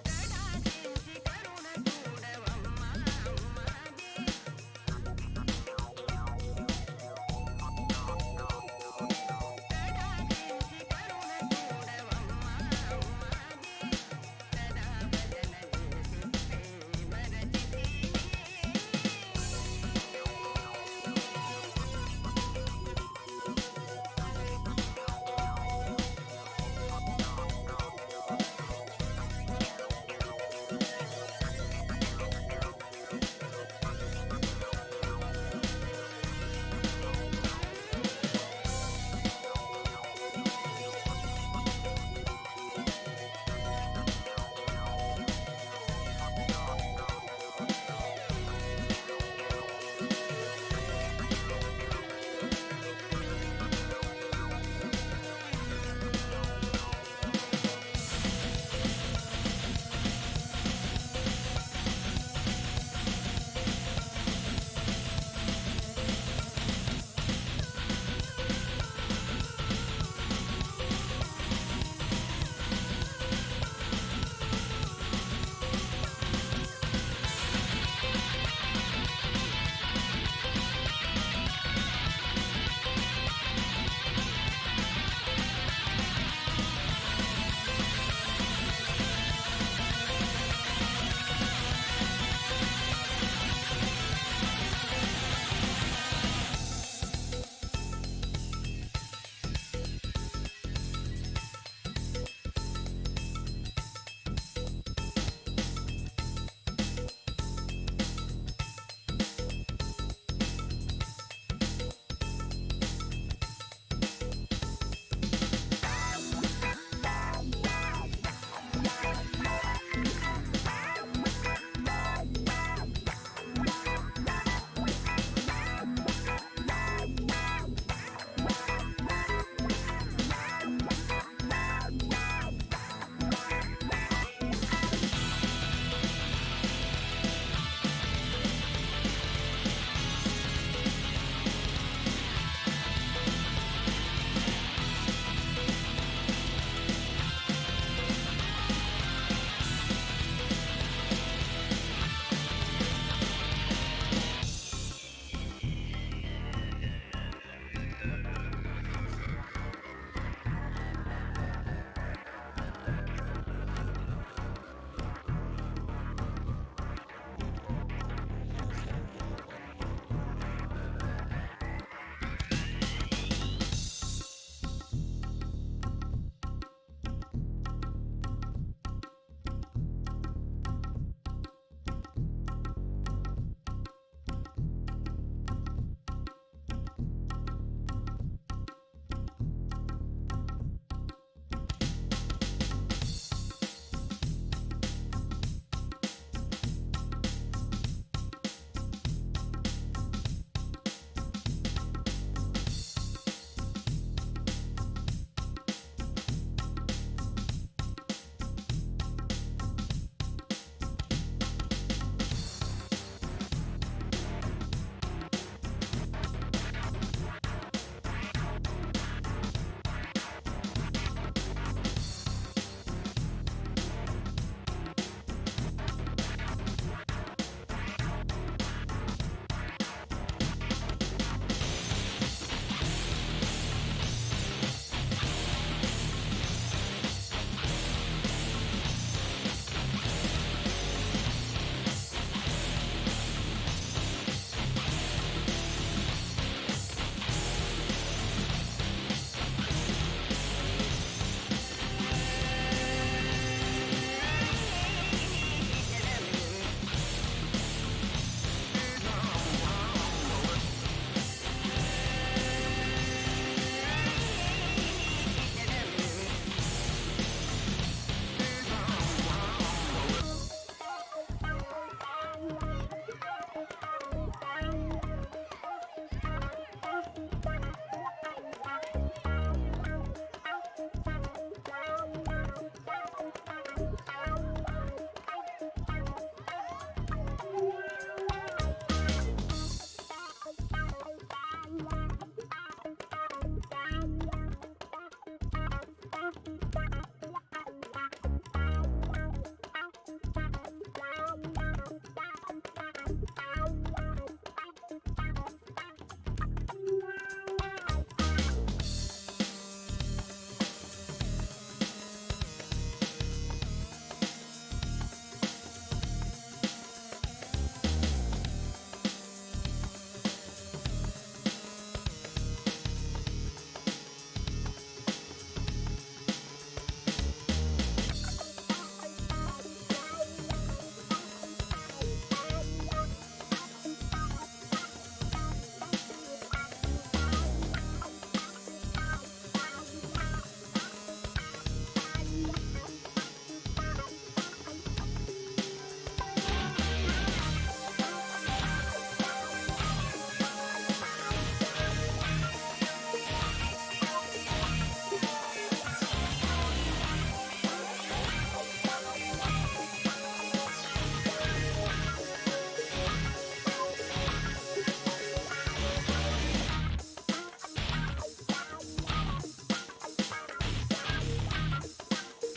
गडाजींची करुणा.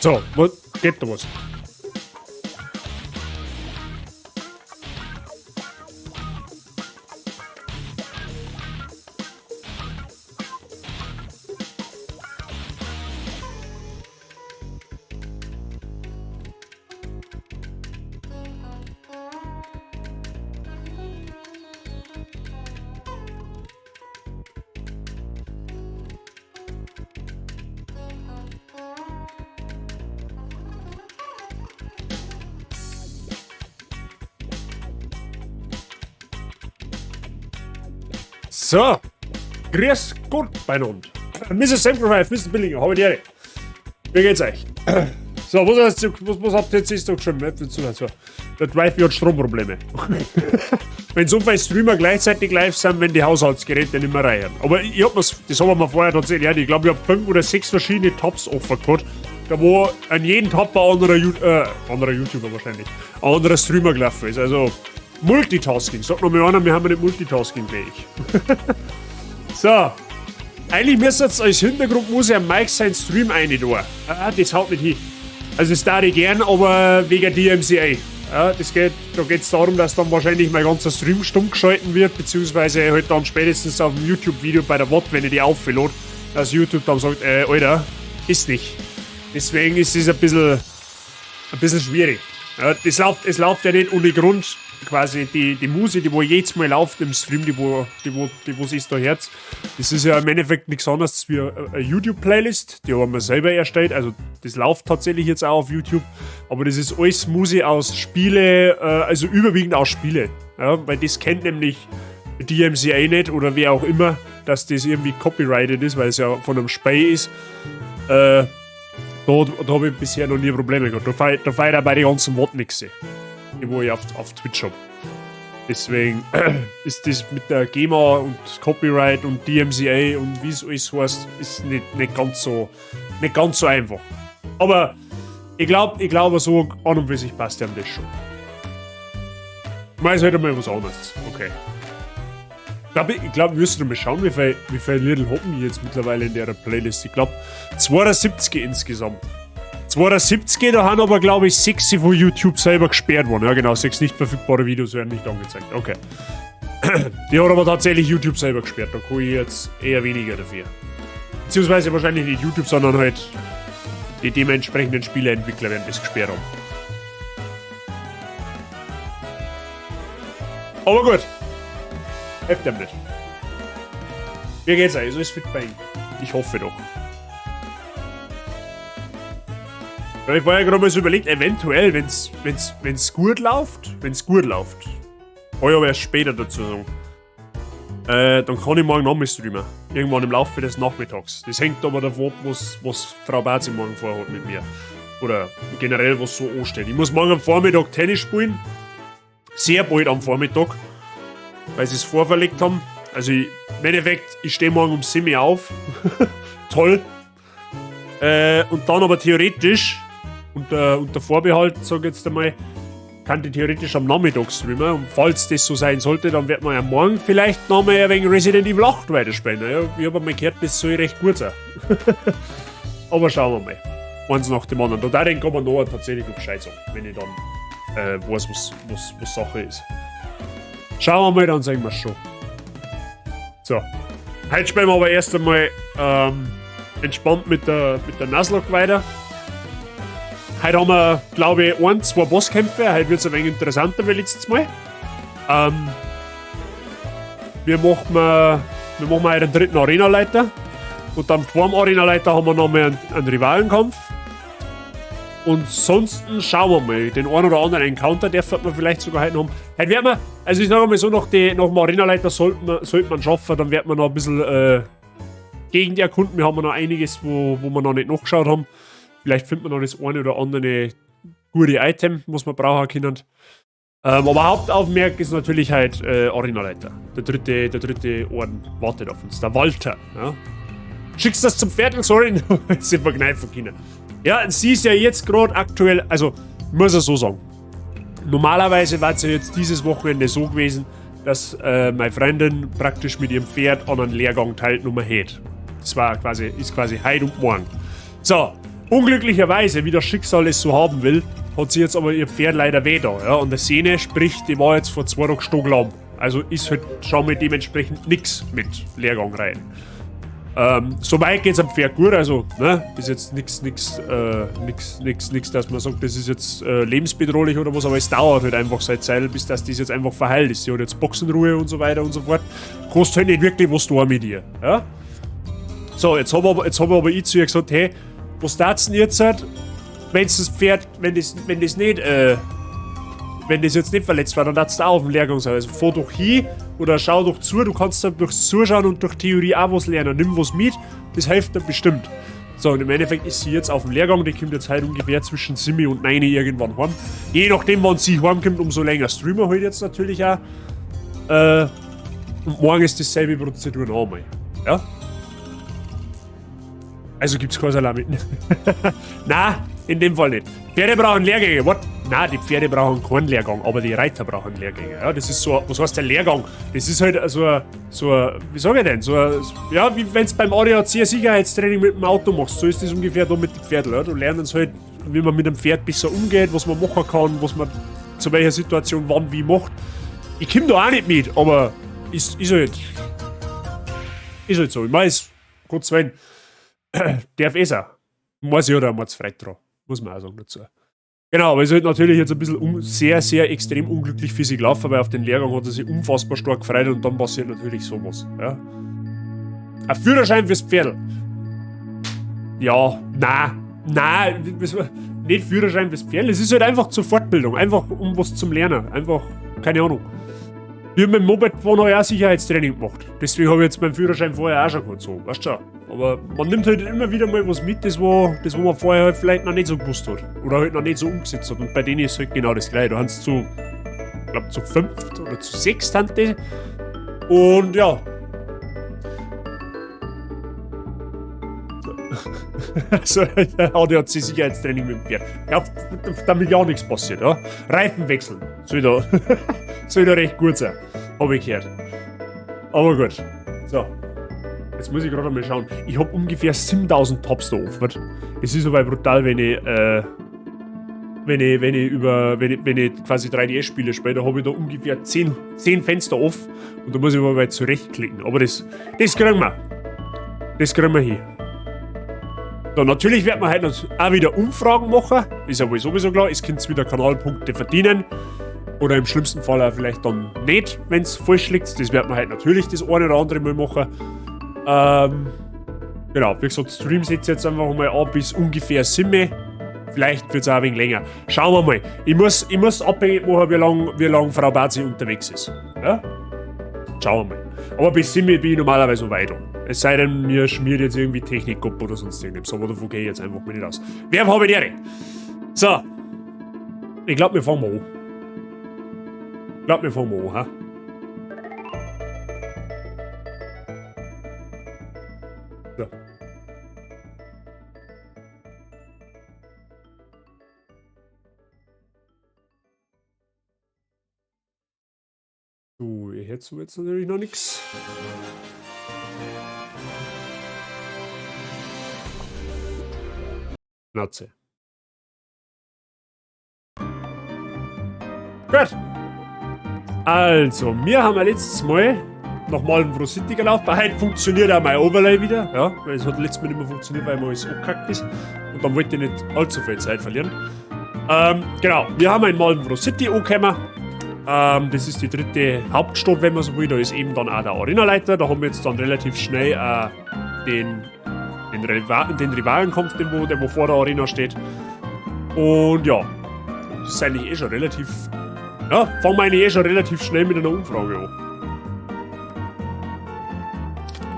So, geht da was? So, grüß Gott beieinander. Mrs. Sacrifice, Mr. Billinger, habe die Ehre. Wie geht's euch? So, was habt ihr jetzt da geschrieben? Der Drive hat Stromprobleme. Wenn so viele Streamer gleichzeitig live sind, wenn die Haushaltsgeräte nicht mehr reichen. Aber ich hab mir's, das haben wir vorher tatsächlich, ja, ich glaube, ich hab 5 oder 6 verschiedene Tabs offen gehabt, da wo an jedem Tab ein anderer YouTuber wahrscheinlich, ein anderer Streamer gelaufen ist. Also Multitasking. Sag noch mal einer, wir haben ja nicht Multitasking gleich. So. Eigentlich müsste jetzt als Hintergrundmusik am Mike sein Stream rein tun. Ah, das haut nicht hin. Also das darf ich gern, aber wegen DMCA. Ja, da geht's darum, dass dann wahrscheinlich mein ganzer Stream stumm geschalten wird, beziehungsweise halt dann spätestens auf dem YouTube-Video bei der VOD, wenn ich die auflade, dass YouTube dann sagt, Alter, ist nicht. Deswegen ist es ein bisschen schwierig. Ja, es läuft ja nicht ohne Grund quasi die Musik, die wo jedes Mal läuft im Stream, die wo sich da hört, das ist ja im Endeffekt nichts anderes wie eine YouTube-Playlist, die haben wir selber erstellt, also das läuft tatsächlich jetzt auch auf YouTube, aber das ist alles Musik aus Spiele, also überwiegend aus Spiele, ja, weil das kennt nämlich DMCA nicht oder wer auch immer, dass das irgendwie copyrighted ist, weil es ja von einem Spiel ist. Da habe ich bisher noch nie Probleme gehabt. Da feiert auch bei den ganzen VOD nichts, die wo ich auf Twitch hab. Deswegen ist das mit der GEMA und Copyright und DMCA und wie es alles heißt, ist nicht ganz so einfach. Aber ich glaube so an und für sich passt ja das schon. Mal ist halt einmal was anderes. Okay. Ich glaube, wir müssen mal schauen, wie viel Little Hoppen ich jetzt mittlerweile in der Playlist. Ich glaube, 72 insgesamt. 72, da haben aber, glaube ich, 6 von YouTube selber gesperrt worden. Ja, genau, 6 nicht verfügbare Videos werden nicht angezeigt. Okay. Die hat aber tatsächlich YouTube selber gesperrt. Da kann ich jetzt eher weniger dafür. Beziehungsweise wahrscheinlich nicht YouTube, sondern halt die dementsprechenden Spieleentwickler werden das gesperrt haben. Aber gut. Hilft dem nicht. Wie geht's euch? Ist alles fit bei Ihnen? Ich hoffe doch. Ich war ja gerade mal so überlegt, eventuell, wenn's gut läuft, kann ich aber erst später dazu sagen, dann kann ich morgen noch mal streamen. Irgendwann im Laufe des Nachmittags. Das hängt aber davon ab, was Frau Bazi morgen vorhat mit mir. Oder generell, was so ansteht. Ich muss morgen am Vormittag Tennis spielen. Sehr bald am Vormittag. Weil sie es vorverlegt haben. Also im Endeffekt, ich stehe morgen um 7 Uhr auf. Toll. Und dann aber theoretisch, unter Vorbehalt, sag ich jetzt einmal, kann die theoretisch am Nachmittag streamen. Und falls das so sein sollte, dann wird man ja morgen vielleicht noch mal ein wenig Resident Evil 8 weiterspielen. Ja, ich habe einmal gehört, das soll recht gut sein. Aber schauen wir mal. Eins nach dem anderen. Da kann man noch tatsächlich noch Bescheid sagen, wenn ich dann weiß, was Sache ist. Schauen wir mal, dann sehen wir es schon. So. Heute spielen wir aber erst einmal entspannt mit der Nuzlocke weiter. Heute haben wir, glaube ich, 1, 2 Bosskämpfe. Heute wird es ein wenig interessanter wie letztes Mal. Wir machen heute einen dritten Arenaleiter. Und dann vor dem Arenaleiter haben wir nochmal einen Rivalenkampf. Und sonst schauen wir mal. Den einen oder anderen Encounter dürfen wir vielleicht sogar heute noch haben. Heute werden wir, also ich sage mal so, nach dem Arenaleiter sollte man schaffen, dann wird man noch ein bisschen Gegend erkunden. Wir haben noch einiges, wo wir noch nicht nachgeschaut haben. Vielleicht findet man noch das eine oder andere gute Item, was wir brauchen können. Aber Hauptaugenmerk ist natürlich halt Arenaleiter. Der dritte Orden wartet auf uns. Der Walter. Ja. Schickst du das zum Viertel? Sorry, sind wir kneifen können. Ja, sie ist ja jetzt gerade aktuell, also muss ich so sagen. Normalerweise war es ja jetzt dieses Wochenende so gewesen, dass meine Freundin praktisch mit ihrem Pferd an einem Lehrgang teilgenommen hat. Das war quasi, ist quasi heute und morgen. So, Unglücklicherweise, wie das Schicksal es so haben will, hat sie jetzt aber ihr Pferd leider weh da. Ja? Und der Sehne, sprich, die war jetzt vor 2 Tagen stocklahm. Also ist halt schon mal dementsprechend nix mit Lehrgang rein. Soweit geht's am Pferd gut, also, ne, ist jetzt nix, dass man sagt, das ist jetzt lebensbedrohlich oder was, aber es dauert halt einfach seit Zeit, bis das jetzt einfach verheilt ist. Sie hat jetzt Boxenruhe und so weiter und so fort. Kostet halt nicht wirklich was da mit ihr, ja? So, jetzt hab aber ich zu ihr gesagt, hey, was tat's denn jetzt, wenn's das Pferd, wenn das, wenn das nicht, wenn das jetzt nicht verletzt war, dann darfst du auch auf dem Lehrgang sein. Also fahr doch hin oder schau doch zu, du kannst da durchs Zuschauen und durch Theorie auch was lernen. Nimm was mit, das hilft dir bestimmt. So, und im Endeffekt ist sie jetzt auf dem Lehrgang, die kommt jetzt heute ungefähr zwischen 7 und 9 irgendwann heim. Je nachdem, wann sie heimkommt, umso länger streamen wir halt jetzt natürlich auch. Und morgen ist dasselbe Prozedur noch einmal. Ja? Also gibt's keine Salami. Nein, in dem Fall nicht. Pferde brauchen Lehrgänge. What? Nein, die Pferde brauchen keinen Lehrgang, aber die Reiter brauchen Lehrgänge. Ja, das ist so, was heißt der Lehrgang? Das ist halt so ein, wie sag ich denn? So ein, ja, wie wenn's beim ADAC ein Sicherheitstraining mit dem Auto machst, so ist das ungefähr da mit den Pferden. Ja. Du lernst halt, wie man mit einem Pferd besser umgeht, was man machen kann, was man zu welcher Situation wann wie macht. Ich komm da auch nicht mit, aber ist halt so. Ich mein, es, Gottes Willen, darf eh sein. Muss ich oder muss frei dran. Muss man auch sagen dazu. Genau, aber es ist halt natürlich jetzt ein bisschen sehr, sehr extrem unglücklich für sie gelaufen, weil auf den Lehrgang hat sie sich unfassbar stark gefreut und dann passiert natürlich sowas. Ja. Ein Führerschein fürs Pferdl. Ja, nein, nicht Führerschein fürs Pferdl. Es ist halt einfach zur Fortbildung, einfach um was zum Lernen. Einfach, keine Ahnung. Wir haben mit dem Moped vorher auch Sicherheitstraining gemacht. Deswegen habe ich jetzt meinen Führerschein vorher auch schon gehabt, so, weißt du schon. Aber man nimmt halt immer wieder mal was mit, das wo man vorher halt vielleicht noch nicht so gewusst hat. Oder halt noch nicht so umgesetzt hat. Und bei denen ist halt genau das Gleiche. Da haben sie zu, ich glaub, zu 5 oder zu 6 haben die. Und ja. So, ADAC Sicherheitstraining mit dem Pferd. Ja, damit ja nichts passiert, ja. Reifen wechseln. Soll da recht gut sein. Hab ich gehört. Aber gut. So. Jetzt muss ich gerade mal schauen. Ich hab ungefähr 7000 Tabs da offen. Es ist aber brutal, wenn ich quasi 3DS-Spiele spiele, da hab ich da ungefähr 10 Fenster offen und da muss ich mal zurechtklicken. Aber das kriegen wir. Das kriegen wir hin. So, natürlich wird man heute auch wieder Umfragen machen. Ist ja wohl sowieso klar. Es könnt wieder Kanalpunkte verdienen. Oder im schlimmsten Fall auch vielleicht dann nicht, wenn es falsch liegt. Das wird man halt natürlich das eine oder andere mal machen. Genau, wie gesagt, Stream setzt jetzt einfach mal an bis ungefähr 7. Vielleicht wird es auch ein wenig länger. Schauen wir mal. Ich muss abhängig machen, wie lang Frau Bazi unterwegs ist. Ja? Schauen wir mal. Aber bis 7 bin ich normalerweise weiter. Es sei denn, mir schmiert jetzt irgendwie Technik ab oder sonst irgendwas. Aber davon gehe ich jetzt einfach mal nicht aus. Wer habe ich die? So. Ich glaube, wir fangen mal an. Ich glaube, wir fangen mal an, ha? So. So, ihr hättet so jetzt natürlich noch nichts. Schnauze. Gut. Also, wir haben ja letztes Mal nochmal in City gelaufen. Heute funktioniert auch mein Overlay wieder. Ja, weil es hat letztes Mal nicht mehr funktioniert, weil mir alles angekackt ist. Und dann wollte ich nicht allzu viel Zeit verlieren. Genau, wir haben einmal in City angekommen. Das ist die dritte Hauptstadt, wenn man so will. Da ist eben dann auch der Arenaleiter. Da haben wir jetzt dann relativ schnell den Rivalenkampf, der wo vor der Arena steht. Und ja, das ist eigentlich eh schon relativ... Ja, fangen wir eigentlich eh schon relativ schnell mit einer Umfrage an.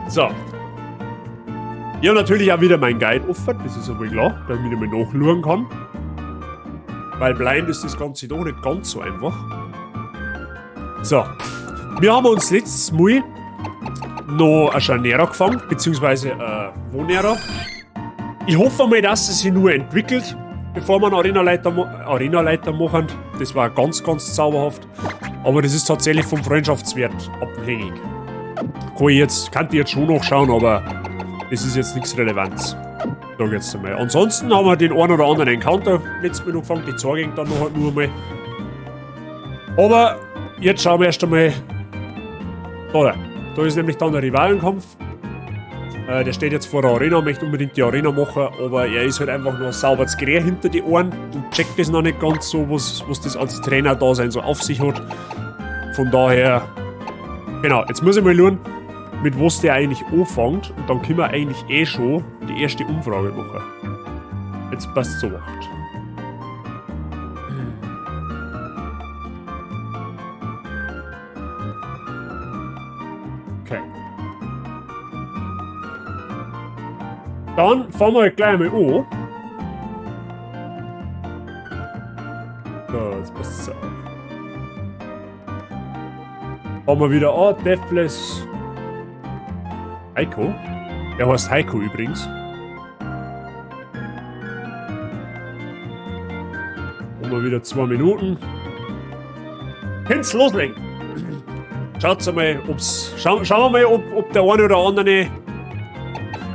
So. Ich habe natürlich auch wieder meinen Guide offen, das ist ja wohl klar, dass ich wieder mal nachschauen kann. Weil blind ist das Ganze doch nicht ganz so einfach. So. Wir haben uns letztes Mal noch ein Scharnera gefangen, beziehungsweise ein Wonera. Ich hoffe mal, dass es sich nur entwickelt, bevor wir einen Arenaleiter machen. Das war ganz, ganz zauberhaft. Aber das ist tatsächlich vom Freundschaftswert abhängig. Kann ich jetzt schon nachschauen, aber das ist jetzt nichts Relevanz. Sag jetzt einmal. Ansonsten haben wir den einen oder anderen Encounter letztes Mal noch gefangen, die zeige ich dann noch halt nur einmal. Aber jetzt schauen wir erst einmal. Da, da ist nämlich dann der Rivalenkampf. Der steht jetzt vor der Arena, möchte unbedingt die Arena machen, aber er ist halt einfach nur sauber zu Gerät hinter die Ohren und checkt das noch nicht ganz so, was das als Trainer-Dasein so auf sich hat. Von daher, genau, jetzt muss ich mal schauen, mit was der eigentlich anfängt, und dann können wir eigentlich eh schon die erste Umfrage machen. Jetzt passt so weit. Okay. Dann fangen wir gleich mal an. So, jetzt passt es auf. Fangen wir wieder an, Deathless. Heiko? Der heißt Heiko übrigens. Haben wir wieder 2 Minuten. Könnt's loslegen. Schaut's einmal, ob's, schau, schauen wir mal, ob der eine oder andere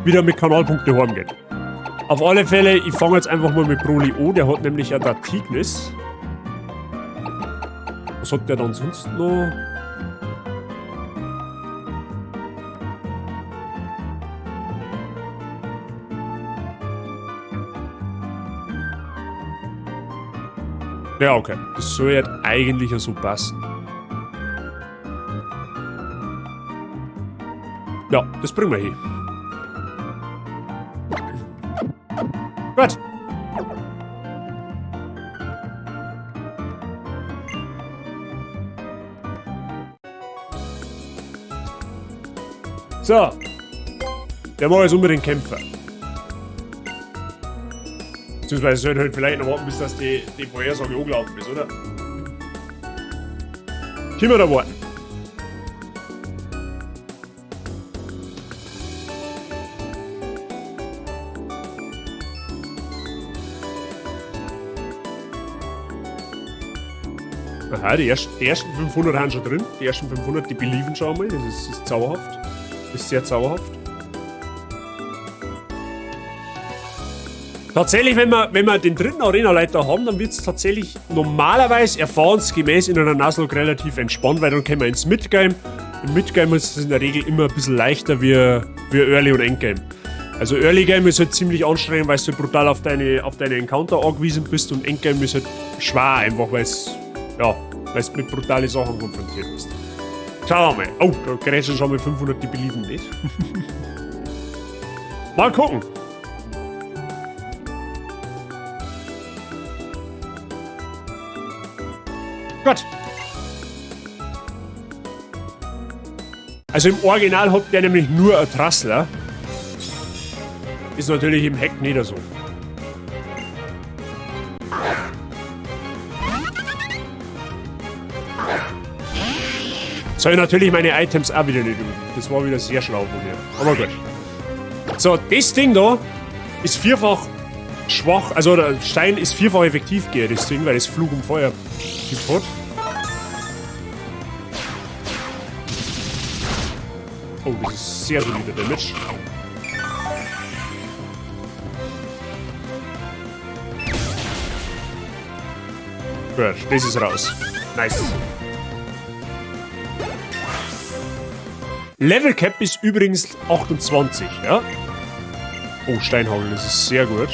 wieder mit Kanalpunkte heimgeht. Auf alle Fälle, ich fange jetzt einfach mal mit Broly an. Der hat nämlich ein Datignis. Was hat der dann sonst noch? Ja, okay. Das soll ja eigentlich ja so passen. Ja, das bringen wir hin. Gut. So. Der macht jetzt unbedingt Kämpfer. Beziehungsweise sollte halt vielleicht noch warten, bis das die Vorhersage angelaufen ist, oder? Können wir da warten? Aha, die ersten 500 haben schon drin. Die ersten 500, die believen schon einmal. Das ist zauberhaft. Das ist sehr zauberhaft. Tatsächlich, wenn wir den dritten Arenaleiter haben, dann wird's tatsächlich normalerweise erfahrungsgemäß in einer Nuzlocke relativ entspannt, weil dann können wir ins Midgame. Im Midgame ist es in der Regel immer ein bisschen leichter wie Early und Endgame. Also Early Game ist halt ziemlich anstrengend, weil du halt brutal auf deine Encounter angewiesen bist, und Endgame ist halt schwer einfach, weil's mit brutalen Sachen konfrontiert bist. Schauen wir mal. Oh, da grätschen schon mal 500, die believen nicht. Mal gucken. Gut. Also im Original hat der nämlich nur ein Trassler. Ist natürlich im Hack nicht so. Soll ich natürlich meine Items auch wieder nicht üben. Das war wieder sehr schlau von mir. Aber gut. So, das Ding da ist vierfach schwach. Also der Stein ist vierfach effektiv gegen das Ding, weil es Flug und Feuer gibt hat. Oh, das ist sehr solider Damage. Gut, das ist raus. Nice. Level Cap ist übrigens 28, ja? Oh, Steinhagel, das ist sehr gut.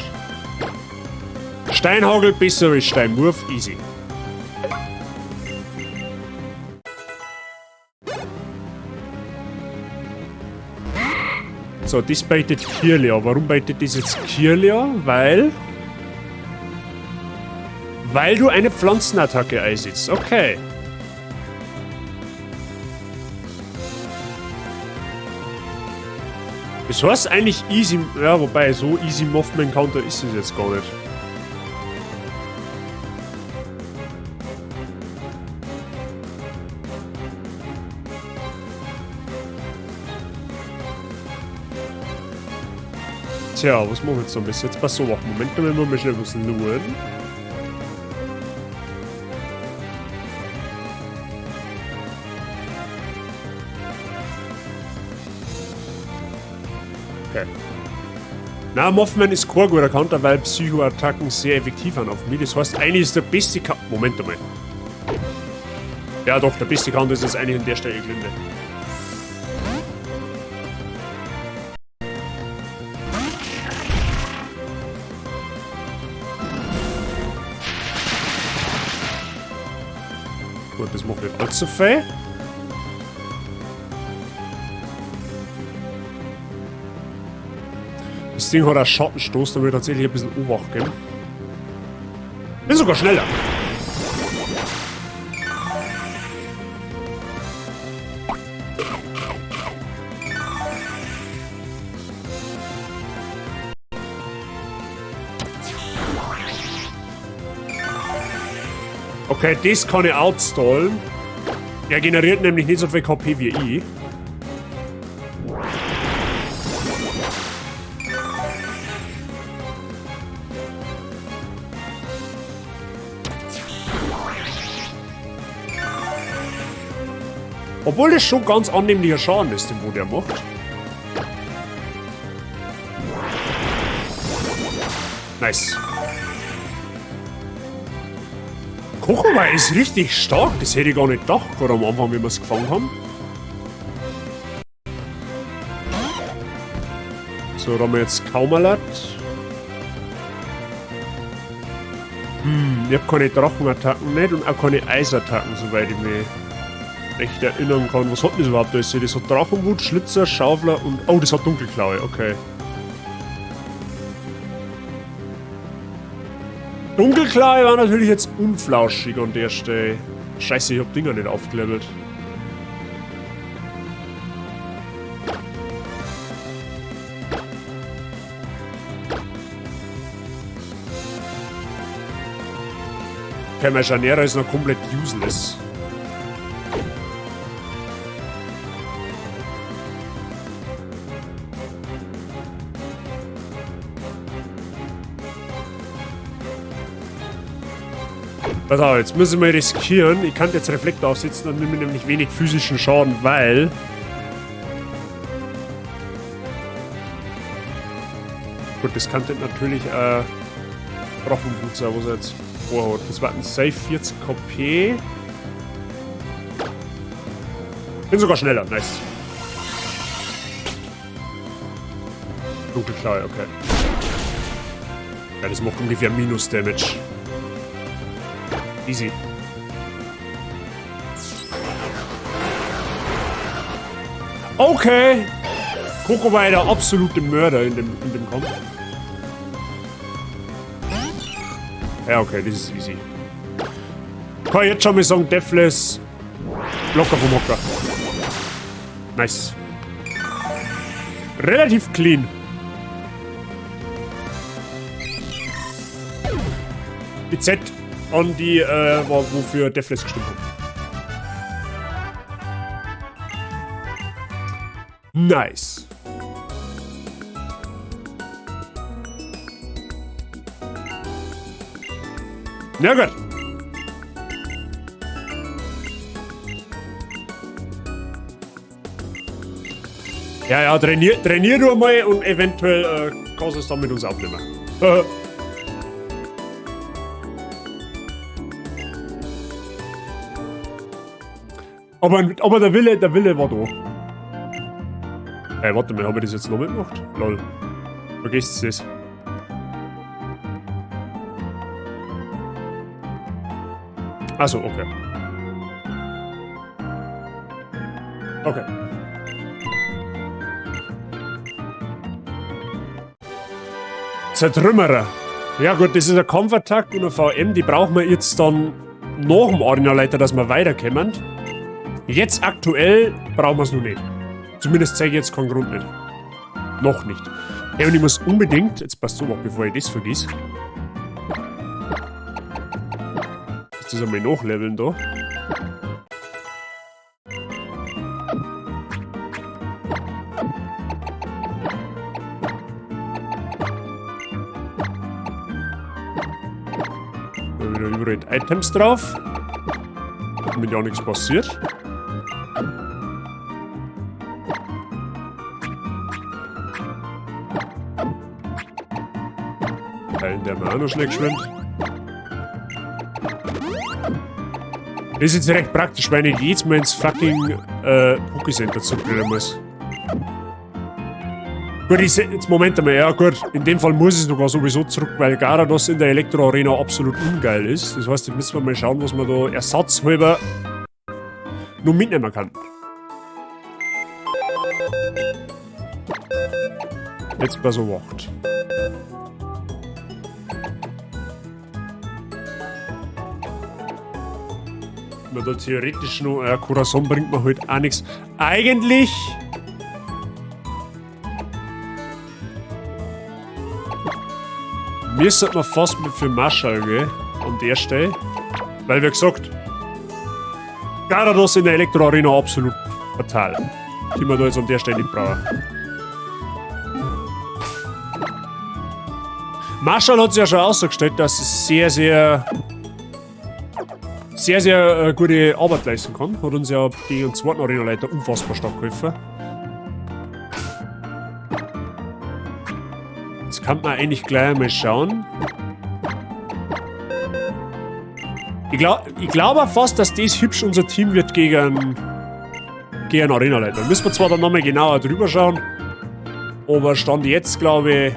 Steinhagel besser als Steinwurf, easy. So, das beitet Kirlia. Warum beitet das jetzt Kirlia? Weil du eine Pflanzenattacke einsetzt. Okay. Das heißt eigentlich easy... Ja, wobei, so easy Mothman Counter ist es jetzt gar nicht. Tja, was machen wir jetzt noch ein bisschen? Jetzt pass auf, Moment, da müssen wir mal schnell was schauen. Okay. Na, Mothman ist kein guter Counter, weil Psycho-Attacken sehr effektiv sind auf mich. Das heißt, eigentlich ist der beste Counter... Moment einmal. Ja doch, der beste Counter ist jetzt eigentlich an der Stelle Glinde. Gut, das macht nicht allzu viel. Das Ding hat einen Schattenstoß, da wird tatsächlich ein bisschen Obacht geben. Bin sogar schneller. Okay, das kann ich outstallen. Er generiert nämlich nicht so viel KP wie ich. Obwohl das schon ganz annehmlicher Schaden ist, den wo der macht. Nice. Kokowei ist richtig stark, das hätte ich gar nicht gedacht, gerade am Anfang, wie wir es gefangen haben. So, da haben wir jetzt Kaumalat. Ich hab keine Drachenattacken nicht und auch keine Eisattacken, soweit ich mich recht erinnern kann. Was hat denn das überhaupt alles? Das hat Drachenwut, Schlitzer, Schaufler und... Oh, das hat Dunkelklaue, okay. Dunkelklaue war natürlich jetzt unflauschig an der Stelle. Scheiße, ich hab Dinger nicht aufgelevelt. Okay, mein Janera ist noch komplett useless. Pass auf, jetzt müssen wir riskieren. Ich kann jetzt Reflektor aufsetzen, dann nehme ich nämlich wenig physischen Schaden, weil... Gut, das kann natürlich Drachenwut sein, was er jetzt vorhat. Das war ein Safe 40 KP. Bin sogar schneller, nice. Dunkelklaue, okay. Ja, das macht ungefähr Minus-Damage. Easy. Okay. Kokowei, der absolute Mörder in dem Kampf. Ja, okay, das ist easy. Kann ich jetzt schon mal sagen, Deathless. Locker vom Hocker. Nice. Relativ clean. Die Z an die, wofür Deathless gestimmt hat. Nice. Na gut. Ja, ja, trainier du mal und eventuell kannst du es dann mit uns aufnehmen. Aber der Wille war da. Ey, warte mal, hab ich das jetzt noch mitgemacht? Lol. Vergesst es. Achso, okay. Okay. Zertrümmerer. Ja gut, das ist ein Kampfattack und eine VM, die brauchen wir jetzt dann nach dem Arenaleiter, dass wir weiterkommen. Jetzt aktuell brauchen wir es noch nicht. Zumindest zeige ich jetzt keinen Grund nicht. Noch nicht. Hey, und ich muss unbedingt, jetzt passt so, bevor ich das vergiss. Jetzt das einmal nachleveln da. Da wieder überall Items drauf. Damit ja nichts passiert. Den der wir auch noch schnell geschwind. Das ist jetzt recht praktisch, weil ich nicht jedes Mal ins fucking Pokécenter zurückrennen muss. Gut, ich seh, jetzt Moment einmal, ja gut, in dem Fall muss ich sogar sowieso zurück, weil Garados in der Elektro-Arena absolut ungeil ist. Das heißt, jetzt müssen wir mal schauen, was man da ersatzhalber nur mitnehmen kann. Jetzt bei so 8. Man da theoretisch noch, Corazon bringt mir halt auch nichts. Eigentlich müsste man fast mit für Marshall gehen, an der Stelle. Weil, wie gesagt, Garados in der Elektro-Arena absolut fatal. Die man da jetzt an der Stelle nicht brauchen. Marshall hat sich ja schon ausgestellt, dass es sehr, sehr, sehr, sehr gute Arbeit leisten kann. Hat uns ja gegen den zweiten Arena-Leiter unfassbar stark geholfen. Jetzt kann man eigentlich gleich mal schauen. Ich glaub auch fast, dass das hübsch unser Team wird gegen Arena-Leiter. Müssen wir zwar dann nochmal genauer drüber schauen, aber Stand jetzt, glaube ich,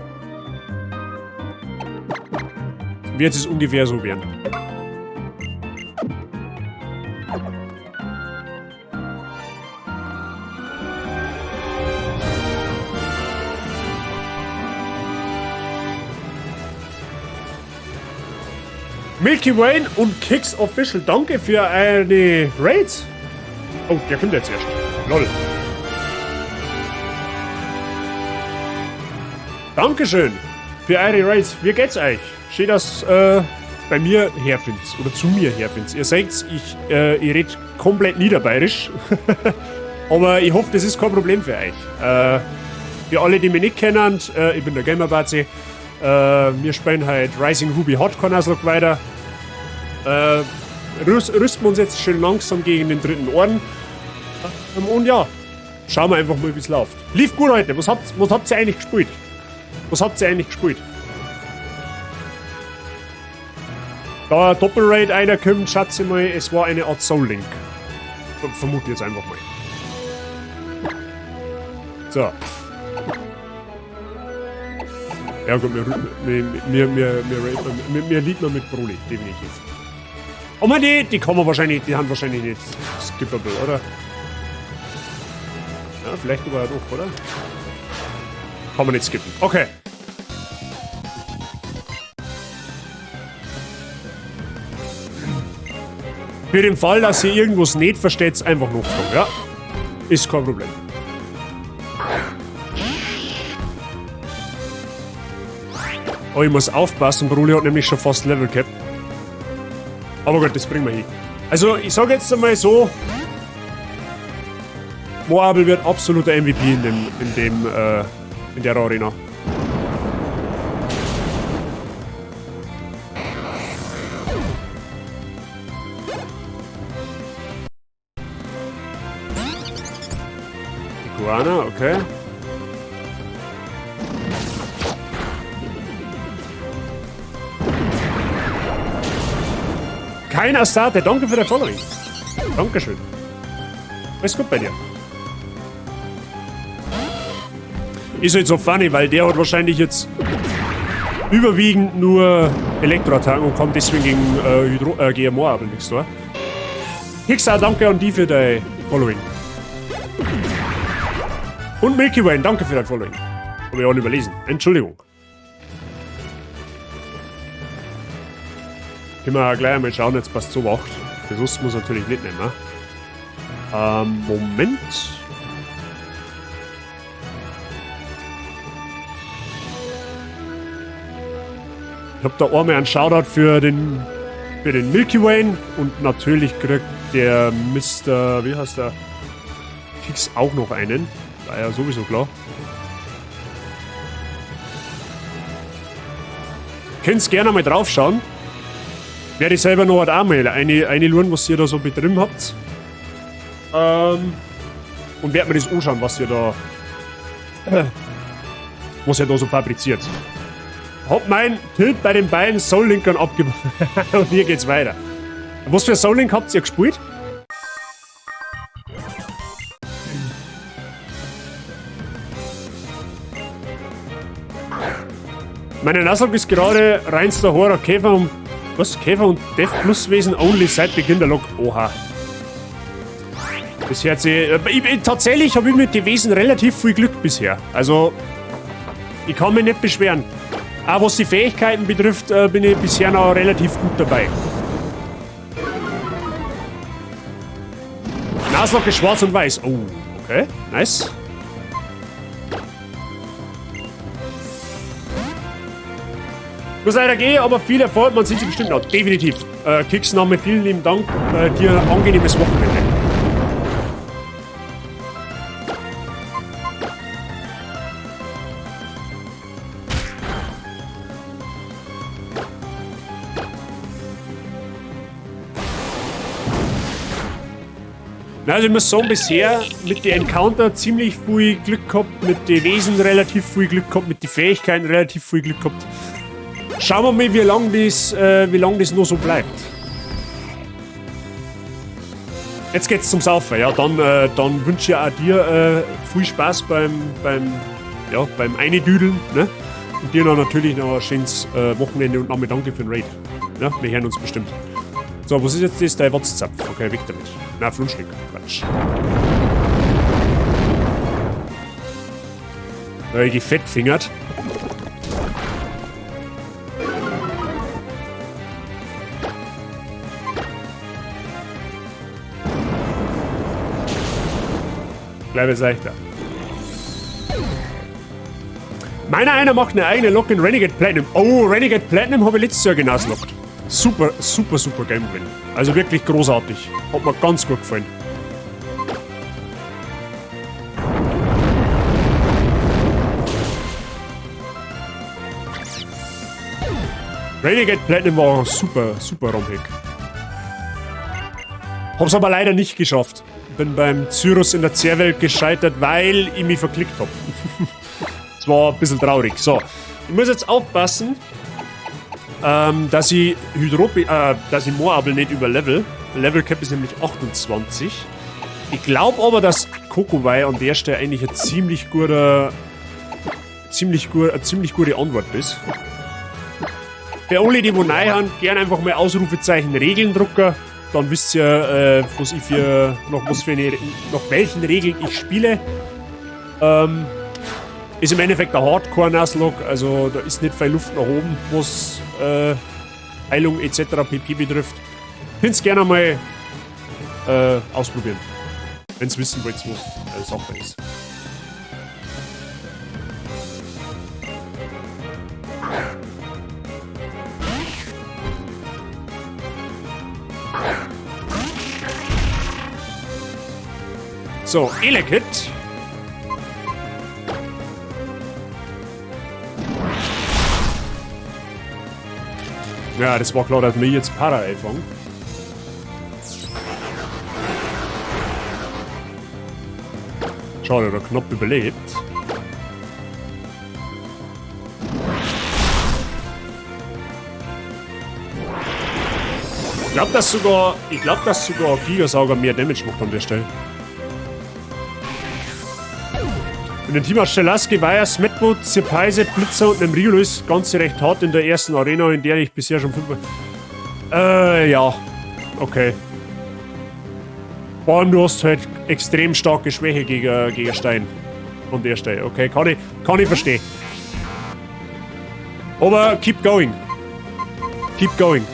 wird es ungefähr so werden. Milky Wayne und Kicks Official, danke für eine Raids. Oh, der kommt jetzt erst. Lol. Dankeschön für eure Raids. Wie geht's euch? Schön, dass bei mir herfindet oder zu mir herfindet. Ihr seht, ich red komplett niederbayerisch. Aber ich hoffe, das ist kein Problem für euch. Für alle, die mich nicht kennen, ich bin der Gamerbazi. Wir spielen halt Rising Ruby Hardcore Nuzlocke weiter. Rüsten wir uns jetzt schön langsam gegen den dritten Orden. Und ja, schauen wir einfach mal, wie's läuft. Lief gut heute. Was habt ihr eigentlich gespielt? Was habt ihr eigentlich gespielt? Da ein Doppelraid einer kommt, schätze ich mal, es war eine Art Soul Link. Vermute ich jetzt einfach mal. So. Ja gut, mir liegt man mit Broly, definitiv. Aber die kann man wahrscheinlich, die haben wahrscheinlich nicht skippable, oder? Ja, vielleicht aber ja doch, oder? Kann man nicht skippen. Okay. Für den Fall, dass ihr irgendwas nicht versteht, einfach nachfragen, ja? Ist kein Problem. Oh, ich muss aufpassen, Broly hat nämlich schon fast Level Cap. Aber gut, das bringen wir hin. Also, ich sag jetzt einmal so, Moabel wird absoluter MVP in der Arena. Iguana, okay. Kein Astarte, danke für dein Following. Dankeschön. Alles gut bei dir. Ist halt so funny, weil der hat wahrscheinlich jetzt überwiegend nur Elektroattacken und kommt deswegen gegen Moabel nichts da. Hixa, danke an die für dein Following. Und Milky Wayne, danke für dein Following. Hab ich auch nicht überlesen. Entschuldigung. Können wir gleich einmal schauen, jetzt passt so 8. Das muss man natürlich nicht nehmen. Moment. Ich hab da einmal einen Shoutout für den Milky Wayne und natürlich kriegt der Mister, wie heißt der? Kicks auch noch einen. War ja sowieso klar. Könnt's gerne mal drauf schauen. Werde ich selber noch halt auch mal eine schauen, was ihr da so betrieben habt. Und werde mir das anschauen, was ihr da so fabriziert. Hab mein Tilt bei den beiden Soul Linkern abgemacht. Und hier geht's weiter. Was für Soul Link habt ihr gespielt? Meine Nuzlocke ist gerade reinster Horror Käfer und. Was? Käfer und Death Plus Wesen only seit Beginn der Lok. Oha. Das hört sich. Tatsächlich habe ich mit den Wesen relativ viel Glück bisher. Also, ich kann mich nicht beschweren. Auch was die Fähigkeiten betrifft, bin ich bisher noch relativ gut dabei. Nuzlocke ist schwarz und weiß. Oh, okay. Nice. Muss leider gehen, aber viel Erfolg, man sieht sich bestimmt noch. Definitiv. Kicksname, vielen lieben Dank. Dir ein angenehmes Wochenende. Na, also ich muss sagen, bisher mit den Encounter ziemlich viel Glück gehabt, mit den Wesen relativ viel Glück gehabt, mit den Fähigkeiten relativ viel Glück gehabt. Schauen wir mal, wie lang das noch so bleibt. Jetzt geht's zum Saufen. Ja, dann wünsche ich auch dir viel Spaß beim Einedüdeln. Ne? Und dir noch natürlich noch ein schönes Wochenende und nochmal danke für den Raid. Ja, wir hören uns bestimmt. So, was ist jetzt das? Der Watzzapf. Okay, weg damit. Na, Flunschnick. Quatsch. Da ich gefettfingert. Bleibe seichter. Meiner einer macht eine eigene Lok in Renegade Platinum. Oh, Renegade Platinum habe ich letztes Jahr genaslockt. Super, super, super Game gewesen. Also wirklich großartig. Hat mir ganz gut gefallen. Renegade Platinum war super, super Romhack. Hab's aber leider nicht geschafft. Bin beim Cyrus in der Zerrwelt gescheitert, weil ich mich verklickt hab. Das war ein bisschen traurig. So, ich muss jetzt aufpassen, dass ich dass ich Moabel nicht überlevel. Level Cap ist nämlich 28. Ich glaub aber, dass Kokowei an der Stelle eigentlich eine ziemlich gute, ziemlich gut, eine ziemlich gute Antwort ist. Für alle, die wo neu haben, gern einfach mal Ausrufezeichen Regeln drucken. Dann wisst ihr, was ich für, nach was für eine, nach welchen Regeln ich spiele. Ist im Endeffekt der Hardcore-Nuzlocke, also da ist nicht viel Luft nach oben, was Heilung et cetera pp. Betrifft. Könnt's gerne mal ausprobieren, wenn's wissen wollt, was Sache ist. So, Elekid. Ja, das war klar, dass wir jetzt Para einfangen. Schade, der knapp überlebt. Ich glaub, dass sogar, ich glaub, dass sogar Gigasauger mehr Damage macht an der Stelle. Mit dem Team aus Schelaski, Weiher, Smetbo, Zirpeise, Blitzer und einem Riolu ist ganz recht hart in der ersten Arena, in der ich bisher schon 5. Ja. Okay. Vor allem, du hast halt extrem starke Schwäche gegen Stein. An der Stelle. Okay, kann ich verstehen. Aber keep going. Keep going.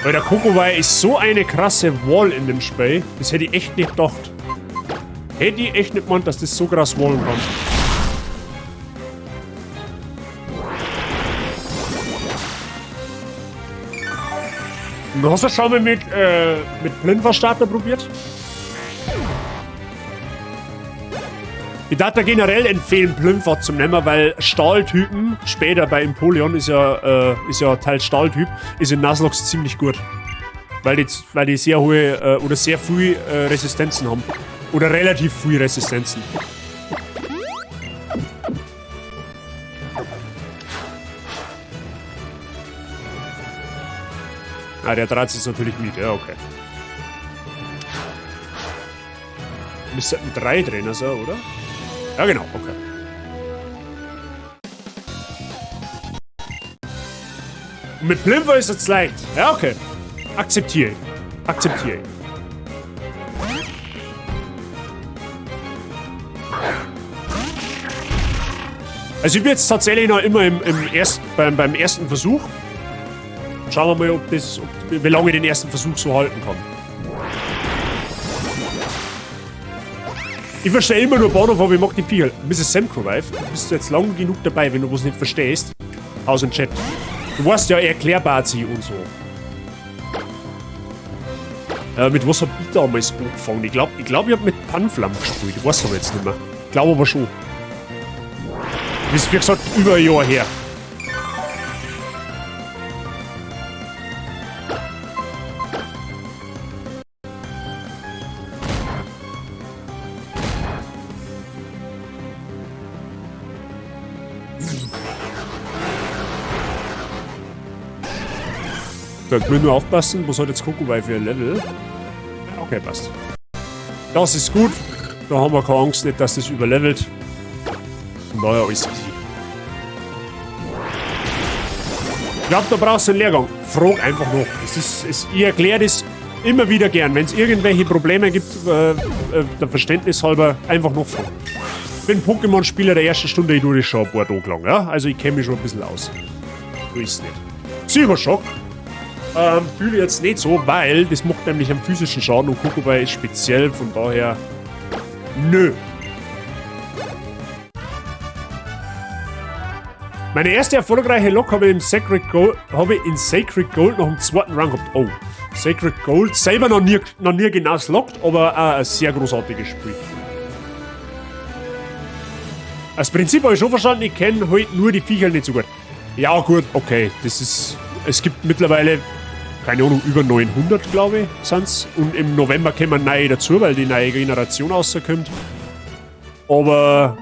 Weil der Kokowei ist so eine krasse Wall in dem Spiel. Das hätte ich echt nicht gedacht. Hätte ich echt nicht gemeint, dass das so krass wallen kann. Und hast du schon mal mit Plinfa-Starter probiert? Ich darf da generell empfehlen, Plinfa zu nehmen, weil Stahltypen, später bei Empoleon ist ja Teil Stahltyp, ist in Nuzlocke ziemlich gut. Weil die sehr hohe oder sehr viel Resistenzen haben. Oder relativ viel Resistenzen. Ah, der dreht sich natürlich mit, ja, okay. Müssten drei Trainer sein, oder? Ja, genau, okay. Und mit Plimfer ist es leicht. Ja, okay. Akzeptiere ich. Akzeptiere ich. Also ich bin jetzt tatsächlich noch immer beim ersten Versuch. Schauen wir mal, wie lange ich den ersten Versuch so halten kann. Ich verstehe immer nur Bahnhof, aber ich mag die Viecher. Mrs. Semkrowife, bist du jetzt lang genug dabei, wenn du was nicht verstehst? Aus dem Chat. Du weißt ja, erklärbar sie und so. Mit was hab ich damals angefangen? Ich glaub, ich hab mit Panflam gespielt. Ich weiß aber jetzt nicht mehr. Glaube aber schon. Das ist, wie gesagt, über ein Jahr her. So, jetzt müssen wir nur aufpassen. Was hat jetzt Kokowei für ein Level? Okay, passt. Das ist gut. Da haben wir keine Angst, nicht, dass das überlevelt. Von daher alles easy. Ich glaube, da brauchst du einen Lehrgang. Frag einfach noch. Ich erkläre das immer wieder gern. Wenn es irgendwelche Probleme gibt, der Verständnis halber, einfach noch fragen. Ich bin Pokémon-Spieler der ersten Stunde, ich tue das schon ein paar Tage lang. Ja? Also ich kenne mich schon ein bisschen aus. So ist es nicht. Psychoschock. Fühle ich jetzt nicht so, weil das macht nämlich einen physischen Schaden und Kokowei ist speziell, von daher nö. Meine erste erfolgreiche Locke habe ich in Sacred Gold noch im zweiten Run gehabt. Oh, Sacred Gold, selber noch nie genau lockt, aber auch ein sehr großartiges Spiel. Das Prinzip habe ich schon verstanden, ich kenne halt nur die Viecher nicht so gut. Ja gut, okay, es gibt mittlerweile, keine Ahnung, über 900, glaube ich, sind's. Und im November kommen neue dazu, weil die neue Generation rauskommt. Aber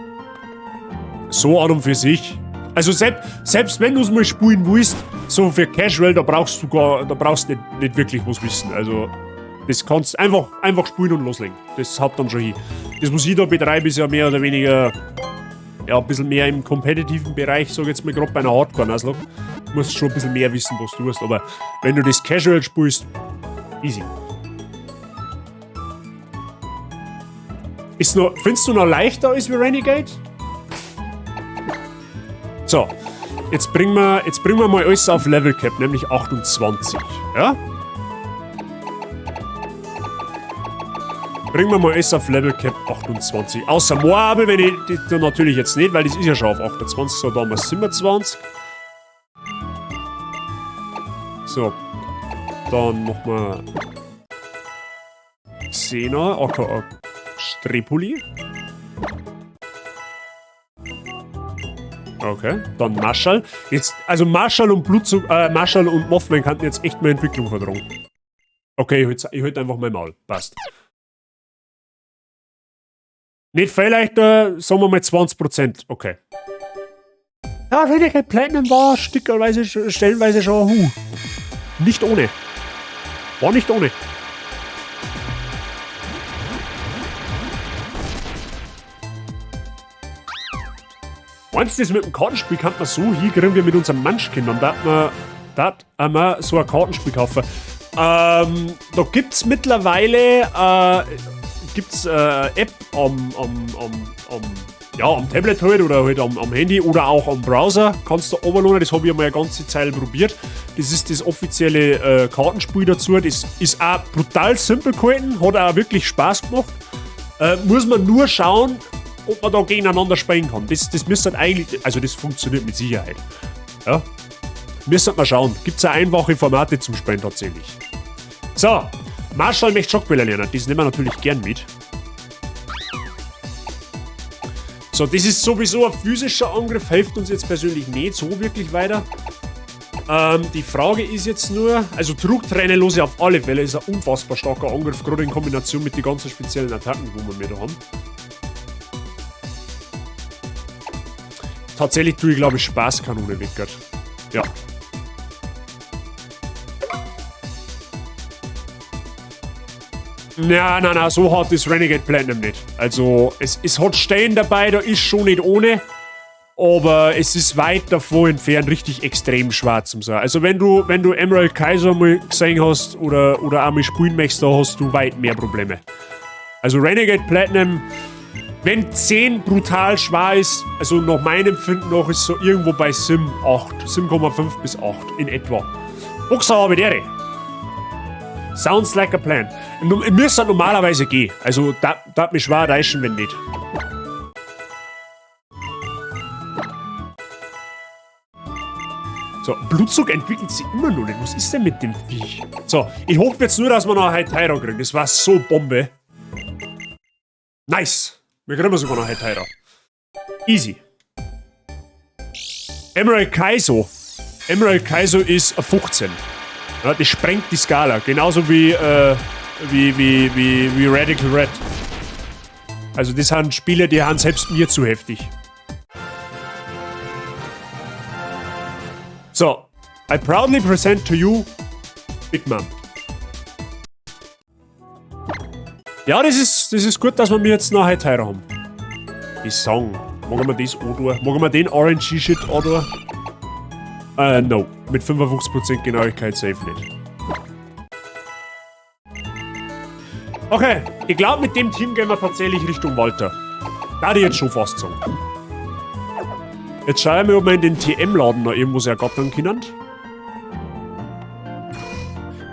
so an und für sich. Also selbst wenn du es mal spielen willst, so für Casual, da brauchst du nicht wirklich was wissen. Also das kannst du einfach spielen und loslegen. Das haut dann schon hin. Das, was ich da betreibe, ist ja mehr oder weniger, ja, ein bisschen mehr im kompetitiven Bereich, sag ich jetzt mal, gerade bei einer Hardcore-Nuzlocke. Du musst schon ein bisschen mehr wissen, was du tust, aber wenn du das Casual spielst, easy. Findest du noch leichter als wie Renegade? So, jetzt bringen wir mal alles auf Level Cap, nämlich 28. Ja? Bringen wir mal alles auf Level Cap 28. Außer Moabel, wenn ich das natürlich jetzt nicht, weil das ist ja schon auf 28, so da haben wir 27. So, dann machen wir Xena, aka Strepoli. Okay, dann Marshall. Jetzt, also Marshall und Blutzug, Marshall und Mothman könnten jetzt echt mal Entwicklung vertragen. Okay, ich halt einfach mein Maul. Passt. Nicht viel leichter, sagen wir mal 20%. Okay. Ja, Renegade Platinum war stellenweise schon, hu. Nicht ohne. War nicht ohne. Meinst du, das mit dem Kartenspiel kann man so hinkriegen wie mit unserem Munchkin? Dann darf man so ein Kartenspiel kaufen. Da gibt's mittlerweile App ja, am Tablet halt oder halt am Handy oder auch am Browser. Kannst du runterladen, das habe ich einmal eine ganze Zeit probiert. Das ist das offizielle Kartenspiel dazu. Das ist auch brutal simpel gehalten, hat auch wirklich Spaß gemacht. Muss man nur schauen, ob man da gegeneinander spielen kann. Das müsste halt eigentlich, also das funktioniert mit Sicherheit. Ja. Müsste man schauen. Gibt es auch einfache Formate zum Spielen tatsächlich. So, Marshall möchte Schockwelle lernen. Das nehmen wir natürlich gern mit. So, das ist sowieso ein physischer Angriff, hilft uns jetzt persönlich nicht so wirklich weiter. Die Frage ist jetzt nur, also Trugträne los ich auf alle Fälle, ist ein unfassbar starker Angriff, gerade in Kombination mit den ganzen speziellen Attacken, wo wir da haben. Tatsächlich tue ich, glaube ich, Spaßkanone weg. Ja. Nein, nein, nein, so hart ist Renegade Platinum nicht. Also, es hat Stellen dabei, da ist schon nicht ohne. Aber es ist weit davon entfernt, richtig extrem schwarz zu sein. Also wenn du Emerald Kaiser mal gesehen hast oder auch mal spielen möchtest, da hast du weit mehr Probleme. Also Renegade Platinum, wenn 10 brutal schwer ist, also nach meinem Empfinden nach ist so irgendwo bei Sim 8, 7,5 bis 8 in etwa. Boxer habe ich. Sounds like a plan. Müsste normalerweise gehen. Also da hat mich schwer reichen, wenn nicht. So, Blutzug entwickelt sich immer noch nicht. Was ist denn mit dem Viech? So, ich hoffe jetzt nur, dass wir noch Hytira kriegen. Das war so Bombe. Nice. Wir kriegen sogar noch Hytira. Easy. Emerald Kaizo. Emerald Kaizo ist 15. Ja, das sprengt die Skala. Genauso wie Radical Red. Also das sind Spiele, die haben selbst mir zu heftig. So, I proudly present to you Big Mom. Ja, das ist gut, dass wir mir jetzt noch Hytira haben. Die Song. Mag man das auch tun? Mag man den RNG-Shit auch tun? No. Mit 55% Genauigkeit safe nicht. Okay, ich glaube, mit dem Team gehen wir tatsächlich Richtung Walter. Da ich jetzt schon fast sagen. Jetzt schauen wir, ob wir in den TM-Laden noch irgendwas ergattern können.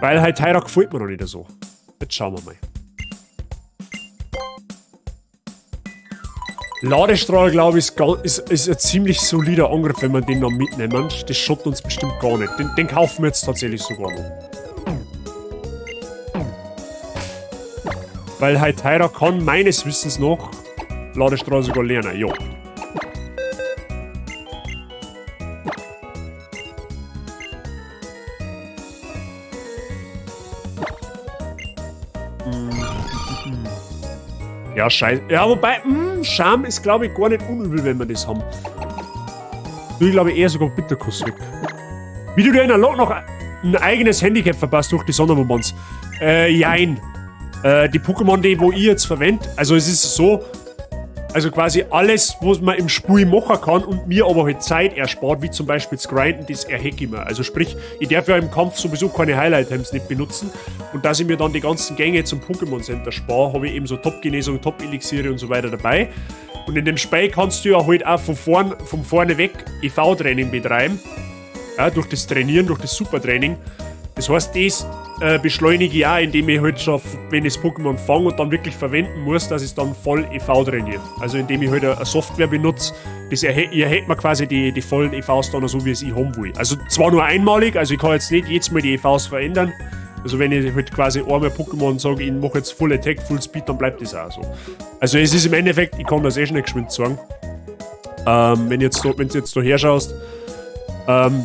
Weil halt Hytira gefällt mir noch nicht so. Jetzt schauen wir mal. Ladestrahl, glaube ich, ist ein ziemlich solider Angriff, wenn wir den noch mitnehmen. Das schockt uns bestimmt gar nicht. Den kaufen wir jetzt tatsächlich sogar noch. Weil Hytira kann meines Wissens noch Ladestrahl sogar lernen. Jo. Ja, scheiße. Ja, wobei, Scham ist, glaube ich, gar nicht unübel, wenn wir das haben. Du, ich glaube, eher sogar Bitterkuss weg. Wie du dir in der Lok noch ein eigenes Handicap verpasst durch die Sonderbonbons. Jein. Die Pokémon, die wo ich jetzt verwende, also es ist so, also quasi alles, was man im Spiel machen kann und mir aber halt Zeit erspart, wie zum Beispiel das Grinden, das erhecke ich mir. Also sprich, ich darf ja im Kampf sowieso keine Highlight-Items nicht benutzen. Und dass ich mir dann die ganzen Gänge zum Pokémon Center spare, habe ich eben so Top-Genesung, Top-Elixiere und so weiter dabei. Und in dem Spiel kannst du ja halt auch von vorne weg EV-Training betreiben. Ja, durch das Trainieren, durch das Supertraining. Das heißt, das beschleunige ich auch, indem ich halt schon, wenn ich das Pokémon fange und dann wirklich verwenden muss, dass ich es dann voll EV trainiere. Also indem ich halt eine Software benutze, das erhält mir quasi die vollen EVs dann so, wie es ich haben will. Also zwar nur einmalig, also ich kann jetzt nicht jedes Mal die EVs verändern. Also wenn ich halt quasi einmal Pokémon sage, ich mache jetzt Full Attack, Full Speed, dann bleibt das auch so. Also es ist im Endeffekt, ich kann das eh schnell geschwind sagen. Wenn du jetzt da herschaust,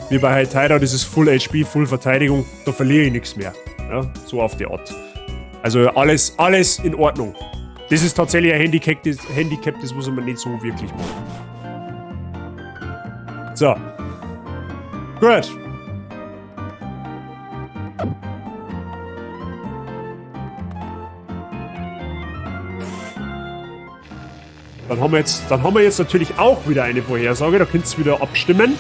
wie bei Hytira, das ist Full HP, Full Verteidigung, da verliere ich nichts mehr. Ja, so auf die Art. Also alles in Ordnung. Das ist tatsächlich ein Handicap, das muss man nicht so wirklich machen. So. Gut. Dann haben wir jetzt natürlich auch wieder eine Vorhersage, da könnt ihr wieder abstimmen.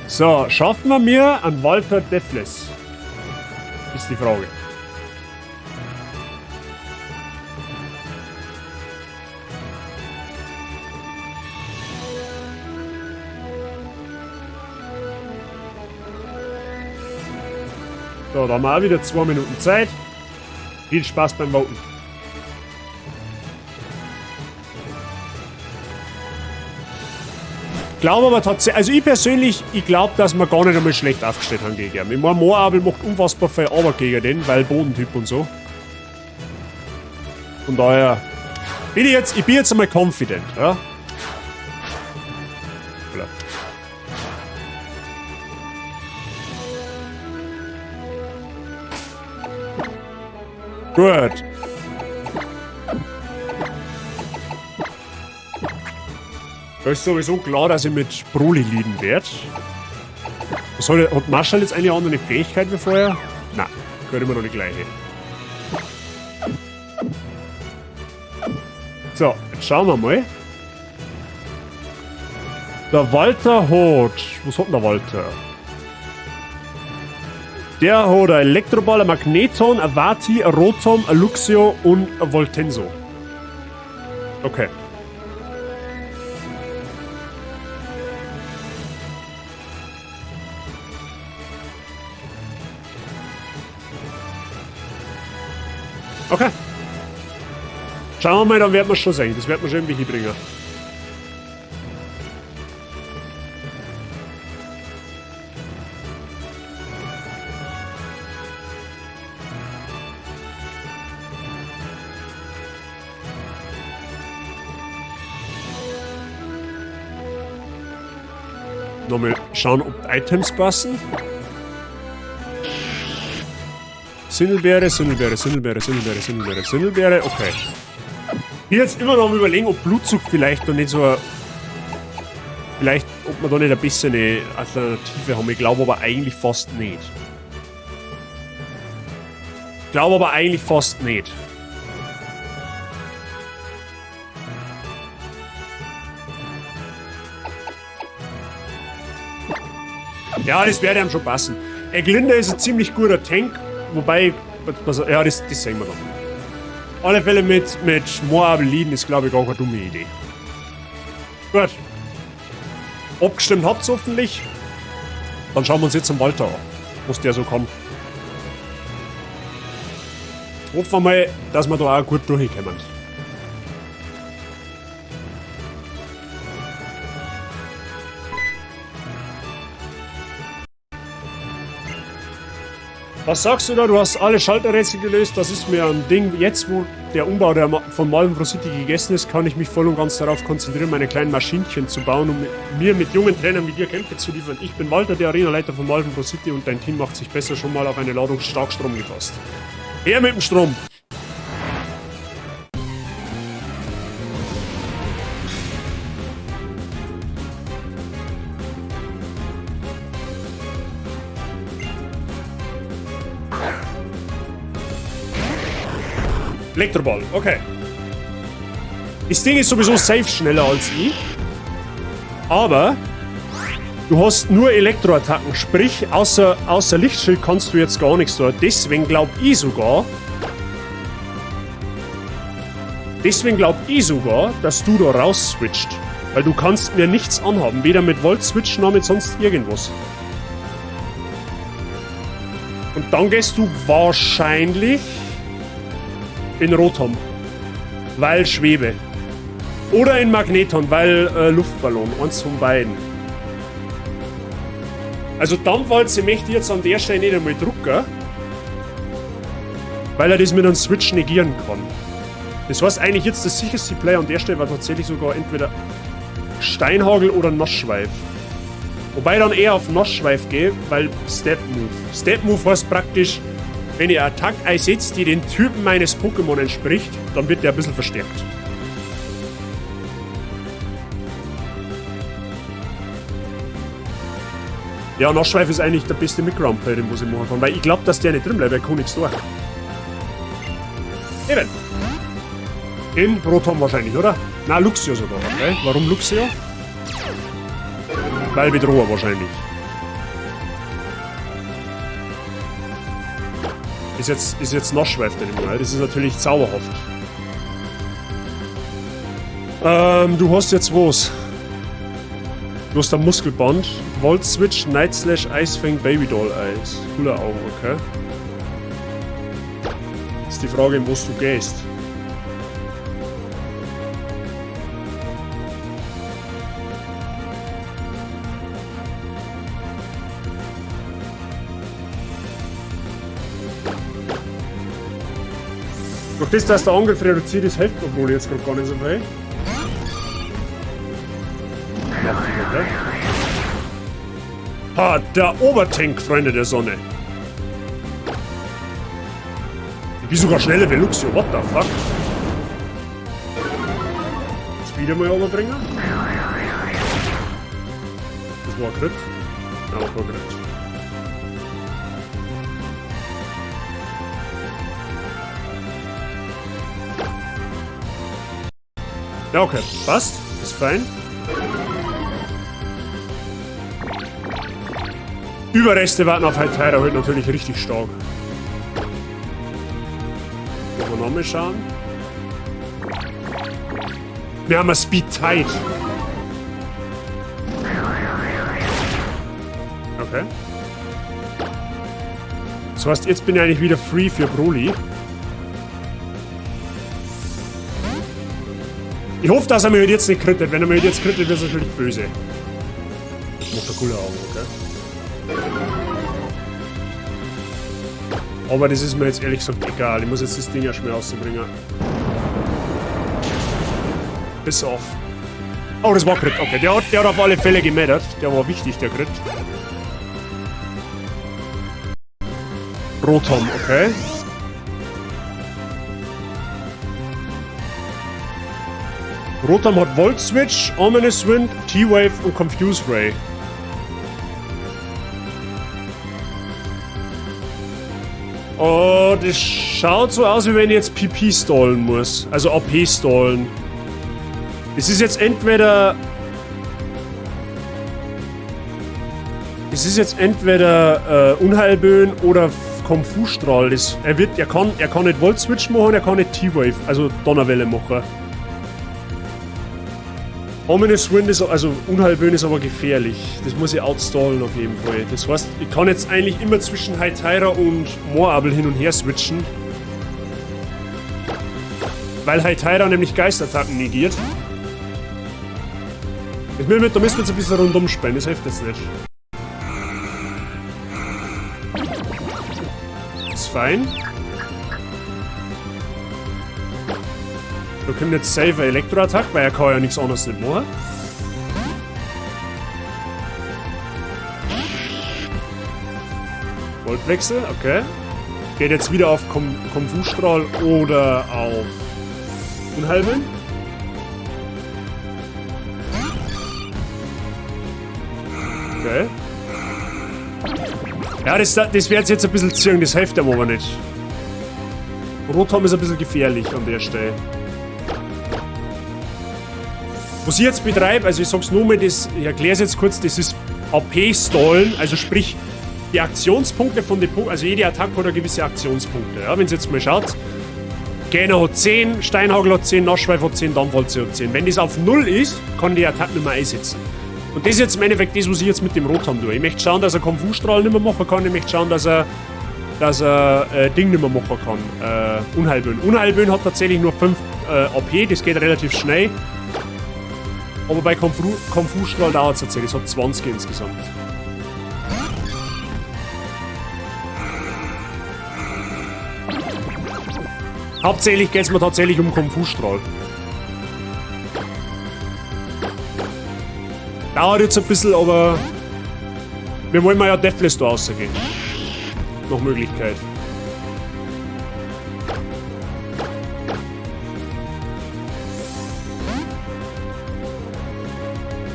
So, schaffen wir mir an Walter Deathless? Ist die Frage. So, da haben wir auch wieder 2 Minuten Zeit. Viel Spaß beim Voten. Glaube aber tatsächlich, also ich persönlich, ich glaube, dass wir gar nicht einmal schlecht aufgestellt haben gegen ihn. Ich meine, Moorabel macht unfassbar viel Arbeit gegen den, weil Bodentyp und so. Von daher bin ich jetzt einmal confident, ja. Gut. Da ist sowieso klar, dass ich mit Broly leaden werde. Hat Marshall jetzt eine andere Fähigkeit wie vorher? Nein, gehört immer noch die gleiche. So, jetzt schauen wir mal. Der Walter hat... Was hat denn der Walter? Der hat ein Elektroball, ein Magneton, ein Vati, ein Rotom, ein Luxio und ein Voltenso. Okay. Okay. Schauen wir mal, dann werden wir schon sehen. Das werden wir schon irgendwie hinbringen. Nochmal schauen, ob die Items passen. Sindelbeere, Sindelbeere, Sindelbeere, Sindelbeere, Sindelbeere, Sindelbeere, okay. Ich bin jetzt immer noch am Überlegen, ob Blutzug vielleicht noch nicht so ein... Vielleicht, ob wir da nicht ein bisschen eine Alternative haben. Ich glaube aber eigentlich fast nicht. Ich glaube aber eigentlich fast nicht. Ja, das werde ihm schon passen. Eglinde ist ein ziemlich guter Tank, wobei, ja, das sehen wir dann. Alle Fälle mit Moab leaden ist, glaube ich, gar keine dumme Idee. Gut. Abgestimmt habt's hoffentlich. Dann schauen wir uns jetzt den Walter an, was der so kann. Hoffen wir mal, dass wir da auch gut durchkommen. Was sagst du da? Du hast alle Schalterrätsel gelöst. Das ist mir ein Ding. Jetzt, wo der Umbau von Malvenfroh City gegessen ist, kann ich mich voll und ganz darauf konzentrieren, meine kleinen Maschinchen zu bauen, um mir mit jungen Trainern wie dir Kämpfe zu liefern. Ich bin Walter, der Arenaleiter von Malvenfroh City, und dein Team macht sich besser schon mal auf eine Ladung Starkstrom gefasst. Her mit dem Strom! Elektroball, okay. Das Ding ist sowieso safe schneller als ich. Aber du hast nur Elektroattacken, sprich, außer Lichtschild kannst du jetzt gar nichts tun. Deswegen glaub ich sogar, dass du da raus switcht. Weil du kannst mir nichts anhaben, weder mit Volt Switch noch mit sonst irgendwas. Und dann gehst du wahrscheinlich in Rotom, weil Schwebe. Oder in Magneton, weil Luftballon. Eins von beiden. Also Dampfwalze möchte ich jetzt an der Stelle nicht einmal drucken, weil er das mit einem Switch negieren kann. Das heißt eigentlich jetzt das sicherste Play an der Stelle war tatsächlich sogar entweder Steinhagel oder Nassschweif. Wobei ich dann eher auf Nassschweif gehe, weil Step Move. Step Move heißt praktisch, wenn ihr Attack einsetzt, die den Typen meines Pokémon entspricht, dann wird der ein bisschen verstärkt. Ja, Nassschweif ist eigentlich der beste Midground-Play, den was ich machen kann, weil ich glaub, dass der nicht drin bleibt, er kann nichts durch. Eben. In Rotom wahrscheinlich, oder? Na, Luxio sogar, okay. Warum Luxio? Weil Bedroher wahrscheinlich. Ist jetzt Nassschweif drin, oder? Das ist natürlich zauberhaft. Du hast jetzt was? Du hast ein Muskelband. Volt Switch, Night Slash, Eisfang, Baby Doll Eis. Cooler Augen, okay. Ist die Frage, in was du gehst. Durch das, dass der Angriff reduziert ist, hilft mir wohl jetzt gerade gar nicht so viel. Ha, der Obertank, Freunde der Sonne. Ich bin sogar schneller wie Luxio, what the fuck? Speed einmal runterbringen. Das war ein Crit. Ja, war kein Crit. Ja, okay. Passt. Ist fein. Überreste warten auf Hytera heute natürlich richtig stark. Wollen wir nochmal schauen? Wir haben eine Speed Tide. Okay. Das heißt, jetzt bin ich eigentlich wieder free für Broly. Ich hoffe, dass er mir jetzt nicht crittet. Wenn er mir jetzt crittet, wird es natürlich böse. Das macht er coole Augen, okay. Aber das ist mir jetzt ehrlich gesagt egal. Ich muss jetzt das Ding erstmal rausbringen. Piss off. Oh, das war Crit. Okay, der hat auf alle Fälle gemattert. Der war wichtig, der Crit. Rotom, okay. Rotom hat Volt Switch, Ominous Wind, T-Wave und Confuse Ray. Oh, das schaut so aus, wie wenn ich jetzt PP stallen muss. Also AP stallen. Es ist jetzt entweder... Es ist jetzt entweder Unheilböen oder Konfusstrahl. Das, er kann nicht Volt Switch machen, er kann nicht T-Wave, also Donnerwelle machen. Ominous Wind ist, also Unheilböen ist aber gefährlich. Das muss ich outstallen auf jeden Fall. Das heißt, ich kann jetzt eigentlich immer zwischen Hytera und Moorabel hin und her switchen. Weil Hytera nämlich Geistattacken negiert. Da müssen wir jetzt ein bisschen rundum spielen, das hilft jetzt nicht. Ist fein. Wir können jetzt safe Elektroattack, weil er kann ja nichts anderes nicht machen. Voltwechsel, okay. Geht jetzt wieder auf Konfusstrahl oder auf Unheilböen. Okay. Ja, das wird jetzt ein bisschen ziehen, das hilft ihm aber nicht. Rotom ist ein bisschen gefährlich an der Stelle. Was ich jetzt betreibe, also ich sag's nur mal, das, ich erklär's jetzt kurz, das ist AP-Stallen, also sprich, die Aktionspunkte von den Punkten, also jede Attacke hat eine gewisse Aktionspunkte. Ja, wenn ihr jetzt mal schaut, Gähner hat 10, Steinhagel hat 10, Nassschweif hat 10, Dampfwalze hat 10. Wenn das auf 0 ist, kann die Attacke nicht mehr einsetzen. Und das ist jetzt im Endeffekt das, was ich jetzt mit dem Rotom tue. Ich möchte schauen, dass er Konfusstrahl nicht mehr machen kann, ich möchte schauen, dass er Ding nicht mehr machen kann. Unheilböen. Unheilböen hat tatsächlich nur 5 AP, das geht relativ schnell. Aber bei Konfusstrahl dauert es tatsächlich, es hat 20 insgesamt. Hauptsächlich geht es mir tatsächlich um Konfusstrahl. Dauert jetzt ein bisschen, aber wir wollen mal ja Deathless da rausgehen. Noch Möglichkeit.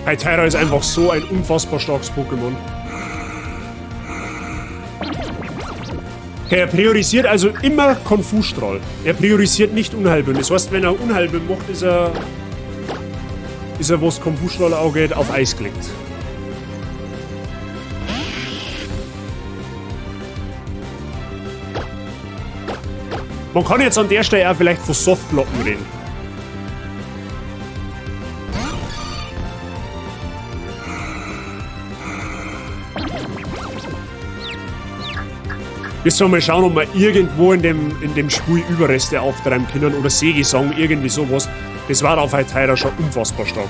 Hytera ist einfach so ein unfassbar starkes Pokémon. Okay, er priorisiert also immer Konfusstrahl. Er priorisiert nicht Unheilböen. Das heißt, wenn er Unheilböen macht, ist er, was Konfusstrahl angeht, auf Eis gelegt. Man kann jetzt an der Stelle auch vielleicht von Softblocken reden. Wir sollen mal schauen, ob wir irgendwo in dem Spiel Überreste auftreiben können oder Sägesang, irgendwie sowas. Das war auf Hytera schon unfassbar stark.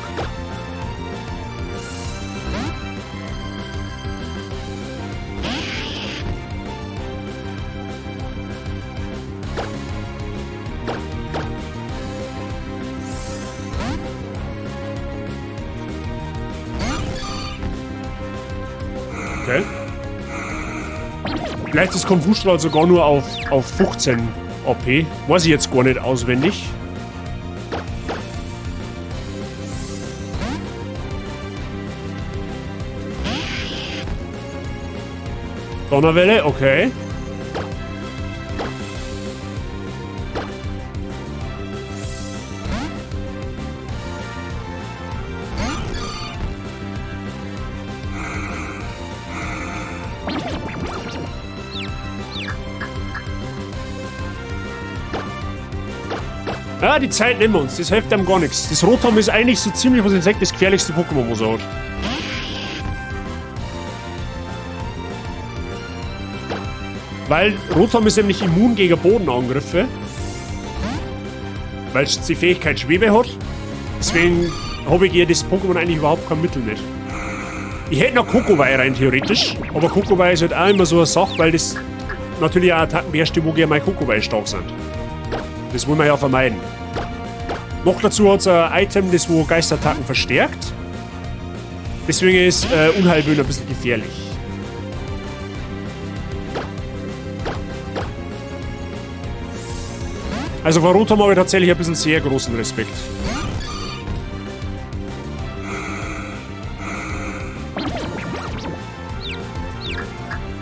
Okay. Vielleicht ist Konfusstrahl sogar nur auf 15 AP. Weiß ich jetzt gar nicht auswendig. Donnerwelle, okay. Ja, die Zeit nehmen wir uns. Das hilft einem gar nichts. Das Rotom ist eigentlich so ziemlich, was ich sage, das gefährlichste Pokémon, was er hat. Weil Rotom ist nämlich immun gegen Bodenangriffe. Weil es die Fähigkeit Schwebe hat. Deswegen habe ich gegen das Pokémon eigentlich überhaupt kein Mittel nicht. Ich hätte noch Kokowei rein theoretisch. Aber Kokowei ist halt auch immer so eine Sache, weil das natürlich auch Attacken beherrscht, die wo gegen mein Kokowei stark sind. Das wollen wir ja vermeiden. Noch dazu hat es ein Item, das wo Geistattacken verstärkt. Deswegen ist Unheilböen ein bisschen gefährlich. Also vor Rotom habe ich tatsächlich ein bisschen sehr großen Respekt.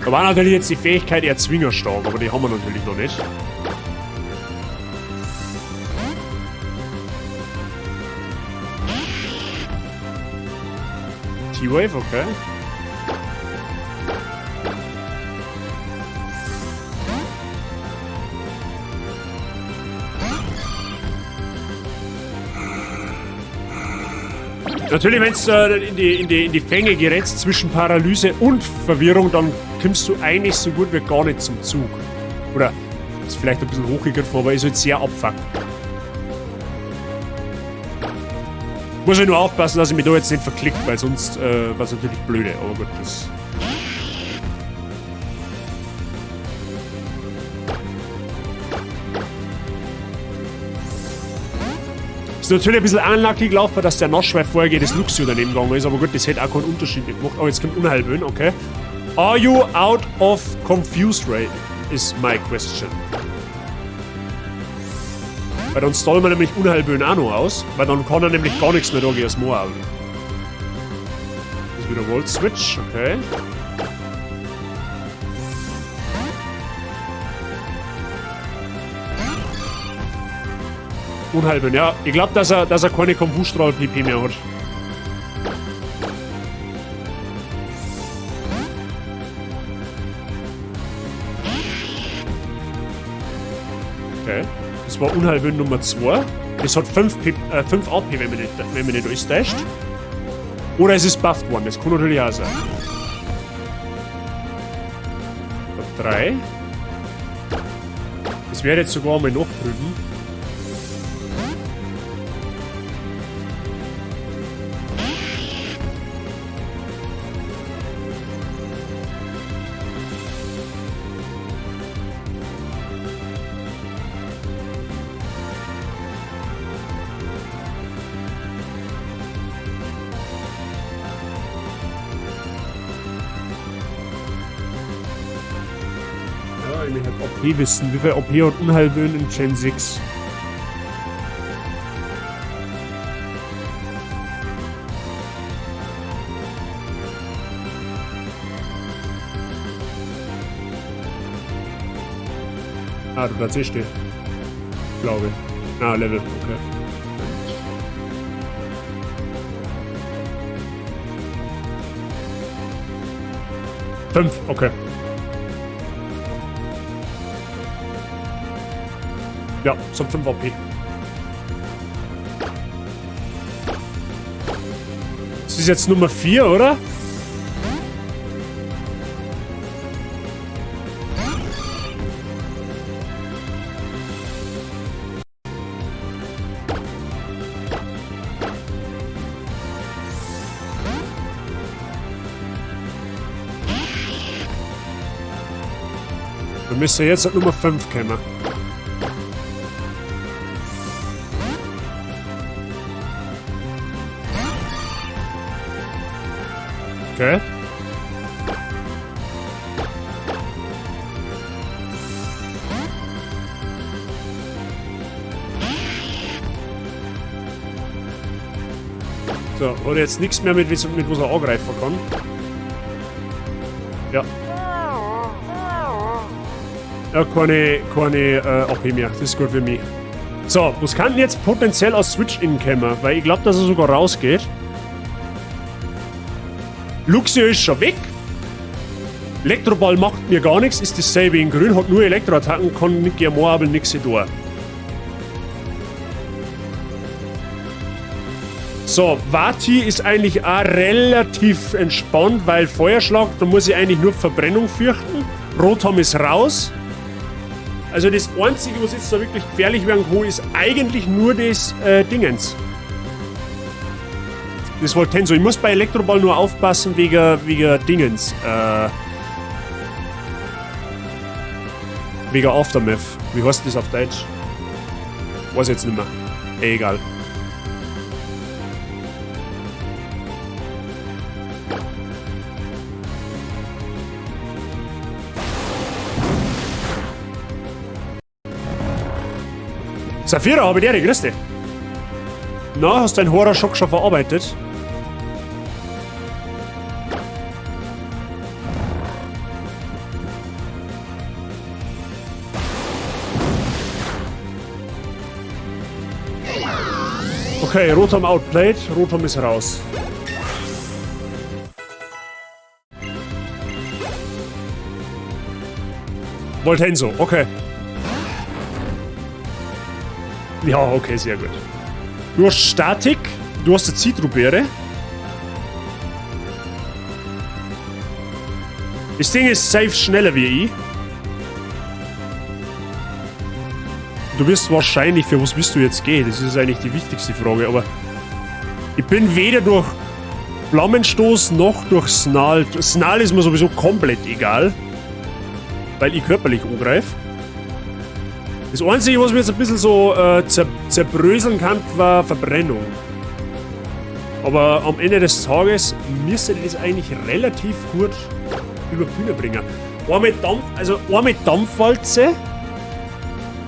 Da war natürlich jetzt die Fähigkeit Erzwingerstark, aber die haben wir natürlich noch nicht. T-Wave, okay. Natürlich, wenn's in die Fänge gerätst zwischen Paralyse und Verwirrung, dann kommst du eigentlich so gut wie gar nicht zum Zug. Oder ist vielleicht ein bisschen hochgegriffen, aber ist halt sehr abfuck. Muss ich nur aufpassen, dass ich mich da jetzt nicht verklickt, weil sonst war's natürlich blöde. Aber gut, das. Ist natürlich ein bisschen unlucky gelaufen, dass der Nassschweif vorher gegen das Luxio daneben gegangen ist, aber gut, das hätte auch keinen Unterschied gemacht. Oh, jetzt kommt Unheilböen, okay. Are you out of Confused Ray? Is my question. Weil dann stallen wir nämlich Unheilböen auch noch aus, weil dann kann er nämlich gar nichts mehr da gegen das Moor. Das ist wieder Volt Switch, okay. Unheilböen, ja. Ich glaub, dass er keine Konfusstrahl-P P mehr hat. Okay. Das war Unheilböen Nummer 2. Das hat 5 AP, wenn man nicht alles täuscht. Oder es ist buffed worden, das kann natürlich auch sein. 3. Das werde ich jetzt sogar mal nachprüfen. Ich möchte OP wissen. Wie viel OP hat Unheilböen in Gen 6? Ah, du bleibst eh stehen. Glaube ich. Ah, Level, okay. 5, okay. Ja, es hat 5 AP. Das ist jetzt Nummer 4, oder? Wir müssen jetzt at Nummer 5 kommen. Okay. So, hat jetzt nichts mehr mit was er angreifen kann. Ja. Ja, keine AP mehr. Das ist gut für mich. So, was kann denn jetzt potenziell aus Switch-In kommen? Weil ich glaube, dass er sogar rausgeht. Luxio ist schon weg. Elektroball macht mir gar nichts, ist dasselbe in grün, hat nur Elektroattacken, kann mit Moabel nichts tun. So, Vati ist eigentlich auch relativ entspannt, weil Feuerschlag, da muss ich eigentlich nur Verbrennung fürchten. Rotom ist raus. Also das Einzige, was jetzt da wirklich gefährlich werden kann, ist eigentlich nur das Dingens. Das Voltenso. Ich muss bei Elektroball nur aufpassen wegen Dingens. Wegen Aftermath. Wie heißt das auf Deutsch? Weiß ich jetzt nicht mehr. Egal. Saphira, habe ich dir, grüß dich. Na, hast du deinen Horrorschock schon verarbeitet? Okay, Rotom outplayed, Rotom ist raus. Voltenso, okay. Ja, okay, sehr gut. Du hast Statik, du hast eine Zitrobäre. Das Ding ist safe schneller wie ich. Du wirst wahrscheinlich, für was bist du jetzt gehen? Das ist eigentlich die wichtigste Frage, aber ich bin weder durch Flammenstoß noch durch Snarl. Snarl ist mir sowieso komplett egal, weil ich körperlich angreife. Das Einzige, was mir jetzt ein bisschen so zerbröseln kann, war Verbrennung. Aber am Ende des Tages müsste das eigentlich relativ gut über die Bühne bringen. Einmal Dampf, also einmal Dampfwalze.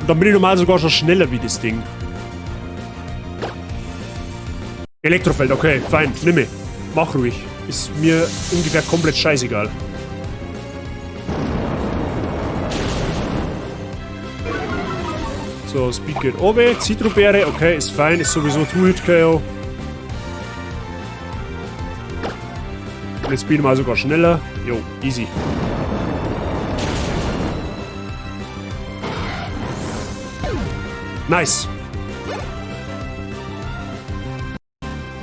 Und dann bin ich normal sogar schon schneller wie das Ding. Elektrofeld, okay, fein, nimm mich. Mach ruhig. Ist mir ungefähr komplett scheißegal. So, Speed geht oben. Zitrobäre, okay, ist fein, ist sowieso Two-Hit-KO. Und jetzt bin ich mal sogar schneller. Jo, easy. Nice.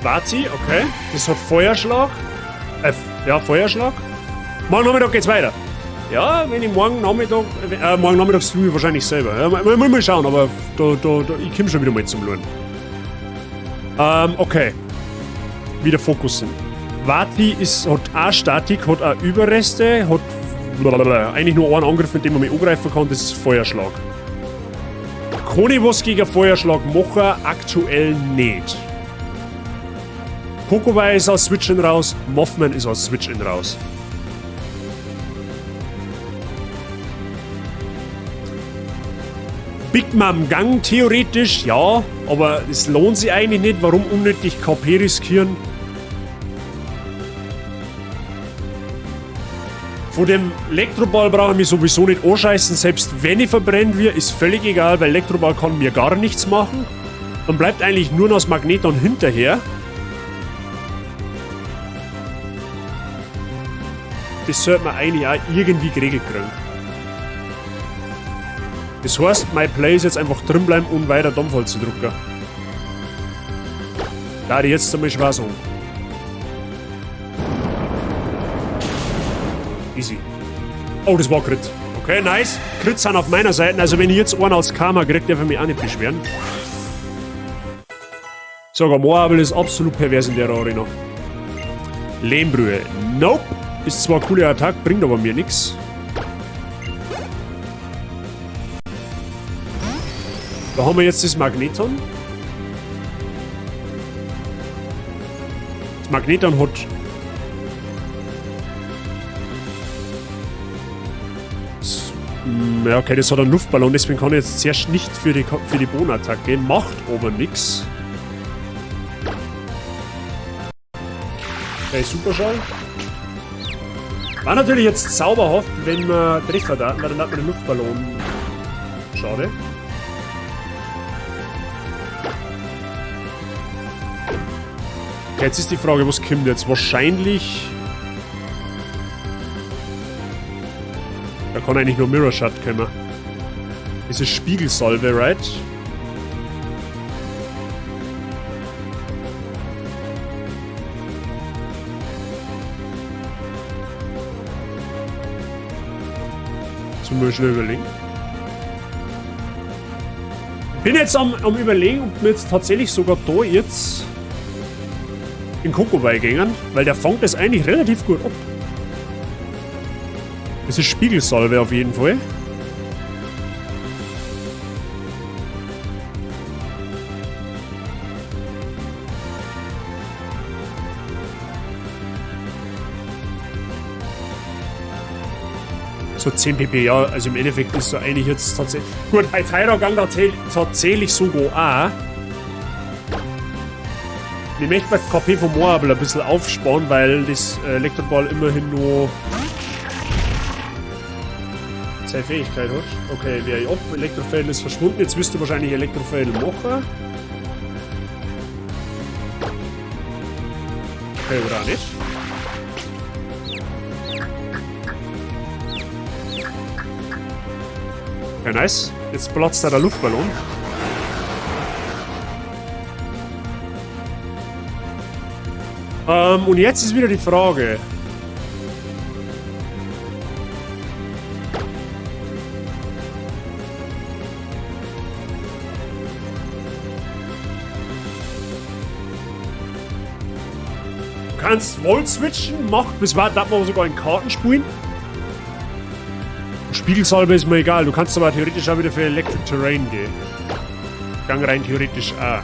Vati, okay. Das hat Feuerschlag. Ja, Feuerschlag. Morgen Nachmittag geht's weiter. Ja, wenn ich morgen Nachmittag streame ich wahrscheinlich selber. Ja, mal schauen, aber da, ich komme schon wieder mal zum Lernen. Okay. Wieder fokussen. Vati hat auch Statik, hat auch Überreste, hat blablabla, eigentlich nur einen Angriff, mit dem man mich angreifen kann, das ist Feuerschlag. Kann ich was gegen Feuerschlag machen? Aktuell nicht. Kokowai ist aus Switch-In raus, Mothman ist aus Switch-In raus. Big Mom Gang theoretisch, ja, aber es lohnt sich eigentlich nicht. Warum unnötig KP riskieren? Vor dem Elektroball brauche ich mich sowieso nicht anscheißen, selbst wenn ich verbrennt wird, ist völlig egal, weil Elektroball kann mir gar nichts machen. Dann bleibt eigentlich nur noch das Magneton hinterher. Das sollte man eigentlich auch irgendwie geregelt kriegen. Das heißt, mein Play ist jetzt einfach drin bleiben und weiter Dampfwalze drücken. Da ich jetzt einmal schwer sagen. Easy. Oh, das war Crit. Okay, nice. Crits sind auf meiner Seite. Also wenn ich jetzt einen als Karma kriege, darf ich mich auch nicht beschweren. Sogar Moabel ist absolut pervers in der Arena. Lehmbrühe. Nope. Ist zwar eine coole Attacke, bringt aber mir nichts. Da haben wir jetzt das Magneton. Das Magneton hat... Ja, okay, das hat einen Luftballon, deswegen kann ich jetzt zuerst nicht für die Bodenattacke gehen. Macht aber nichts. Okay, Superschall. War natürlich jetzt zauberhaft, wenn wir Treffer da, weil dann hat man den Luftballon. Schade. Okay, jetzt ist die Frage, was kommt jetzt? Wahrscheinlich... Da kann eigentlich nur Mirror Shot kommen. Das ist Spiegelsalve, right? Zum Beispiel überlegen. Bin jetzt am Überlegen, ob wir jetzt tatsächlich sogar da jetzt in Kokowei gehen, weil der fängt das eigentlich relativ gut ab. Das ist Spiegelsalve auf jeden Fall. So 10 pp, ja, also im Endeffekt ist so eigentlich jetzt tatsächlich... Gut, Hytira gang tatsächlich sogar auch. Ich möchte bei KP vom Moabel ein bisschen aufsparen, weil das Elektroball immerhin nur seine Fähigkeit hat. Okay, wer ich ab. Elektrofeld ist verschwunden. Jetzt wirst du wahrscheinlich Elektrofeld machen. Okay, oder auch nicht. Okay, nice. Jetzt platzt da der Luftballon. Und jetzt ist wieder die Frage. Du kannst Volt switchen, macht, bis weit darf man sogar in Karten spielen. Spiegelsalbe ist mir egal, du kannst aber theoretisch auch wieder für Electric Terrain gehen. Gang rein theoretisch auch.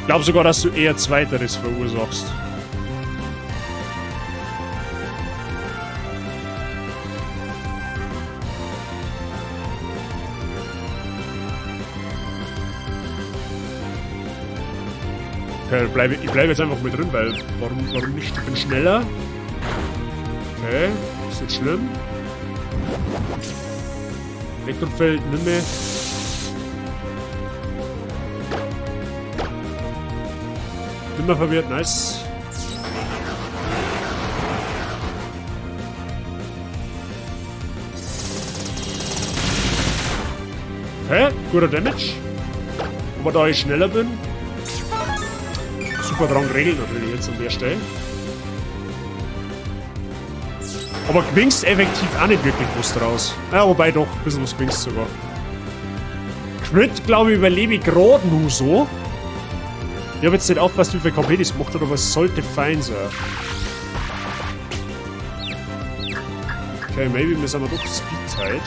Ich glaube sogar, dass du eher Zweiteres verursachst. Okay, ich bleibe jetzt einfach mit drin, weil warum nicht? Ich bin schneller. Okay, ist nicht schlimm. Elektrofeld, nimm mehr. Nimmer verwirrt, nice. Okay, guter Damage. Aber da ich schneller bin. Super dran geregelt natürlich jetzt an der Stelle. Aber gewinnst effektiv auch nicht wirklich was draus. Ja, wobei doch, ein bisschen was gewinnst sogar. Crit, glaube ich, überlebe ich gerade nur so. Ich habe jetzt nicht aufgepasst, wie viel KP das macht, aber es sollte fein sein. Okay, maybe müssen wir doch Speed-Zeit.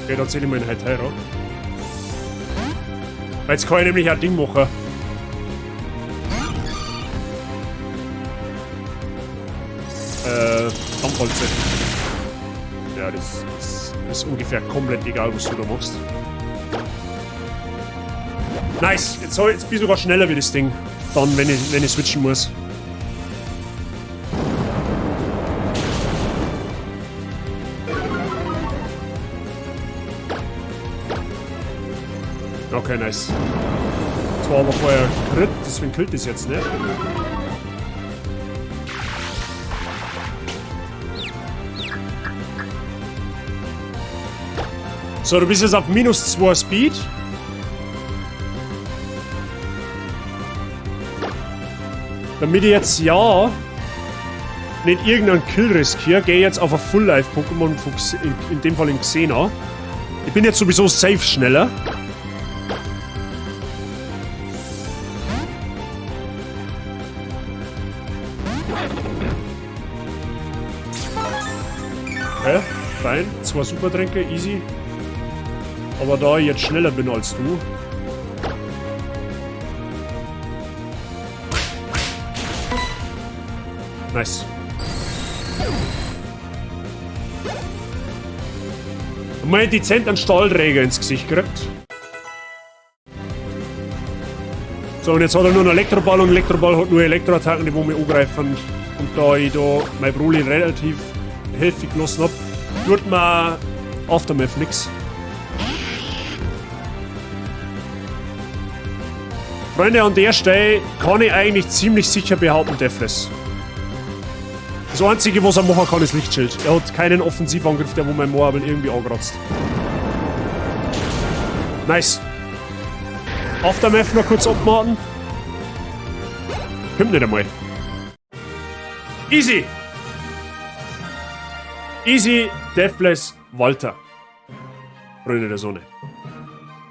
Okay, da zähle ich mal in Hytira. Weil jetzt kann ich nämlich ein Ding machen. Dampfholze. Ja, das ist ungefähr komplett egal, was du da machst. Nice! Jetzt bin ich sogar schneller wie das Ding. Dann, wenn ich switchen muss. Okay, nice. Das war aber vorher Crit, deswegen killt das jetzt nicht. So, du bist jetzt auf minus 2 Speed. Damit ich jetzt ja nicht irgendeinen Kill riskiere, gehe ich jetzt auf ein Full-Life-Pokémon, in dem Fall in Xena. Ich bin jetzt sowieso safe schneller. Okay, fein. 2 Supertränke, easy. Aber da ich jetzt schneller bin als du. Nice. Mal dezent einen Stahlträger ins Gesicht gekriegt. So, und jetzt hat er nur einen Elektroball und Elektroball hat nur Elektroattacken, die wo mich angreifen. Und da ich da mein Broly relativ heftig gelassen hab, tut mir Aftermath nix. Freunde, an der Stelle kann ich eigentlich ziemlich sicher behaupten, Deathless. Das Einzige, was er machen kann, ist Lichtschild. Er hat keinen Offensivangriff, der wo mein Moabel irgendwie angratzt. Nice. Aftermath noch kurz abwarten. Kommt nicht einmal. Easy! Easy, Deathless, Walter. Freunde der Sonne.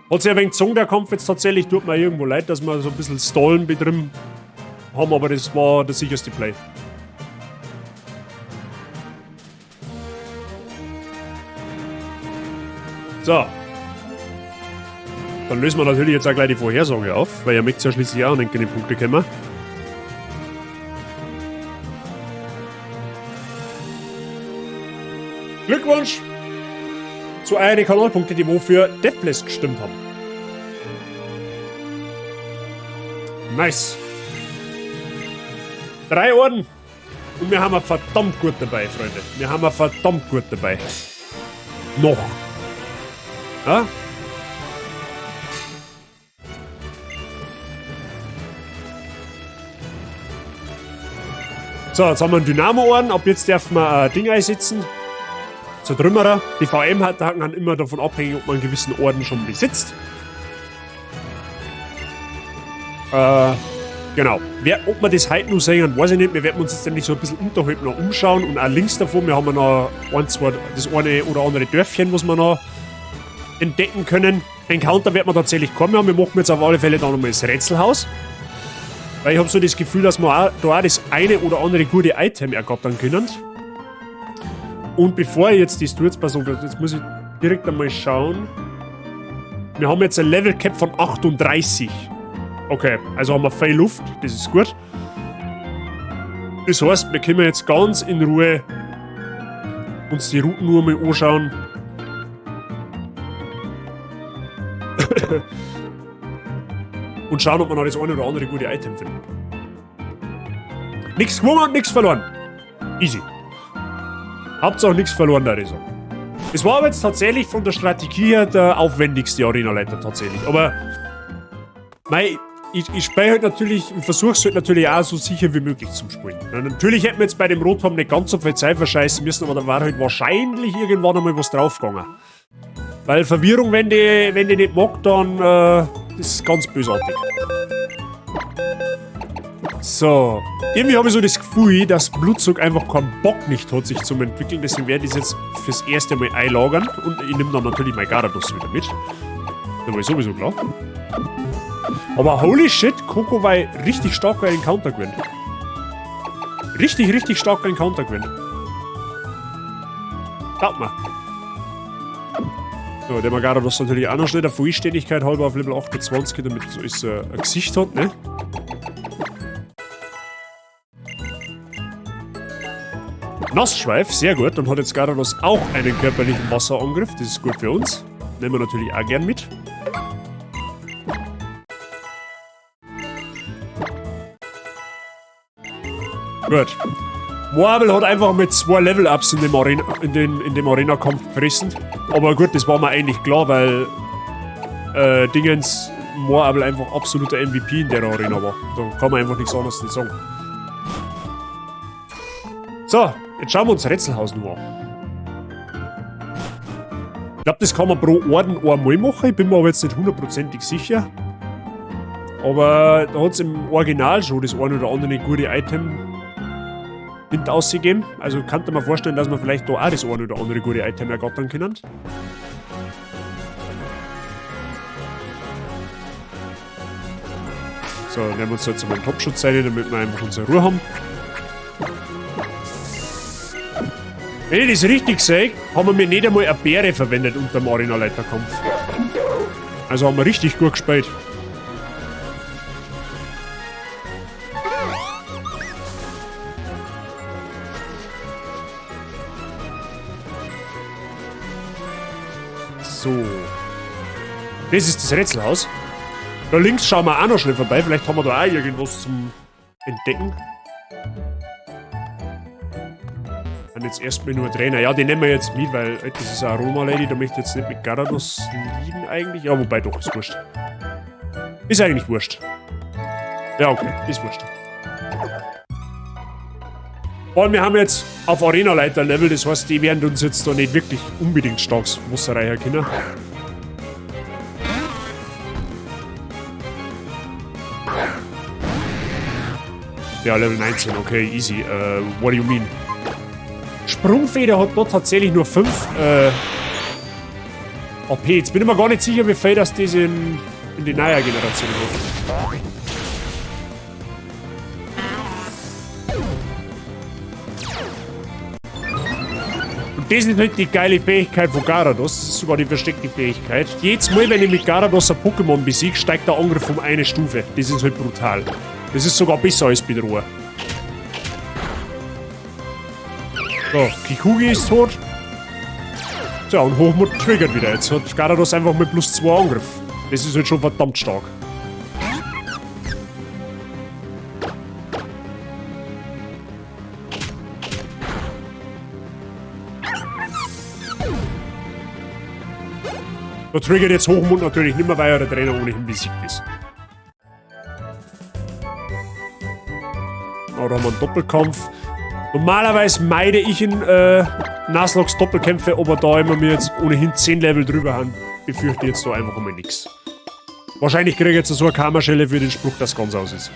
Hat sich ein wenig gezogen, der Kampf jetzt tatsächlich. Tut mir irgendwo leid, dass wir so ein bisschen Stallen betrieben haben, aber das war der sicherste Play. So. Dann lösen wir natürlich jetzt auch gleich die Vorhersage auf, weil ihr möchtet ja schließlich auch an die Punkte kommen. Glückwunsch zu euren Kanalpunkte, die wo für Deathless gestimmt haben. Nice. 3 Orden. Und wir haben wir verdammt gut dabei, Freunde. Wir haben wir verdammt gut dabei. Noch. Ja? So, jetzt haben wir einen Dynamo-Orden. Ab jetzt dürfen wir ein Ding einsetzen. Zertrümmerer. Die V M-Attacken sind immer davon abhängig, ob man einen gewissen Orden schon besitzt. Genau. Ob wir das heute noch sehen, weiß ich nicht. Wir werden uns jetzt nämlich so ein bisschen unterhalb noch umschauen und auch links davon, wir haben ja noch ein, zwei, das eine oder andere Dörfchen, was wir noch entdecken können. Encounter wird man tatsächlich kommen haben. Wir machen jetzt auf alle Fälle da nochmal das Rätselhaus. Weil ich hab so das Gefühl, dass wir auch, da auch das eine oder andere gute Item ergattern können. Und bevor ich jetzt das tue, jetzt pass auf, jetzt muss ich direkt einmal schauen. Wir haben jetzt ein Level Cap von 38. Okay, also haben wir viel Luft, das ist gut. Das heißt, wir können jetzt ganz in Ruhe uns die Routen nur mal anschauen. Und schauen, ob wir noch das eine oder andere gute Item finden. Nichts gewonnen und nichts verloren. Easy. Hauptsache nichts verloren, da ist er. Es war aber jetzt tatsächlich von der Strategie her der aufwendigste Arena-Leiter tatsächlich. Aber mei, ich spiele halt natürlich, ich versuch's halt natürlich auch so sicher wie möglich zum Spielen. Na, natürlich hätten wir jetzt bei dem Rotom nicht ganz so viel Zeit verscheißen müssen, aber da war halt wahrscheinlich irgendwann einmal was draufgegangen. Weil Verwirrung, wenn die nicht mag, dann das ist ganz bösartig. So. Irgendwie habe ich so das Gefühl, dass Blutzug einfach keinen Bock nicht hat, sich zum entwickeln. Deswegen werde ich es jetzt fürs erste Mal einlagern. Und ich nehme dann natürlich mein Garados wieder mit. Das war sowieso klar. Aber holy shit, Koko war richtig starker Encounter gewinnt. Richtig, richtig starker Encounter gewinnt. Schaut mal. So, der Garados natürlich auch noch schnell der Vollständigkeit halber auf Level 28, damit das alles ein Gesicht hat, ne? Nassschweif, sehr gut. Dann hat jetzt Garados auch einen körperlichen Wasserangriff. Das ist gut für uns. Nehmen wir natürlich auch gern mit. Gut. Moabel hat einfach mit 2 Level-Ups in dem Arena-Kampf gefressen. Aber gut, das war mir eigentlich klar, weil Dingens Moabel einfach absoluter MVP in der Arena war. Da kann man einfach nichts anderes nicht sagen. So, jetzt schauen wir uns Rätselhaus noch an. Ich glaub, das kann man pro Orden einmal machen. Ich bin mir aber jetzt nicht hundertprozentig sicher. Aber da hat's im Original schon das ein oder andere gute Item hinten ausgegeben. Also kann man vorstellen, dass man vielleicht da auch das ein oder andere gute Item ergattern können. So, dann nehmen wir uns jetzt mal einen Topschutz rein, damit wir einfach unsere Ruhe haben. Wenn ich das richtig sehe, haben wir nicht einmal eine Beere verwendet unter dem Arena-Leiterkampf. Also haben wir richtig gut gespielt. So. Das ist das Rätselhaus. Da links schauen wir auch noch schnell vorbei. Vielleicht haben wir da auch irgendwas zum Entdecken. Und jetzt erstmal nur Trainer. Ja, den nehmen wir jetzt mit, weil das ist eine Aroma-Lady. Da möchte ich jetzt nicht mit Garados liegen eigentlich. Ja, wobei doch, ist wurscht. Ist eigentlich wurscht. Ja, okay, ist wurscht. Und wir haben jetzt auf Arena-Leiter-Level, das heißt, die werden uns jetzt da nicht wirklich unbedingt stark Wasser reichen können. Ja, Level 19, okay, easy. What do you mean? Sprungfeder hat dort tatsächlich nur 5 AP. Jetzt bin ich mir gar nicht sicher, wie viel das in die neue Generation hat. Und das ist halt die geile Fähigkeit von Garados. Das ist sogar die versteckte Fähigkeit. Jedes Mal, wenn ich mit Garados ein Pokémon besiege, steigt der Angriff um eine Stufe. Das ist halt brutal. Das ist sogar besser als Bedroher. So, Kikugi ist tot. So, und Hochmut triggert wieder. Jetzt hat Garados einfach mit plus 2 Angriff. Das ist halt schon verdammt stark. Da triggert jetzt Hochmut natürlich nicht mehr, weil ja der Trainer ohnehin besiegt ist. Oh, da haben wir einen Doppelkampf. Normalerweise meide ich in Nuzlockes Doppelkämpfe, aber da immer mir jetzt ohnehin 10 Level drüber haben, befürchte ich jetzt da einfach einmal nix. Wahrscheinlich kriege ich jetzt so eine Karma-Schelle für den Spruch, dass ganz aus ist.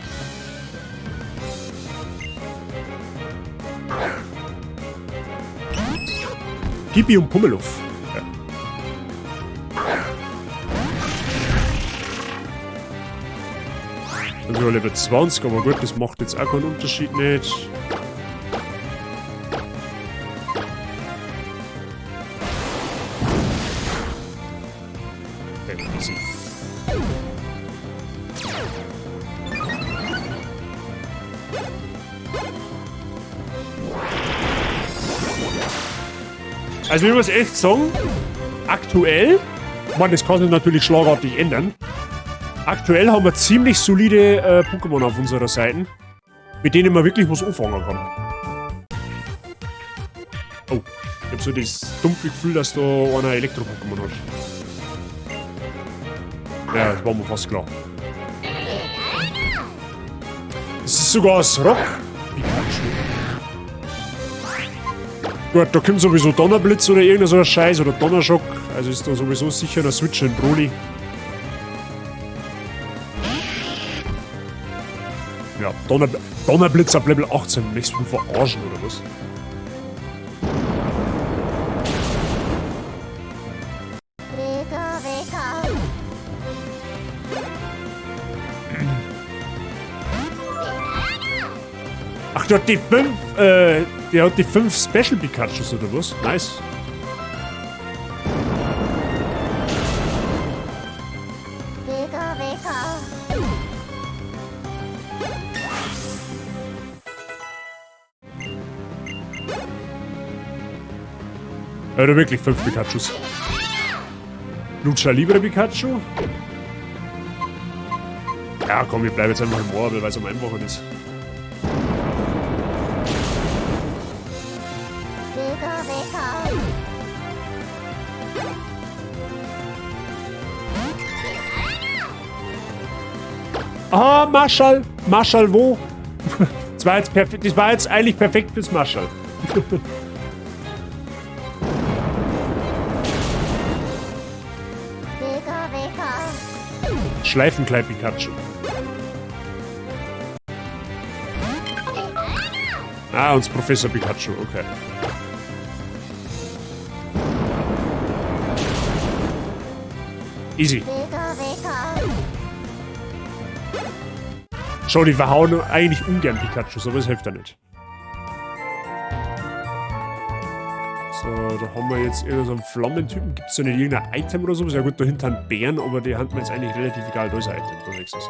Pipi und Pummeluff. Ja. Also Level 20, aber gut, das macht jetzt auch keinen Unterschied nicht. Okay, easy. Also ich muss echt sagen, aktuell, man, das kann sich natürlich schlagartig ändern. Aktuell haben wir ziemlich solide Pokémon auf unserer Seite, mit denen man wirklich was anfangen kann. Oh, ich hab so das dumpfe Gefühl, dass da einer Elektro-Pokémon hat. Ja, das war mir fast klar. Das ist sogar das Rock Pikachu. Gut, da kommt sowieso Donnerblitz oder irgendein so ein Scheiß oder Donnerschock. Also ist da sowieso sicher ein Switch in Broly. Ja, Donnerblitz auf Level 18. Möchtest du mich verarschen oder was? Ach, der hat die 5, der hat die 5 Special Pikachus oder was? Nice. Oder wirklich 5 Pikachus. Lucha Libre Pikachu? Ja, komm, ich bleib jetzt einfach im Ohr, weil es am einfachen ist. Ah, Marschall! Marschall wo? Das war jetzt perfekt, das war jetzt eigentlich perfekt fürs Marschall. Schleifenkleid Pikachu. Ah, und Professor Pikachu, okay. Easy. Schau, die verhauen eigentlich ungern Pikachus, aber es hilft ja nicht. So, da haben wir jetzt irgendeinen so einen Flammentypen. Gibt's da nicht irgendein Item oder so? Ja gut, dahinter einen Bären, aber die haben mir jetzt eigentlich relativ egal. Da ist ein Item, da nächstes.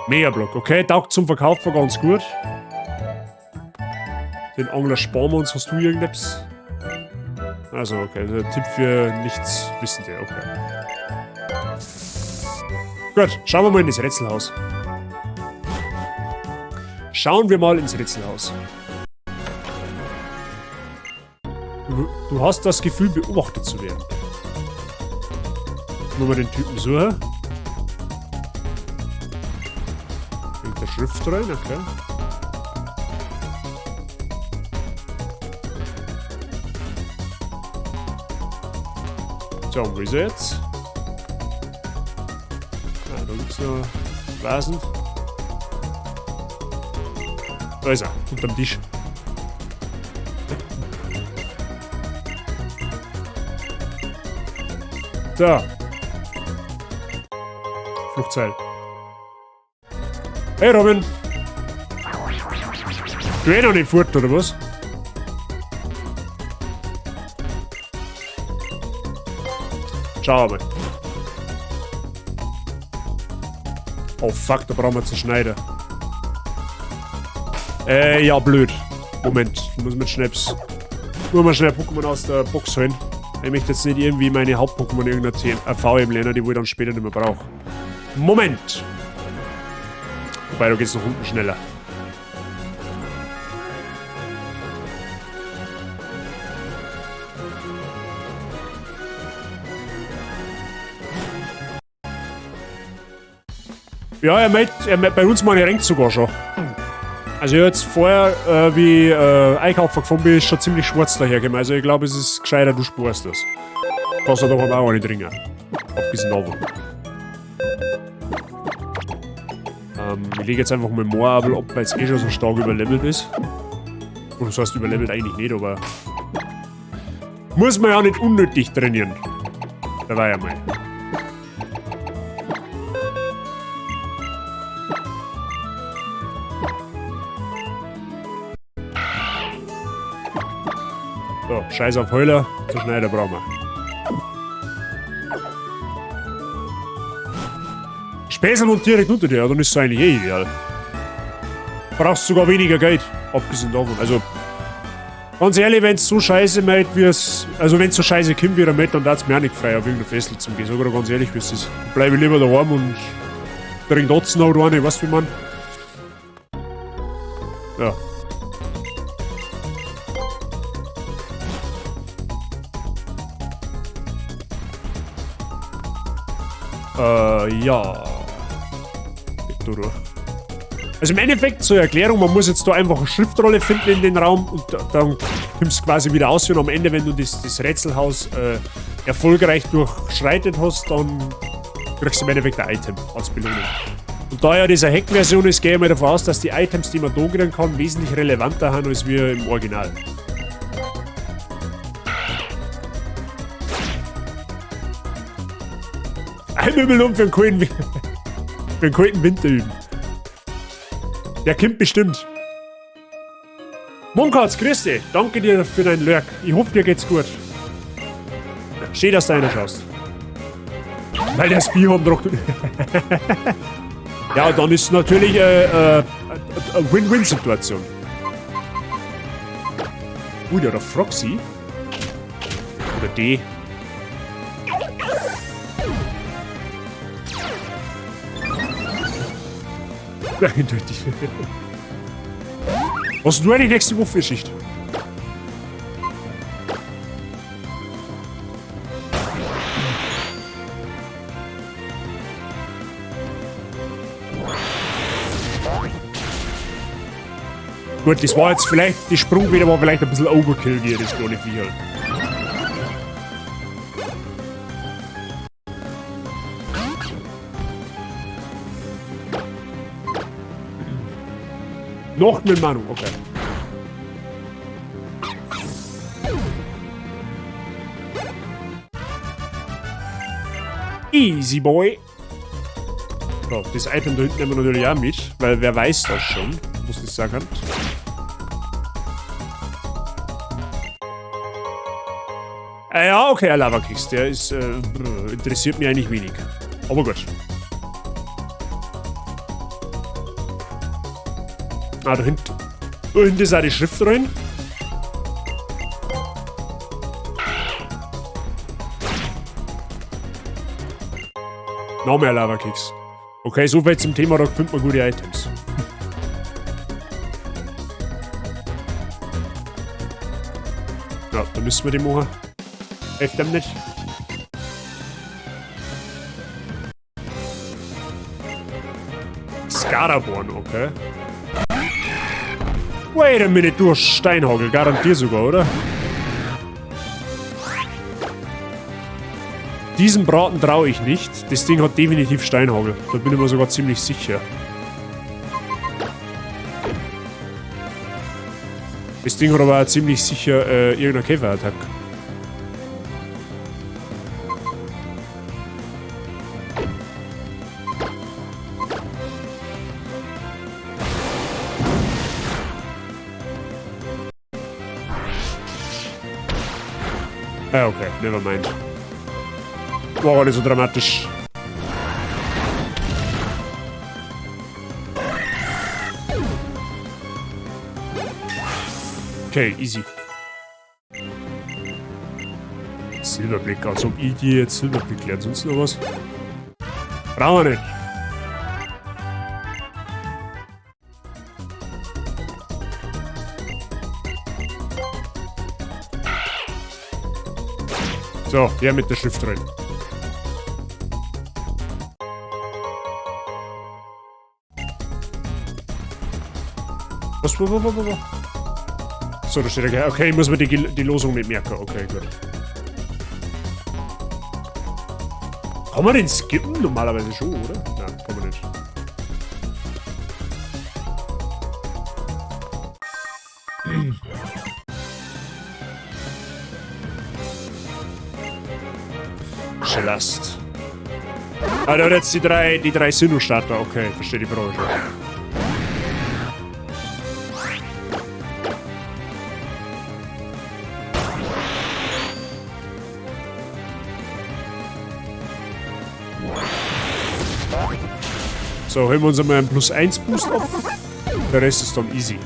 Mega-Block, okay, taugt zum Verkauf war ganz gut. Den Angler sparen wir uns. Hast du irgendetwas? Also, okay. Also, Tipp für Nichtswissende, okay. Gut, schauen wir mal in das Rätselhaus. Schauen wir mal ins Rätselhaus. Du hast das Gefühl, beobachtet zu werden. Nur mal den Typen suchen. Bringt der Schrift rein, okay. So, wo ist er jetzt? Ah, da gibt's noch Vasen. Da ist er, unterm Tisch. So. Fluchtseil. Hey Robin! Du eh noch nicht fort, oder was? Schauen wir mal. Oh fuck, da brauchen wir zu schneiden. Ja, blöd. Moment, ich muss mit Schnaps. Nur mal schnell Pokémon aus der Box holen. Ich möchte jetzt nicht irgendwie meine Haupt-Pokémon irgendeiner VM lernen, die wo ich dann später nicht mehr brauche. Moment! Wobei, da geht's noch unten schneller. Ja, er meldet bei uns meine Ränge sogar schon. Also ich hab jetzt vorher, wie ich einkaufen gefahren bin, ist schon ziemlich schwarz dahergekommen. Also ich glaube, es ist gescheiter, du sparst das. Kannst du doch auch nicht trinken. Abgesehen davon. Ich lege jetzt einfach mal Moorabel ab, weil es eh schon so stark überlevelt ist. Und das heißt überlevelt eigentlich nicht, aber muss man ja nicht unnötig trainieren. Da war ja mal. So, Scheiß auf Heuler, zu Schneider brauchen wir. Späßel und direkt unter dir, ja, dann ist es eigentlich eh ideal. Brauchst sogar weniger Geld, abgesehen davon. Also, ganz ehrlich, wenn's so scheiße meint, wie es, also wenn's so scheiße kommt, wie er meint, dann darf's mir auch nicht frei, auf irgendeine Fessel zu gehen. Sogar ganz ehrlich, wie es ist. Bleib ich lieber daheim und trink trotzdem noch eine, weißt du, wie man. Ja. Ja. Geht da durch. Also im Endeffekt zur Erklärung, man muss jetzt da einfach eine Schriftrolle finden in den Raum und dann kommst du quasi wieder aus und am Ende, wenn du das Rätselhaus erfolgreich durchschreitet hast, dann kriegst du im Endeffekt ein Item als Belohnung. Und da ja diese Hack-Version ist, gehe ich mal davon aus, dass die Items, die man da kriegen kann, wesentlich relevanter sind als wir im Original. Ein Möbel für einen kalten für einen kalten Winter üben. Der kommt bestimmt. Munkatz, grüß dich. Danke dir für dein Lurk. Ich hoffe, dir geht's gut. Schön, dass du reinschaust. Weil der Spion druckt. Ja, dann ist natürlich eine Win-Win-Situation. Ui, der Froxy. Oder D. Eindeutig. Was hast du eigentlich nächste Woche für Schicht? Gut, das war jetzt vielleicht, die Sprungfeder war vielleicht ein bisschen Overkill hier, das kleine Viech. Noch mit Manu, okay. Easy boy. So, das Item da hinten nehmen wir natürlich auch mit, weil wer weiß das schon, was das sagen kann. Ja, okay, ein Lavakeks, der ist, interessiert mich eigentlich wenig. Aber gut. Ah, da hinten. Da hinten ist auch die Schrift drin. Noch mehr Lava-Kicks. Okay, soviel zum Thema, da findet man gute Items. Ja, da müssen wir die machen. Hilft dem nicht. Skaraborn, okay. Wait a minute, du hast Steinhagel, garantiert sogar, oder? Diesem Braten traue ich nicht. Das Ding hat definitiv Steinhagel. Da bin ich mir sogar ziemlich sicher. Das Ding hat aber auch ziemlich sicher irgendeine Käferattacke. Ah, okay, never mind. War gar nicht so dramatisch. Okay, easy. Silberblick, als ob ich dir jetzt Silberblick lerne. Sonst noch was? Brauchen wir nicht. So, her mit der Schrift rein. Was? Wo, wo, wo, wo, wo? So, da steht der. Okay, ich muss mir die Losung nicht merken. Okay, gut. Kann man den skippen? Normalerweise schon, oder? Nein, kann man nicht. Schelast. Ah, da hat jetzt die drei Sinnoh-Starter. Okay, verstehe die Frage schon. So, holen wir uns einmal einen plus 1 Boost ab. Der Rest ist dann easy.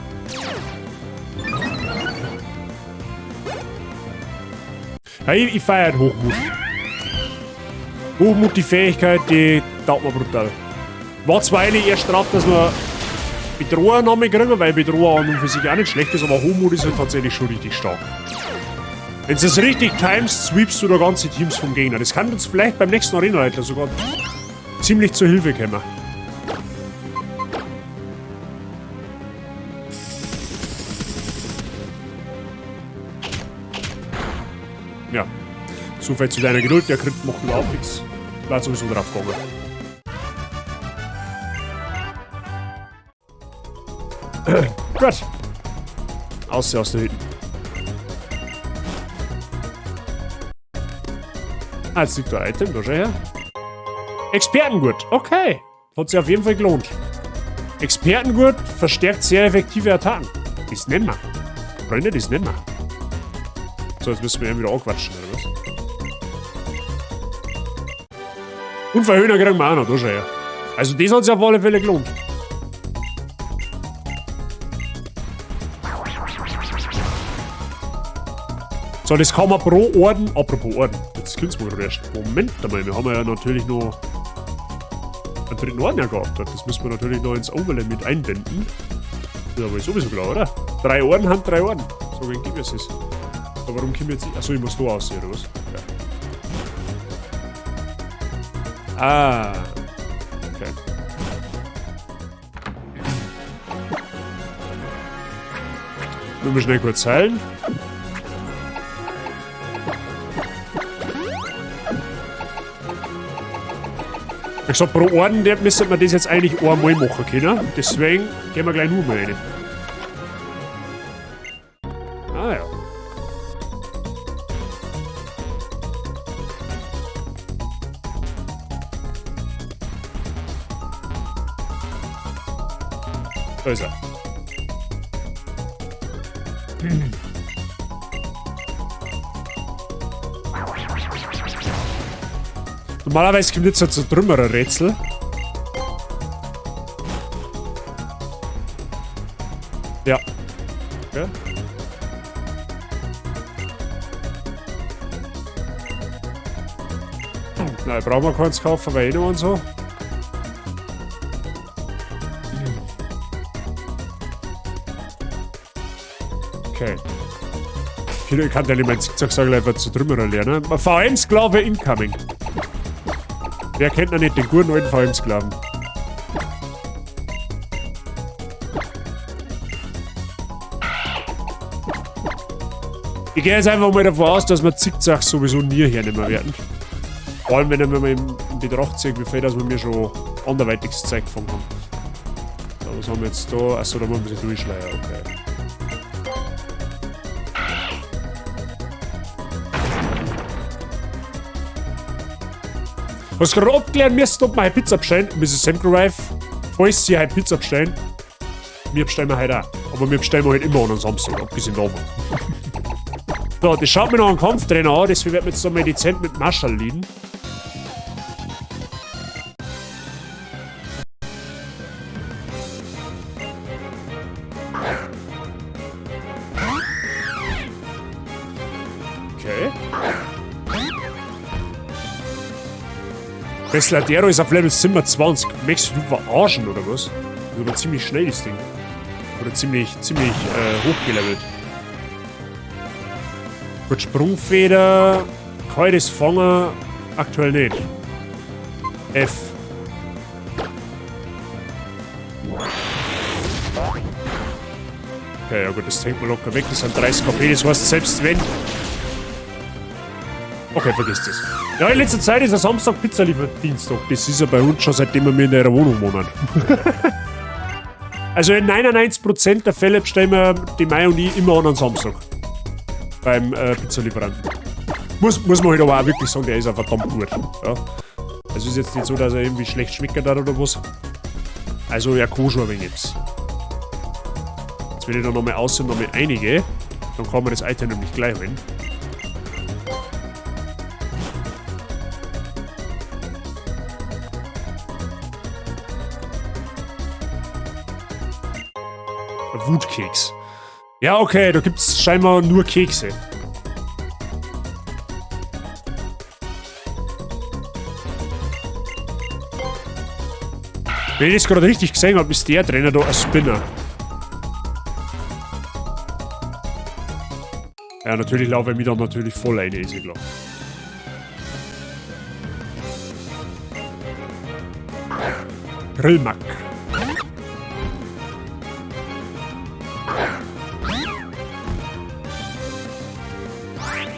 Ja, ich feiere halt Hochmut. Hochmut, die Fähigkeit, die taugt mir brutal. War zwar eigentlich erst drauf, dass wir Bedrohername kriegen, weil Bedroher an und für sich auch nicht schlecht ist, aber Hochmut ist halt tatsächlich schon richtig stark. Wenn du es richtig timest, sweepst du da ganze Teams vom Gegner. Das kann uns vielleicht beim nächsten Arena-Leiter sogar ziemlich zur Hilfe kommen. Ja. So viel zu deiner Geduld, der Crit macht überhaupt nichts. War sowieso drauf gegangen. Gut. Aus der Hütte. Ah, jetzt liegt da ein Item, da schau her. Expertengurt, okay. Hat sich auf jeden Fall gelohnt. Expertengurt verstärkt sehr effektive Attacken. Das nehmen wir. Freunde, das nehmen wir. So, jetzt müssen wir ihn wieder anquatschen, oder was? Und Verhöhner kriegen wir auch noch, da schau her. Also das hat sich auf alle Fälle gelohnt. So, das kann man pro Orden. Apropos Orden, jetzt kommt's mir gerade erst. Moment einmal, wir haben ja natürlich noch einen dritten Orden ja gehabt. Das müssen wir natürlich noch ins Overlay mit einbinden. Ja, aber ist sowieso klar, oder? 3 Orden haben 3 Orden. So, wen gibt es das? Aber warum kommen wir jetzt nicht? Achso, ich muss da aussehen, oder was? Ja. Ah. Okay. Nur mal schnell kurz heilen. Ich gesagt, pro Orden, der müsste man das jetzt eigentlich einmal machen können. Deswegen gehen wir gleich nur mal rein. Ah ja. Da ist er. Normalerweise kommt jetzt so ein Trümmererrätsel. Ja. Okay. Nein, brauchen wir keins kaufen, weil eh noch eins so. Okay. Ich kann ja nicht mein Zickzack einfach zu Trümmerer lernen. VM-Sklave incoming. Wer kennt noch nicht den guten alten VM-Sklaven? Ich gehe jetzt einfach mal davon aus, dass wir Zickzack sowieso nie hernehmen werden. Vor allem, wenn wir in Betracht ziehen, wie viel dass wir mir schon anderweitiges Zeug gefangen haben. So, was haben wir jetzt da? Achso, da muss man sich durchschleiern, okay. Was gerade abklären müsst, ob wir heute Pizza bestellen. Mrs. Semgrive, falls Sie heute Pizza bestellen, wir bestellen wir heute auch. Aber wir bestellen heute immer an einem Samstag, abgesehen davon. So, das schaut mir noch einen Kampftrainer an, deswegen werden wir jetzt nochmal dezent mit Marshall liegen. Okay. Wessladero ist auf Level 27. Möchtest du verarschen oder was? Das ist aber ziemlich schnell, das Ding. Oder ziemlich hochgelevelt. Gut, Sprungfeder. Kann ich das fangen? Aktuell nicht. F. Okay, ja gut, das hängt man locker weg. Das sind 30 KP, das heißt, selbst wenn... Okay, vergiss das. Ja, in letzter Zeit ist der Samstag Pizzalieferdienstag. Das ist ja bei uns schon seitdem wir in der Wohnung wohnen. Also in 99% der Fälle bestellen wir die Mai und ich immer an einem Samstag. Beim Pizzalieferanten. Muss man halt aber auch wirklich sagen, der ist auch verdammt gut. Ja. Also ist jetzt nicht so, dass er irgendwie schlecht schmeckt hat oder was. Also er kann schon ein wenig etwas. Jetzt werde ich da nochmal aus und nochmal einige. Dann kann man das Item nämlich gleich holen. Wutkeks. Ja, okay, da gibt's scheinbar nur Kekse. Wenn ich das gerade richtig gesehen habe, ist der Trainer da ein Spinner. Ja, natürlich laufe ich mich dann natürlich voll rein, ist ja klar. Grillmack.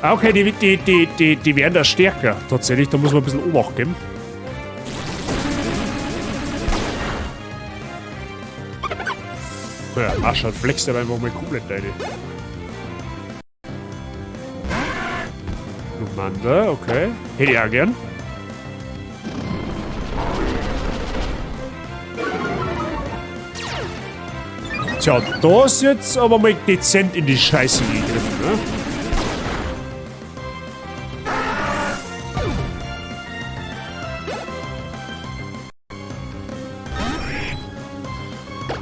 Okay, die werden da stärker. Tatsächlich, da muss man ein bisschen Obacht geben. Ja, Ascha flext aber einfach mal komplett rein. Glumanda, okay. Hätte ich auch gern. Tja, da ist jetzt aber mal dezent in die Scheiße gegriffen, ne?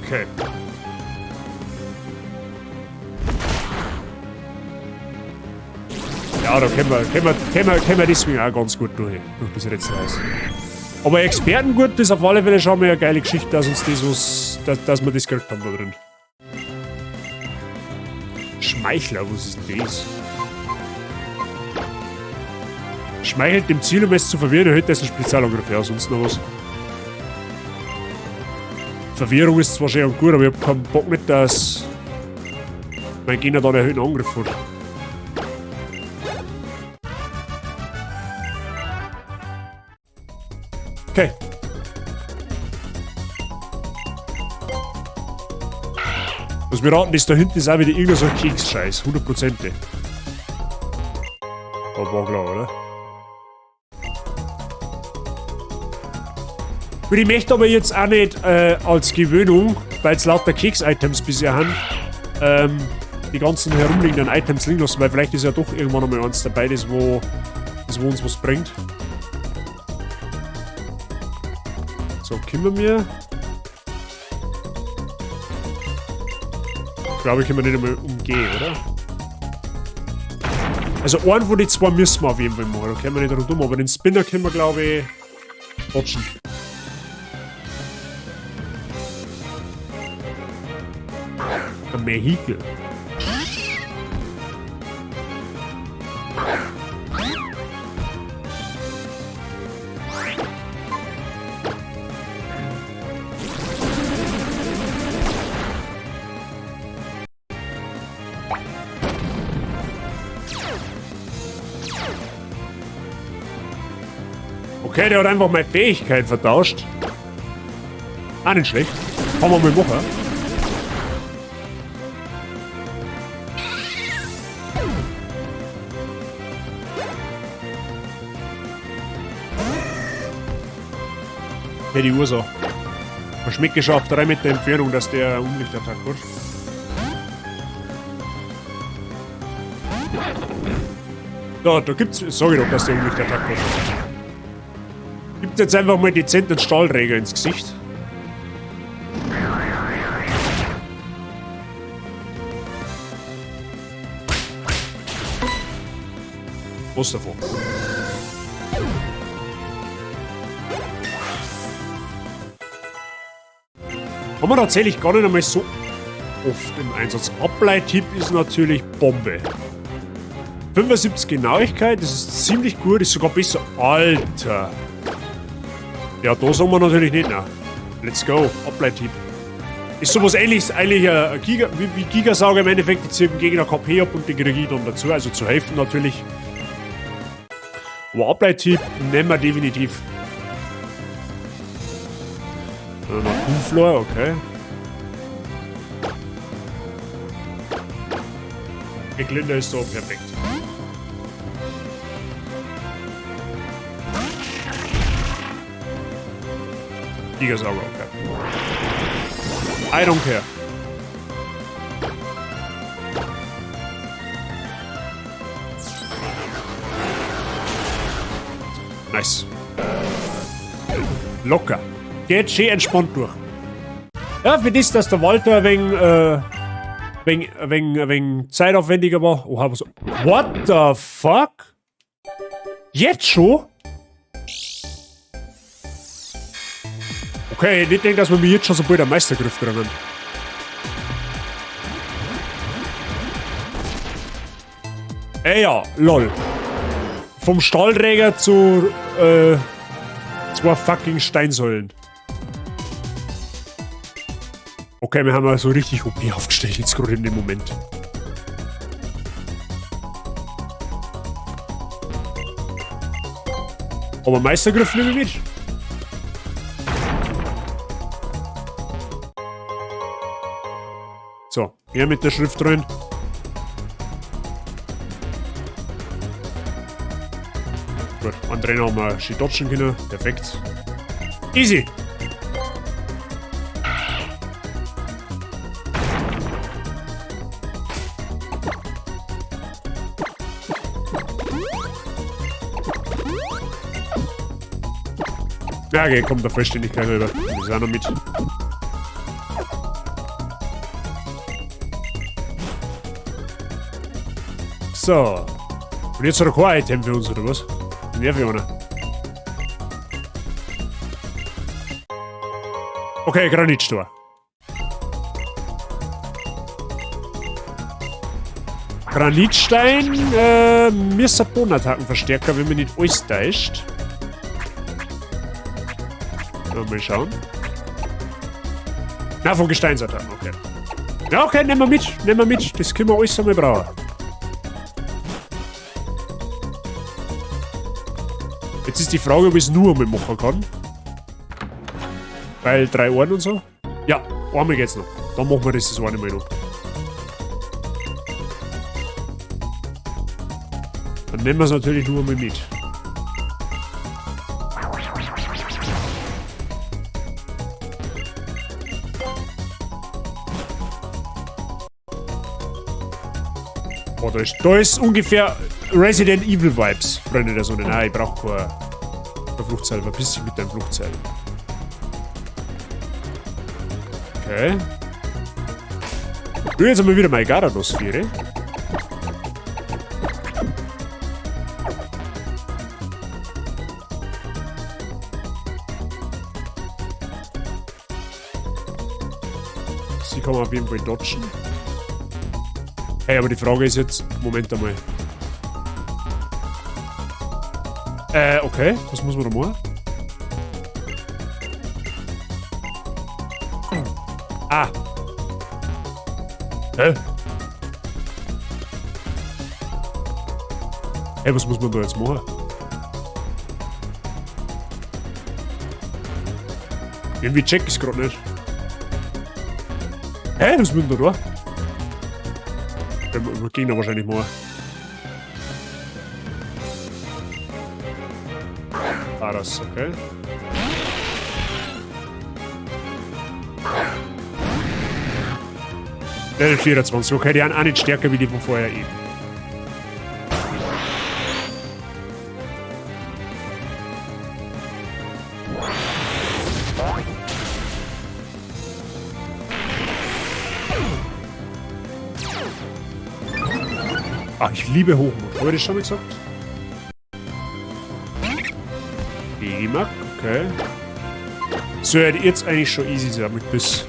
Okay. Ja, da können wir deswegen auch ganz gut durch das Rätsel aus. Aber Expertengurt ist auf alle Fälle schon mal eine geile Geschichte, dass uns das was, dass wir das gekriegt haben da drin. Schmeichler, was ist denn das? Schmeichelt dem Ziel, um es zu verwirren, erhöht dessen Spezialangriff. Ja, sonst noch was. Verwirrung ist zwar schön und gut, aber ich hab keinen Bock mit, dass mein Gegner da einen erhöhten Angriff hat. Okay. Was wir raten, ist da hinten ist auch wieder irgendein so ein Keks-Scheiß. 100%. Aber war klar, oder? Und ich möchte aber jetzt auch nicht als Gewöhnung, weil es lauter Keks-Items bisher haben, die ganzen herumliegenden Items liegen lassen, weil vielleicht ist ja doch irgendwann einmal eins dabei, das wo uns was bringt. So, können wir? Ich glaube, ich kann mir nicht einmal umgehen, oder? Also einen von den zwei müssen wir auf jeden Fall machen, da können wir nicht rundum, aber den Spinner können wir, glaube ich, dodgen. Ein Vehikel. Okay, der hat einfach meine Fähigkeit vertauscht. Ah, nicht schlecht. Kann man mal machen. Okay, die Ursache. Man schmeckt schon auf 3 Meter Entfernung, dass der Unlichtattack hat. Da, da gibt's. Sag ich doch, dass der Unlichtattack hat. Gibt jetzt einfach mal dezent einen Stahlträger ins Gesicht. Was davon? Haben wir tatsächlich gar nicht einmal so oft im Einsatz. Ableithieb ist natürlich Bombe. 75 Genauigkeit, das ist ziemlich gut, ist sogar besser. Alter! Ja, da sagen wir natürlich nicht, nein. Let's go, Ableithieb. Ist sowas ähnliches eigentlich ein Giga, wie Gigasauger im Endeffekt, die ziehen den Gegner KP ab und die kriege ich dann dazu, also zu helfen natürlich. Aber Ableithieb nehmen wir definitiv. Noch okay. Glinda ist so perfekt. Gigasauger, okay. I don't care. Nice. Locker. Geht schön entspannt durch. Ja, für das, dass der Walter ein wenig zeitaufwendiger war. Oh, was. What the fuck? Jetzt schon? Okay, ich denke, dass wir mir jetzt schon so bald einen Meistergriff kriegen. Ey ja, lol. Vom Stahlträger zu zwei fucking Steinsäulen. Okay, wir haben also richtig OP aufgestellt jetzt gerade in dem Moment. Aber Meistergriff nehme ich mit. So, her mit der Schrift rein. Gut, einen haben wir schön dodgen können. Perfekt. Easy! Ja, okay, kommt der Vollständigkeit rüber. Das ist auch noch mit. So. Und jetzt hat er kein Item für uns, oder was? Nerv ich einer. Okay, Granitstor. Granitstein, mir Bodenattackenverstärker, wenn man nicht alles täuscht. Mal schauen. Na, von Gesteinsattacken, okay. Ja, okay, nehmen wir mit, nehmen wir mit. Das können wir alles einmal brauchen. Jetzt ist die Frage, ob ich es nur einmal machen kann. Weil 3 Ohren und so. Ja, einmal geht's noch. Dann machen wir das eine Mal noch. Dann nehmen wir es natürlich nur einmal mit. Oh, da ist ungefähr Resident Evil Vibes, Freunde der Sonne. Nein, ich brauch kein Fluchtseil. Verpiss dich mit deinem Fluchtseil. Okay. Ich will jetzt einmal wieder meine Garados-Sphäre. Sie kann man auf jeden Fall dodgen. Hey, aber die Frage ist jetzt... Moment einmal. Okay. Was muss man da machen? Ah. Hä? Hey, was muss man da jetzt machen? Irgendwie check ich's grad nicht. Hä? Was muss man da da? Ging da wahrscheinlich mal. Ah, das, okay. Level 24, okay, die sind auch nicht stärker wie die von vorher eben. Ah, ich liebe Hochmut. Habe ich das schon mal gesagt? Egimak, okay. Sollte jetzt eigentlich schon easy sein mit Biss.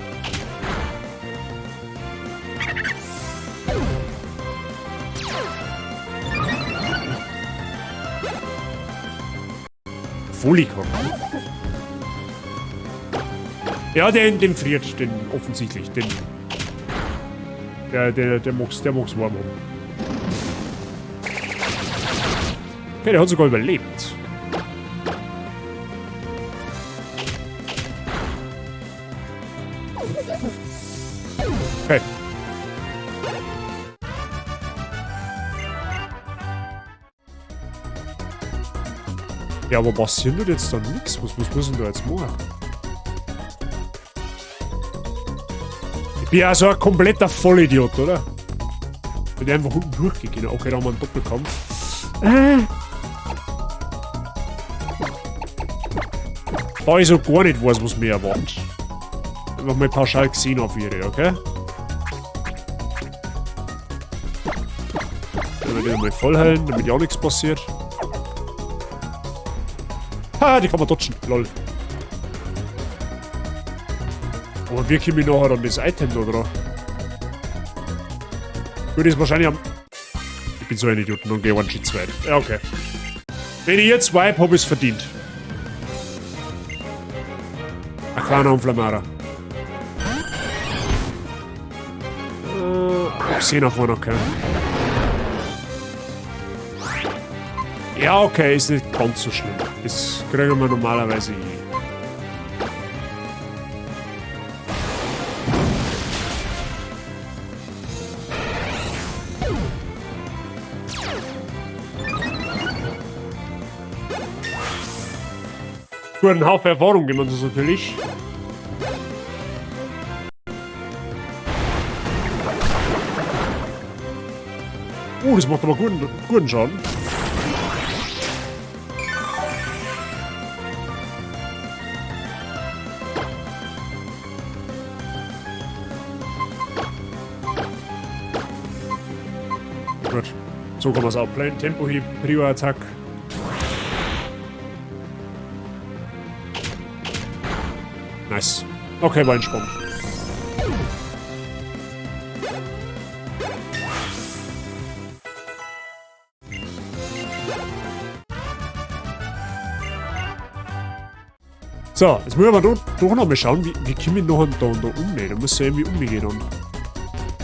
Folikon. Ja, den friert, den offensichtlich. Den. Der mag's warm haben. Okay, der hat sogar überlebt. Okay. Ja, aber passiert denn jetzt da nix? Was muss ich denn da jetzt machen? Ich bin ja so ein kompletter Vollidiot, oder? Bin einfach unten durchgegangen. Okay, da haben wir einen Doppelkampf. Da ich so gar nicht weiß, was mir erwartet. Einfach mal pauschal gesehen auf ihre, okay? Dann werde ich mal voll heilen, damit ja auch nichts passiert. Ha, die kann man dodgen. Lol. Aber wie komme ich nachher an das Item da dran? Gut, ist wahrscheinlich am... Ich bin so ein Idiot und gehe einen Schritt zu weit. Ja, okay. Wenn ich jetzt wipe, hab ich's verdient. Aquana und Flamara. Xena vorne, okay. Ja, okay, ist nicht ganz so schlimm. Das kriegen wir normalerweise hin. Gut, einen Haufen Erfahrung geben wir uns natürlich. Oh, das macht aber guten Schaden. Gut, so kann man's auch playen. Tempo-Hieb, Prio-Attack. Nice. Okay, war entspannt. So, jetzt müssen wir aber doch noch mal schauen, wie komme ich noch da und da um? Da muss ja irgendwie umgehen dann.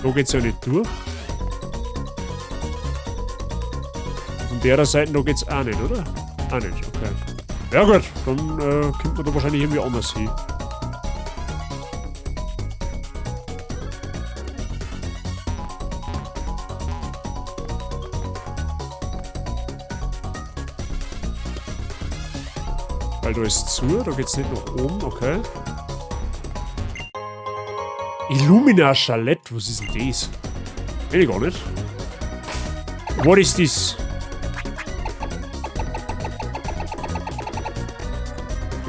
Da geht's ja nicht durch. Von der Seite da geht's auch nicht, oder? Auch nicht, okay. Ja gut, dann kommt man da wahrscheinlich irgendwie anders hin. Weil da ist zu, da geht's nicht nach oben, okay. Illumina Chalet, was ist denn das? Kenn ich gar nicht. What is this?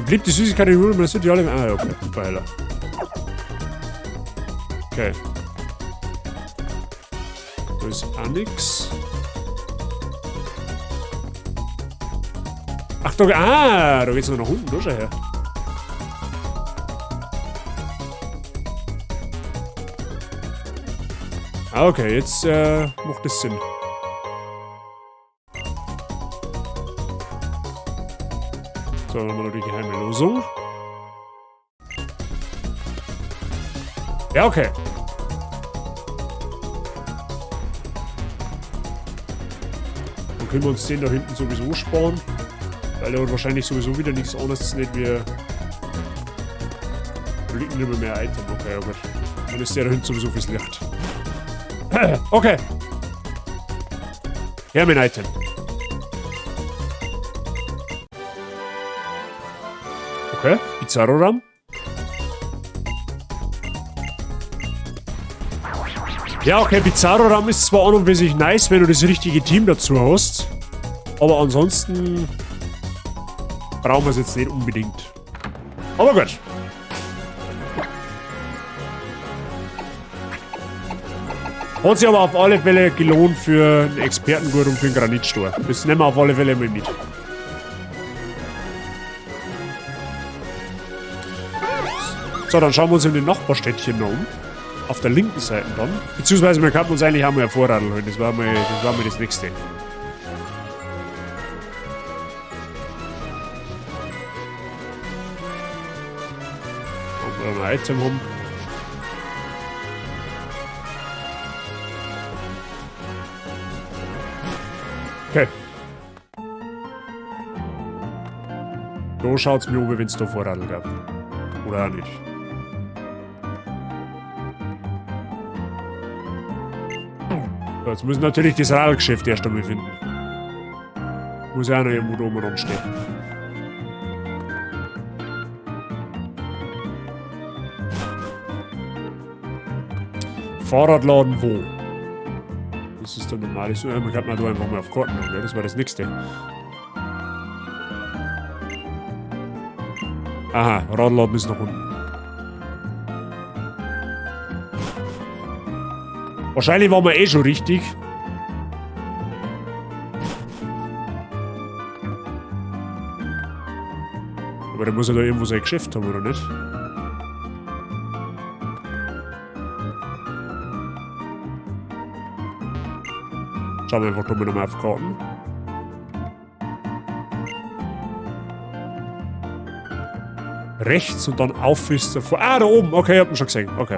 Beliebte Süßigkeit in Illumina City, alle. Ah, okay, super, heller. Okay. Da ist auch nix. Ach, da, ah, da geht's noch nach unten, da schau her. Ah, okay, jetzt macht das Sinn. So, dann haben wir noch die geheime Losung. Ja, okay. Dann können wir uns den da hinten sowieso sparen. Weil der hat wahrscheinlich sowieso wieder nichts anderes, nicht wir. Da liegen nicht mehr Item. Okay, ja gut. Dann ist der da hinten sowieso fürs Licht. Okay. Her mit Item. Okay, Bizarro-Ram. Ja, okay, Bizarro-Ram ist zwar an und für sich nice, wenn du das richtige Team dazu hast. Aber ansonsten brauchen wir es jetzt nicht unbedingt. Aber gut. Hat sich aber auf alle Fälle gelohnt für einen Expertengurt und für einen Granitstor. Das nehmen wir auf alle Fälle mal mit. So, dann schauen wir uns in den Nachbarstädtchen noch um. Auf der linken Seite dann. Beziehungsweise wir könnten uns eigentlich auch mal ein Vorradl holen. Das war mal das nächste. Ob wir ein Item haben. Okay. Da schaut's mir um, wenn's da Vorradl gab. Oder auch nicht. So, jetzt müssen wir natürlich das Radlgeschäft erst einmal finden. Muss ja auch noch irgendwo da oben rumstehen. Fahrradladen wo? Das ist der normale. So, man kann da einfach mal auf Karten gell? Das war das nächste. Aha, Radladen ist nach unten. Wahrscheinlich waren wir eh schon richtig. Aber der muss ja da irgendwo sein Geschäft haben, oder nicht? Schauen wir einfach mal nochmal auf Karten. Rechts und dann auf ist der Vor-, ah, da oben. Okay, ich hab ihn schon gesehen. Okay.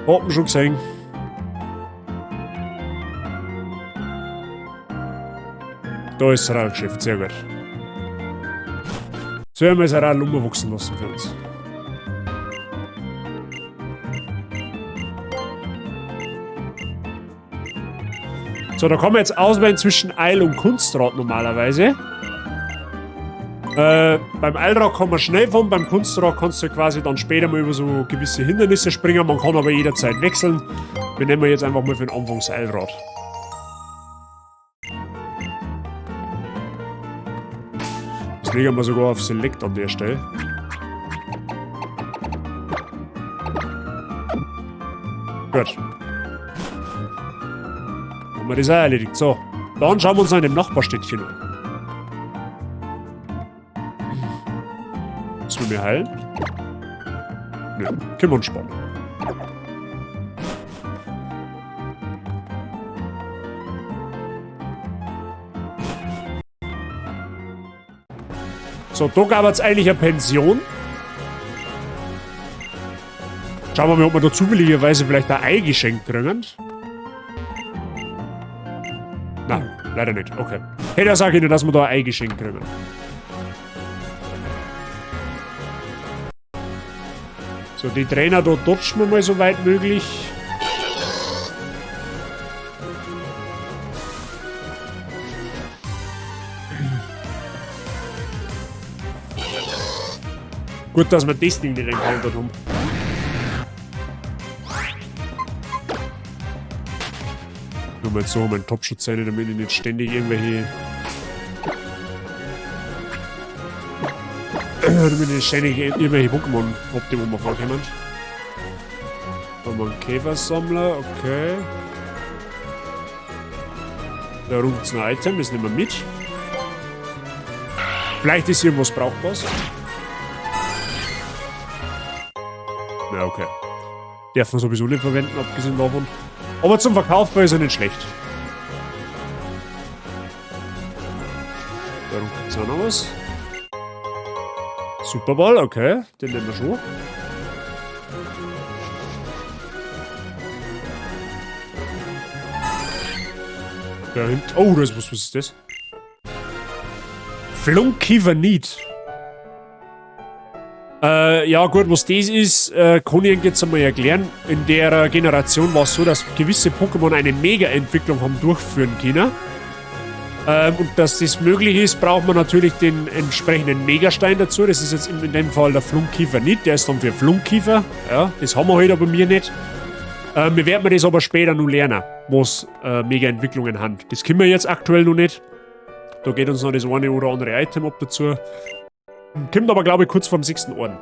Hab ihn schon gesehen. Da ist das Radgeschäft, sehr gut. So werden wir das Radl umwachsen lassen für uns. So, da kann man jetzt auswählen zwischen Eil- und Kunstrad normalerweise. Beim Eilrad kann man schnell fahren, beim Kunstrad kannst du quasi dann später mal über so gewisse Hindernisse springen, man kann aber jederzeit wechseln. Wir nehmen jetzt einfach mal für den Anfang das Eilrad. Das legen wir sogar auf Select an der Stelle. Gut. Haben wir das auch erledigt. So, dann schauen wir uns noch in dem Nachbarstädtchen an. Müssen wir mehr heilen? Nö, können wir uns sparen. So, da gab es eigentlich eine Pension. Schauen wir mal, ob wir da zufälligerweise vielleicht ein Ei geschenkt kriegen. Nein, leider nicht. Okay. Hey, da sag ich nicht, dass wir da ein Ei geschenkt kriegen. So, die Trainer da dodgen wir mal so weit möglich. Gut, dass wir das Ding nicht encountered haben. Nur mal so, meinen Topschutz rein, damit ich nicht ständig irgendwelche... Damit ich nicht ständig irgendwelche Pokémon hab, die wo wir vorkommen. Da haben wir einen Käfersammler, okay. Da ruft's ein Item, das nehmen wir mit. Vielleicht ist irgendwas Brauchbares. Na, okay. Darf man sowieso nicht verwenden, abgesehen davon. Aber zum Verkaufen ist er nicht schlecht. Da gibt es auch noch was. Superball, okay. Den nehmen wir schon. Da hinten. Oh, das, was ist das? Flunkivernit. Ja gut, was das ist, kann ich jetzt einmal erklären. In der Generation war es so, dass gewisse Pokémon eine Mega-Entwicklung haben durchführen können. Und dass das möglich ist, braucht man natürlich den entsprechenden Megastein dazu. Das ist jetzt in dem Fall der Flunkivernit, der ist dann für Flunkiefer. Ja, das haben wir halt aber mir nicht. Wir werden das aber später noch lernen, was Mega-Entwicklungen haben. Das können wir jetzt aktuell noch nicht. Da geht uns noch das eine oder andere Item ab dazu. Kommt aber, glaube ich, kurz vorm 6. Orden.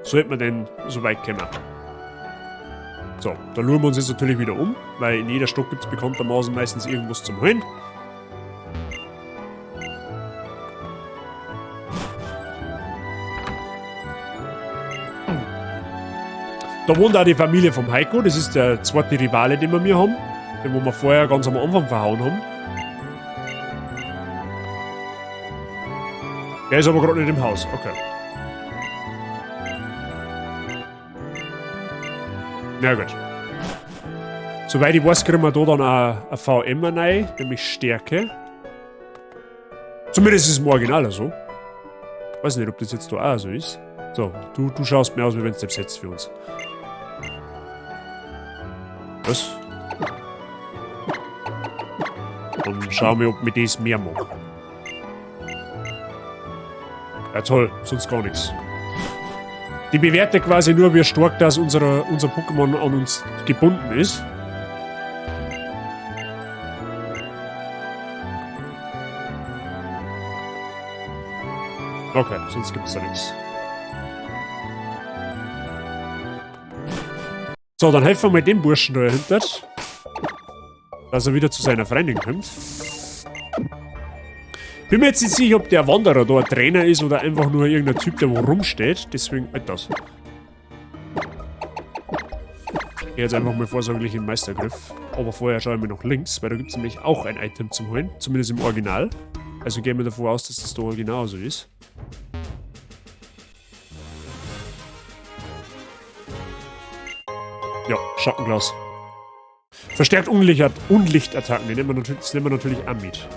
Sollte man denn so weit kommen. So, da schauen wir uns jetzt natürlich wieder um, weil in jeder Stadt gibt's bekanntermaßen meistens irgendwas zum Holen. Da wohnt auch die Familie vom Heiko, das ist der zweite Rivale, den wir hier haben. Den, wo wir vorher ganz am Anfang verhauen haben. Der ist aber gerade nicht im Haus, okay. Na gut. Soweit ich weiß, kriegen wir da dann auch ein VM rein, nämlich Stärke. Zumindest ist es im Original so. Weiß nicht, ob das jetzt da auch so ist. So, du schaust mir aus, wie wenn es selbst für uns. Was? Dann schauen wir, ob wir das mehr machen. Ja toll, sonst gar nichts. Die bewertet quasi nur, wie stark das unser Pokémon an uns gebunden ist. Okay, sonst gibt's da nichts. So, dann helfen wir mal dem Burschen da dahinter, dass er wieder zu seiner Freundin kommt. Bin mir jetzt nicht sicher, ob der Wanderer da ein Trainer ist oder einfach nur irgendein Typ, der wo rumsteht. Deswegen, halt das. Ich geh jetzt einfach mal vorsorglich in den Meistergriff. Aber vorher schaue ich mir noch links, weil da gibt's nämlich auch ein Item zum Holen. Zumindest im Original. Also gehen wir davon aus, dass das da original so ist. Ja, Schattenglas. Verstärkt Unlichtattacken. Die nehmen wir natürlich, das nehmen wir natürlich auch mit.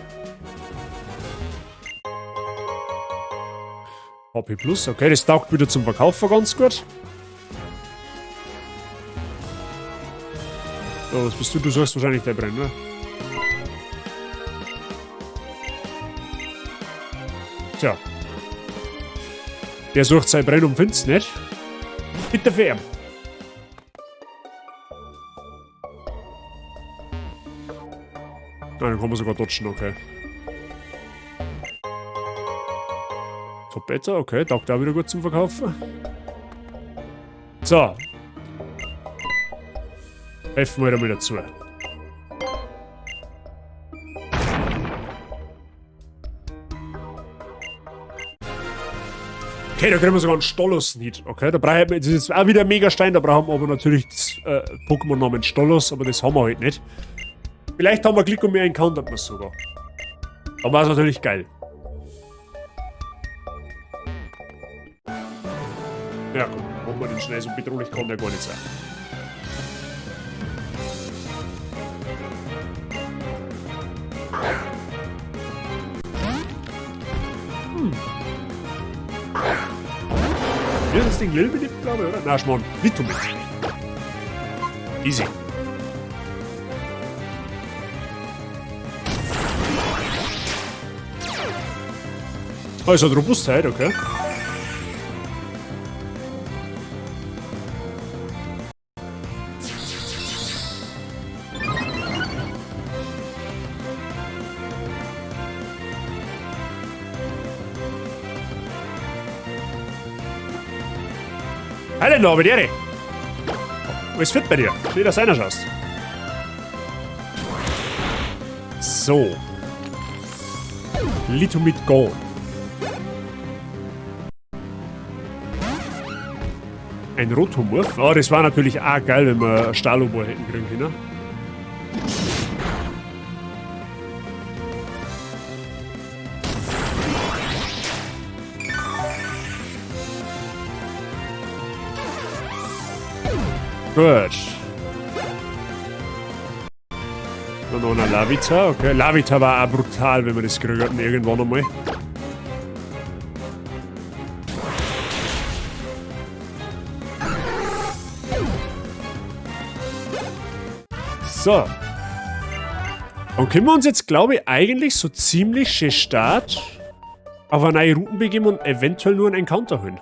HP Plus, okay, das taugt wieder zum Verkaufen ganz gut. So, was bist du? Du suchst wahrscheinlich der Brenner. Tja. Der sucht sein Brenn und findet's nicht. Bitte für ihn. Nein, dann kann man sogar dodgen, okay. Top Better, okay, taugt auch wieder gut zum Verkaufen. So. Helfen wir wieder mal dazu. Okay, da kriegen wir sogar einen Stolos-Niet. Okay, da brauchen wir, das ist jetzt auch wieder ein Megastein, da brauchen wir aber natürlich das Pokémon namens Stolos, aber das haben wir halt nicht. Vielleicht haben wir Glück und wir encountern es sogar. Dann war's natürlich geil. Ja, komm, machen wir den schnell, so bedrohlich kann der gar nicht sein. Wie ist das Ding? Lilbidip, glaube ich, oder? Na, Schmarrn. Litomid. Easy. Oh, es hat Robustheit, okay. Hallo, bei dir. Alles fit bei dir. Schön, dass du einer schaust. So. Litomid gone. Ein Rotomorph. Oh, das war natürlich auch geil, wenn wir ein Stalobor hätten kriegen können. Gut. Und noch eine Lavita, okay. Lavita war auch brutal, wenn wir das gekriegt hatten, irgendwann einmal. So. Dann können wir uns jetzt, glaube ich, eigentlich so ziemlich schön Start auf eine neue Routen begeben und eventuell nur einen Encounter holen.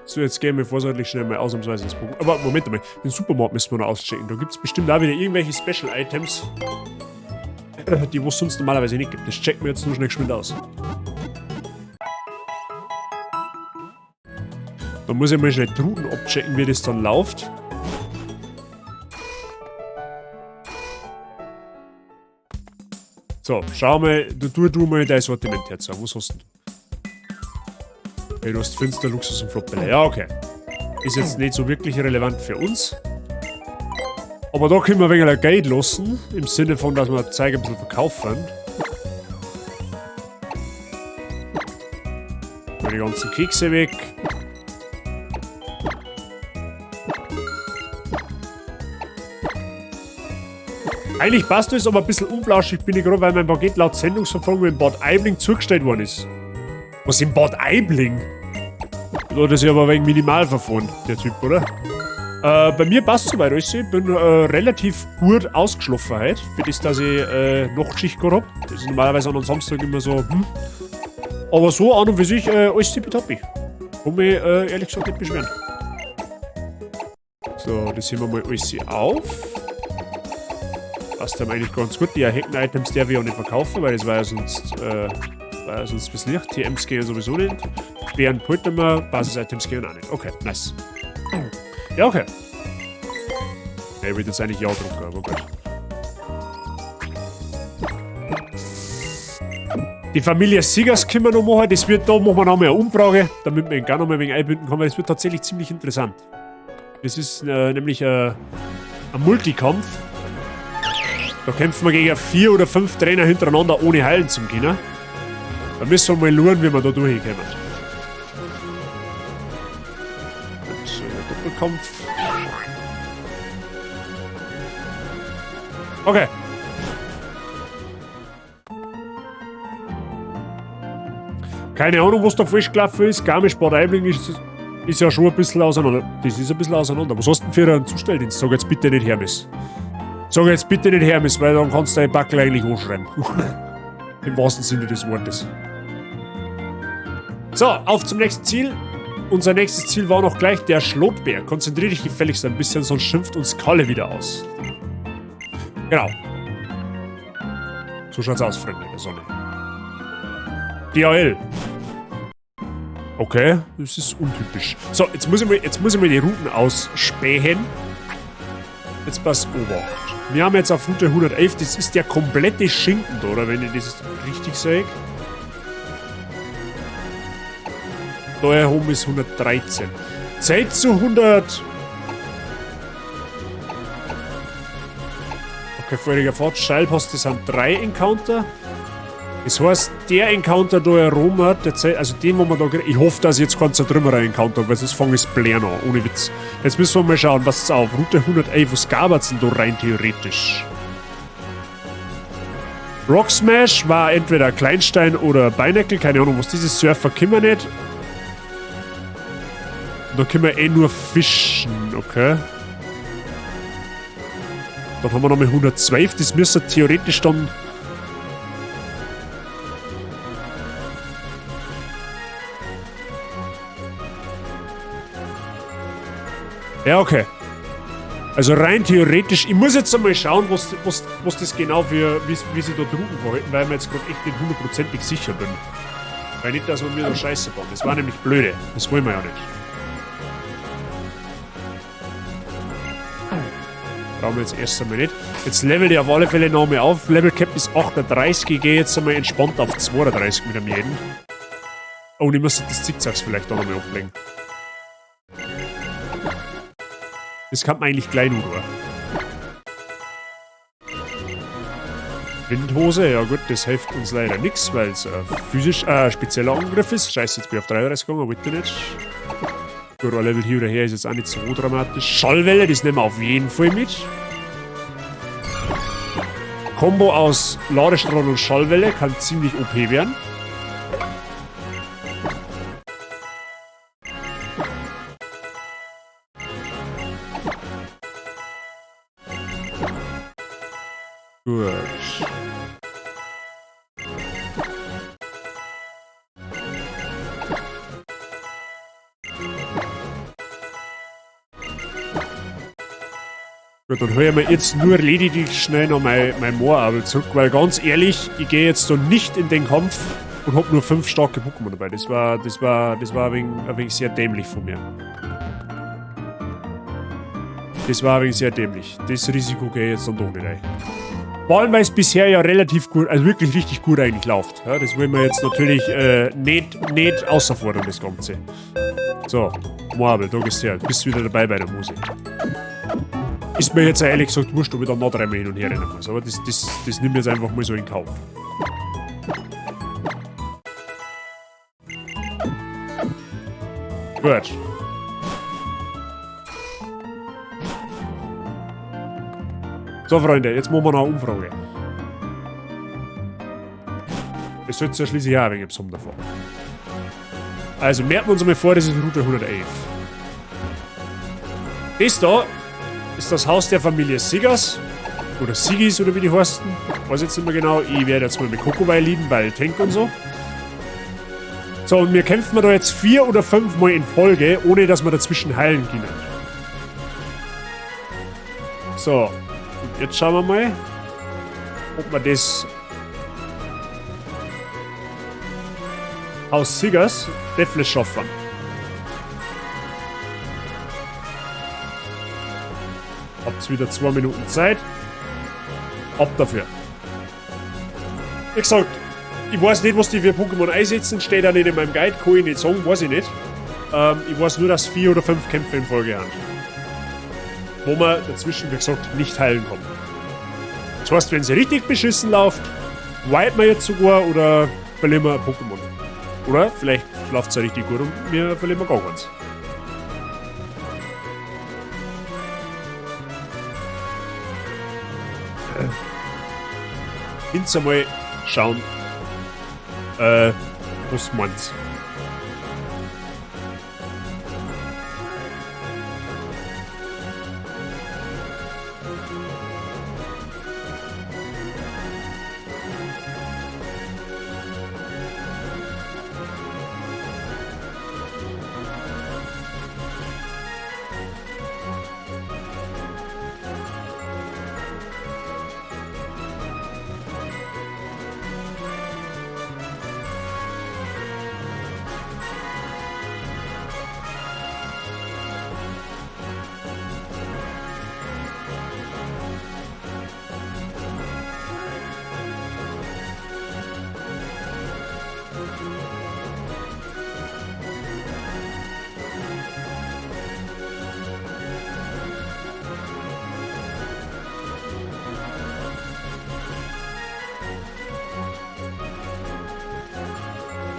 So, jetzt gehen wir vorsorglich schnell mal ausnahmsweise ins Pokémon. Aber Moment mal, den Supermarkt müssen wir noch auschecken. Da gibt's bestimmt auch wieder irgendwelche Special Items, die es sonst normalerweise nicht gibt. Das checken wir jetzt nur schnell geschwind aus. Da muss ich mal schnell die Routen abchecken, wie das dann läuft. So, schau mal, du mal dein Sortiment herzagen. Was hast denn du? Okay, du hast Finster, Luxus und Flottbälle. Ja, okay. Ist jetzt nicht so wirklich relevant für uns. Aber da können wir ein wenig Geld lassen. Im Sinne von, dass wir Zeug ein bisschen verkaufen. Mal die ganzen Kekse weg. Eigentlich passt das, aber ein bisschen unflauschig bin ich gerade, weil mein Paket laut Sendungsverfolgung in Bad Aibling zugestellt worden ist. Was in Bad Aibling? Da hat er sich aber ein wenig minimal verfahren, der Typ, oder? Bei mir passt soweit alles. Ich bin relativ gut ausgeschlafen heute. Für das, dass ich Nachtschicht gehabt hab. Das ist normalerweise an einem Samstag immer so, Aber so an und für sich alles tippitoppi. Kann mich ehrlich gesagt nicht beschweren. So, das heben wir mal alles auf. Passt einem eigentlich ganz gut. Die Hacken-Items darf ich auch nicht verkaufen, weil das war ja sonst fürs Licht. T Ms gehen ja sowieso nicht. Bären poltern wir, Basis-Items gehen auch nicht. Okay, nice. Ja, okay. Ja, ich will jetzt eigentlich ja drucken, aber gut. Die Familie Siegers können wir noch machen. Da machen wir noch mal eine Umfrage, damit wir ihn gar noch mal ein wenig einbinden können, weil das wird tatsächlich ziemlich interessant. Das ist nämlich ein Multikampf. Da kämpfen wir gegen 4 oder 5 Trainer hintereinander, ohne heilen zu können. Da müssen wir mal schauen, wie wir da durchkommen. Und Doppelkampf. Okay. Keine Ahnung, was da falsch gelaufen ist. Garmisch-Bad Aibling ist ja schon ein bisschen auseinander. Das ist ein bisschen auseinander. Was hast du denn für einen Zustelldienst? Sag jetzt bitte nicht Hermes. Sag jetzt bitte nicht Hermes, weil dann kannst du deinen Backel eigentlich anschreiben. Im wahrsten Sinne des Wortes. So, auf zum nächsten Ziel. Unser nächstes Ziel war noch gleich der Schlotberg. Konzentrier dich gefälligst ein bisschen, sonst schimpft uns Kalle wieder aus. Genau. So schaut's aus, Freunde der Sonne. DHL. Okay, das ist untypisch. So, jetzt muss ich mal die Routen ausspähen. Jetzt pass Obacht. Wir haben jetzt auf Route 111, das ist der komplette Schinken da, oder? Wenn ich das richtig sehe. Da oben ist 113. Zeit zu 100. Okay, voriger Fahrt. Steilpass, das sind 3 Encounter. Das heißt, der Encounter da herum hat, der Zeit, also den, wo man da kriegt, ich hoffe, dass ich jetzt keinen Zertrümmerer-Encounter habe, weil sonst fange ich das Blären an, ohne Witz. Jetzt müssen wir mal schauen, was ist auf Route 111, was gab's denn da rein theoretisch? Rock Smash war entweder Kleinstein oder Beineckel, keine Ahnung, was dieses Surfer können wir nicht. Da können wir eh nur fischen, okay. Dann haben wir nochmal 112, das müsste theoretisch dann... Ja, okay. Also rein theoretisch, ich muss jetzt einmal schauen, was das genau für, wie sie da drüben verhalten, weil ich mir jetzt grad echt nicht hundertprozentig sicher bin. Weil nicht, dass wir mir da Scheiße bauen. Das war nämlich blöde. Das wollen wir ja nicht. Brauchen wir jetzt erst einmal nicht. Jetzt level ich auf alle Fälle noch mal auf. Level Cap ist 38. Ich gehe jetzt einmal entspannt auf 32 mit dem jeden. Oh, und ich muss das Zickzacks vielleicht auch noch mal ablegen. Das kann man eigentlich gleich nur, oder? Windhose, ja gut, das hilft uns leider nichts, weil es physisch spezieller Angriff ist. Scheiße, jetzt bin ich auf 33 gegangen, wollte ich nicht. Gut, ein Level hier oder her ist jetzt auch nicht so dramatisch. Schallwelle, das nehmen wir auf jeden Fall mit. Kombo aus Ladestrahl und Schallwelle kann ziemlich OP werden. Gut. Gut, dann höre ich mir jetzt nur lediglich schnell noch mein Moorabel zurück, weil ganz ehrlich, ich gehe jetzt da nicht in den Kampf und hab nur 5 starke Pokémon dabei. Das war ein wenig sehr dämlich von mir. Das war ein wenig sehr dämlich. Das Risiko gehe ich jetzt dann doch nicht ein. Vor allem, weil es bisher ja relativ gut, also wirklich richtig gut eigentlich läuft. Ja, das wollen wir jetzt natürlich nicht außerfordern, das Ganze. So, Moabel, da gehst du her. Bist wieder dabei bei der Musik. Ist mir jetzt ehrlich gesagt wurscht, ob ich da noch dreimal hin und her rennen muss. Aber das nimmt jetzt einfach mal so in Kauf. Gut. So, Freunde, jetzt machen wir noch eine Umfrage. Das sollte ja schließlich auch ein wenig im davon. Also, merken wir uns einmal vor, das ist Route 111. Das da ist das Haus der Familie Siggers. Oder Siggis, oder wie die heißen. Weiß jetzt nicht mehr genau. Ich werde jetzt mal mit Kokowei lieben, weil Tank und so. So, und wir kämpfen da jetzt 4 oder 5 Mal in Folge, ohne dass wir dazwischen heilen können. So, und jetzt schauen wir mal, ob wir das Haus Siggers Defle schaffen. Habt's wieder 2 Minuten Zeit. Ab dafür. Wie gesagt, ich weiß nicht, was die für Pokémon einsetzen, steht auch nicht in meinem Guide, kann ich nicht sagen, weiß ich nicht. Ich weiß nur, dass 4 oder 5 Kämpfe in Folge haben. Wo man dazwischen, wie gesagt, nicht heilen kann. Das heißt, wenn sie richtig beschissen läuft, wipen wir jetzt sogar oder verlieren wir ein Pokémon. Oder vielleicht läuft's ja richtig gut und wir verlieren wir gar keins. Jetzt einmal schauen, was meint's?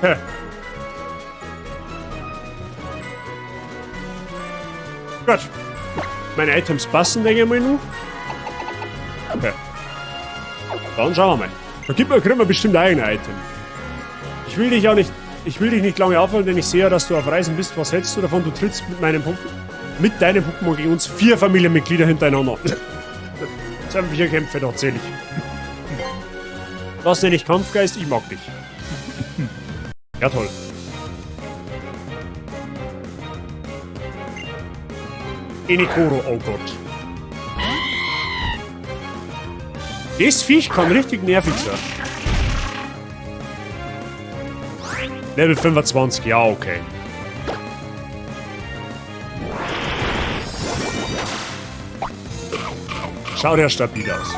Hä? Gut. Meine Items passen, denke ich mal nur. Okay. Dann schauen wir mal. Da kriegen wir bestimmt eigene Item. Ich will dich auch nicht, ich will dich nicht lange aufhalten, denn ich sehe ja, dass du auf Reisen bist. Was hältst du davon? Du trittst mit deinem Pokémon gegen uns 4 Familienmitglieder hintereinander. Das sind 4 Kämpfe tatsächlich. Was nenne ich Kampfgeist? Ich mag dich. Ja, toll. Enikoro, oh Gott. Das Viech kann richtig nervig sein. Level 25, ja, okay. Schaut ja stabil aus.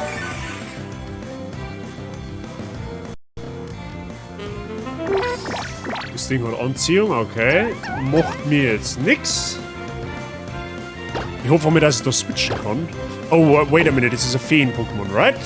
Das Ding hat Anziehung, okay. Macht mir jetzt nix. Ich hoffe mal, dass ich da switchen kann. Oh, wait a minute, das ist ein Feen-Pokémon, right?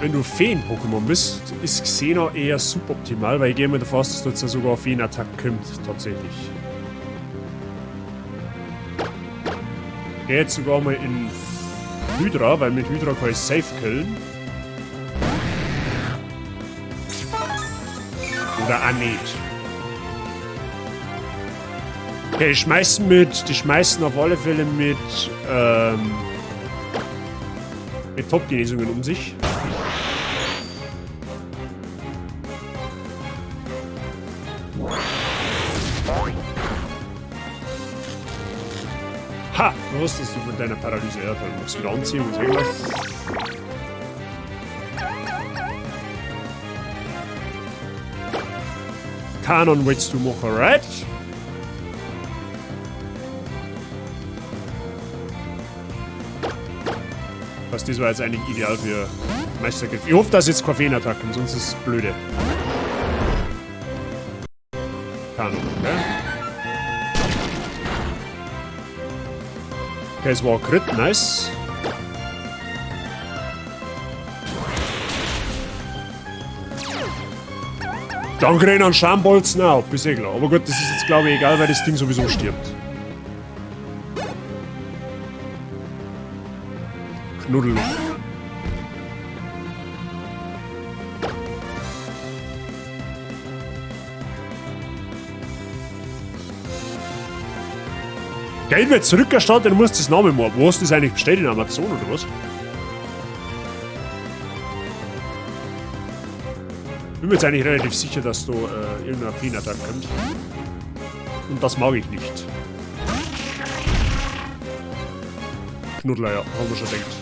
Wenn du Feen-Pokémon bist, ist Xena eher suboptimal, weil ich gehe mir davon aus, dass da jetzt sogar Feen-Attack kommt, tatsächlich. Geh jetzt sogar mal in Hydra, weil mit Hydra kann ich safe killen. Oder auch nicht. Okay, die schmeißen auf alle Fälle mit Top-Genesungen um sich. Ha! Was hast du von deiner Paralyse? Ja, dann musst du wieder anziehen und sehen. Kanon willst du machen, right? Was, das war jetzt eigentlich ideal für Meistergriff. Ich hoffe, dass jetzt keine Feenattacken, sonst ist es blöde. Kanon, okay. Okay, es war ein Crit, nice. Dann krieg ich einen Schambolzen auch, bis eh klar. Aber gut, das ist jetzt glaube ich egal, weil das Ding sowieso stirbt. Knuddelluft. Geld wird zurückerstattet, du musst das Name machen. Wo hast du das eigentlich bestellt? In Amazon oder was? Bin mir jetzt eigentlich relativ sicher, dass da irgendein Feenattack kommt. Und das mag ich nicht. Knuddler, ja, haben wir schon gedacht.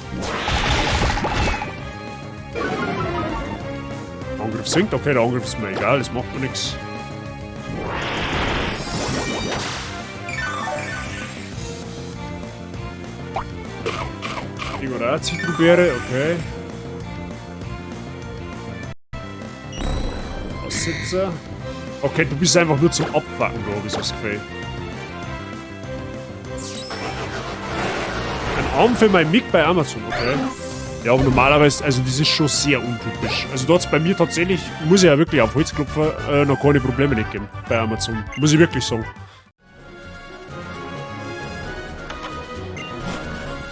Angriff sinkt, okay, der Angriff ist mir egal, das macht mir nix. Ding oder auch Zitrusbeere, okay. Aussitzer. Okay, du bist einfach nur zum Abwacken da, hab ich so das Gefühl. Ein Arm für mein Mic bei Amazon, okay. Ja, aber normalerweise, also das ist schon sehr untypisch. Also da hat's bei mir tatsächlich, muss ich ja wirklich auf Holz klopfen, noch keine Probleme nicht gegeben bei Amazon. Muss ich wirklich sagen.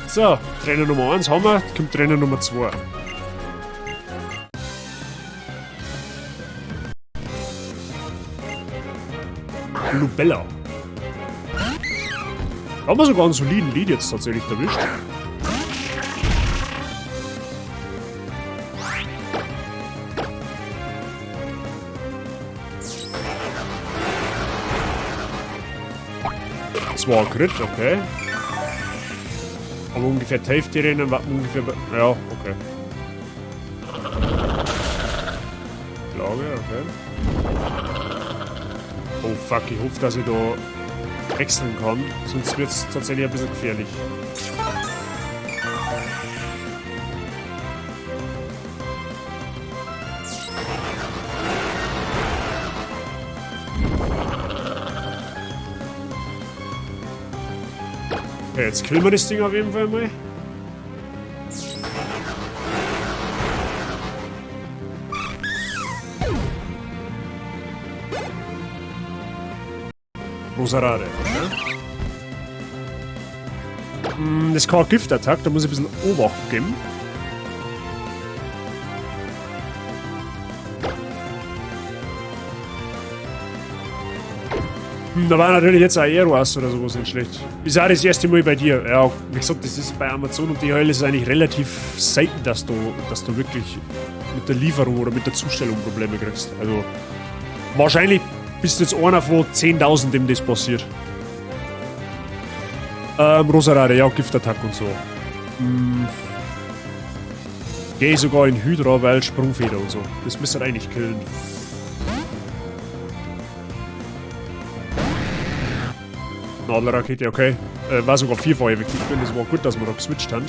So, Trainer Nummer 1 haben wir, kommt Trainer Nummer 2. Lubella. Da haben wir sogar einen soliden Lead jetzt tatsächlich erwischt. Das war ein Crit, okay. Aber ungefähr die Hälfte rennen, warten ungefähr bei, ja, okay. Lage, okay. Oh fuck, ich hoffe, dass ich da wechseln kann, sonst wird's tatsächlich ein bisschen gefährlich. Okay, jetzt killen wir das Ding auf jeden Fall mal. Rosarare, okay. Das ist kein Giftattack, da muss ich ein bisschen Obacht geben. Da war natürlich jetzt ein Aero-Ass oder sowas nicht schlecht. Ist auch das erste Mal bei dir. Ja, wie gesagt, das ist bei Amazon und DHL ist es eigentlich relativ selten, dass du wirklich mit der Lieferung oder mit der Zustellung Probleme kriegst. Also wahrscheinlich bist du jetzt einer von 10.000, dem das passiert. Rosarare, ja, Giftattack und so. Geh ich sogar in Hydra, weil Sprungfeder und so. Das müsste eigentlich killen. Nadelrakete, okay. War sogar vierfach effektiv drin, das war gut, dass wir da geswitcht haben.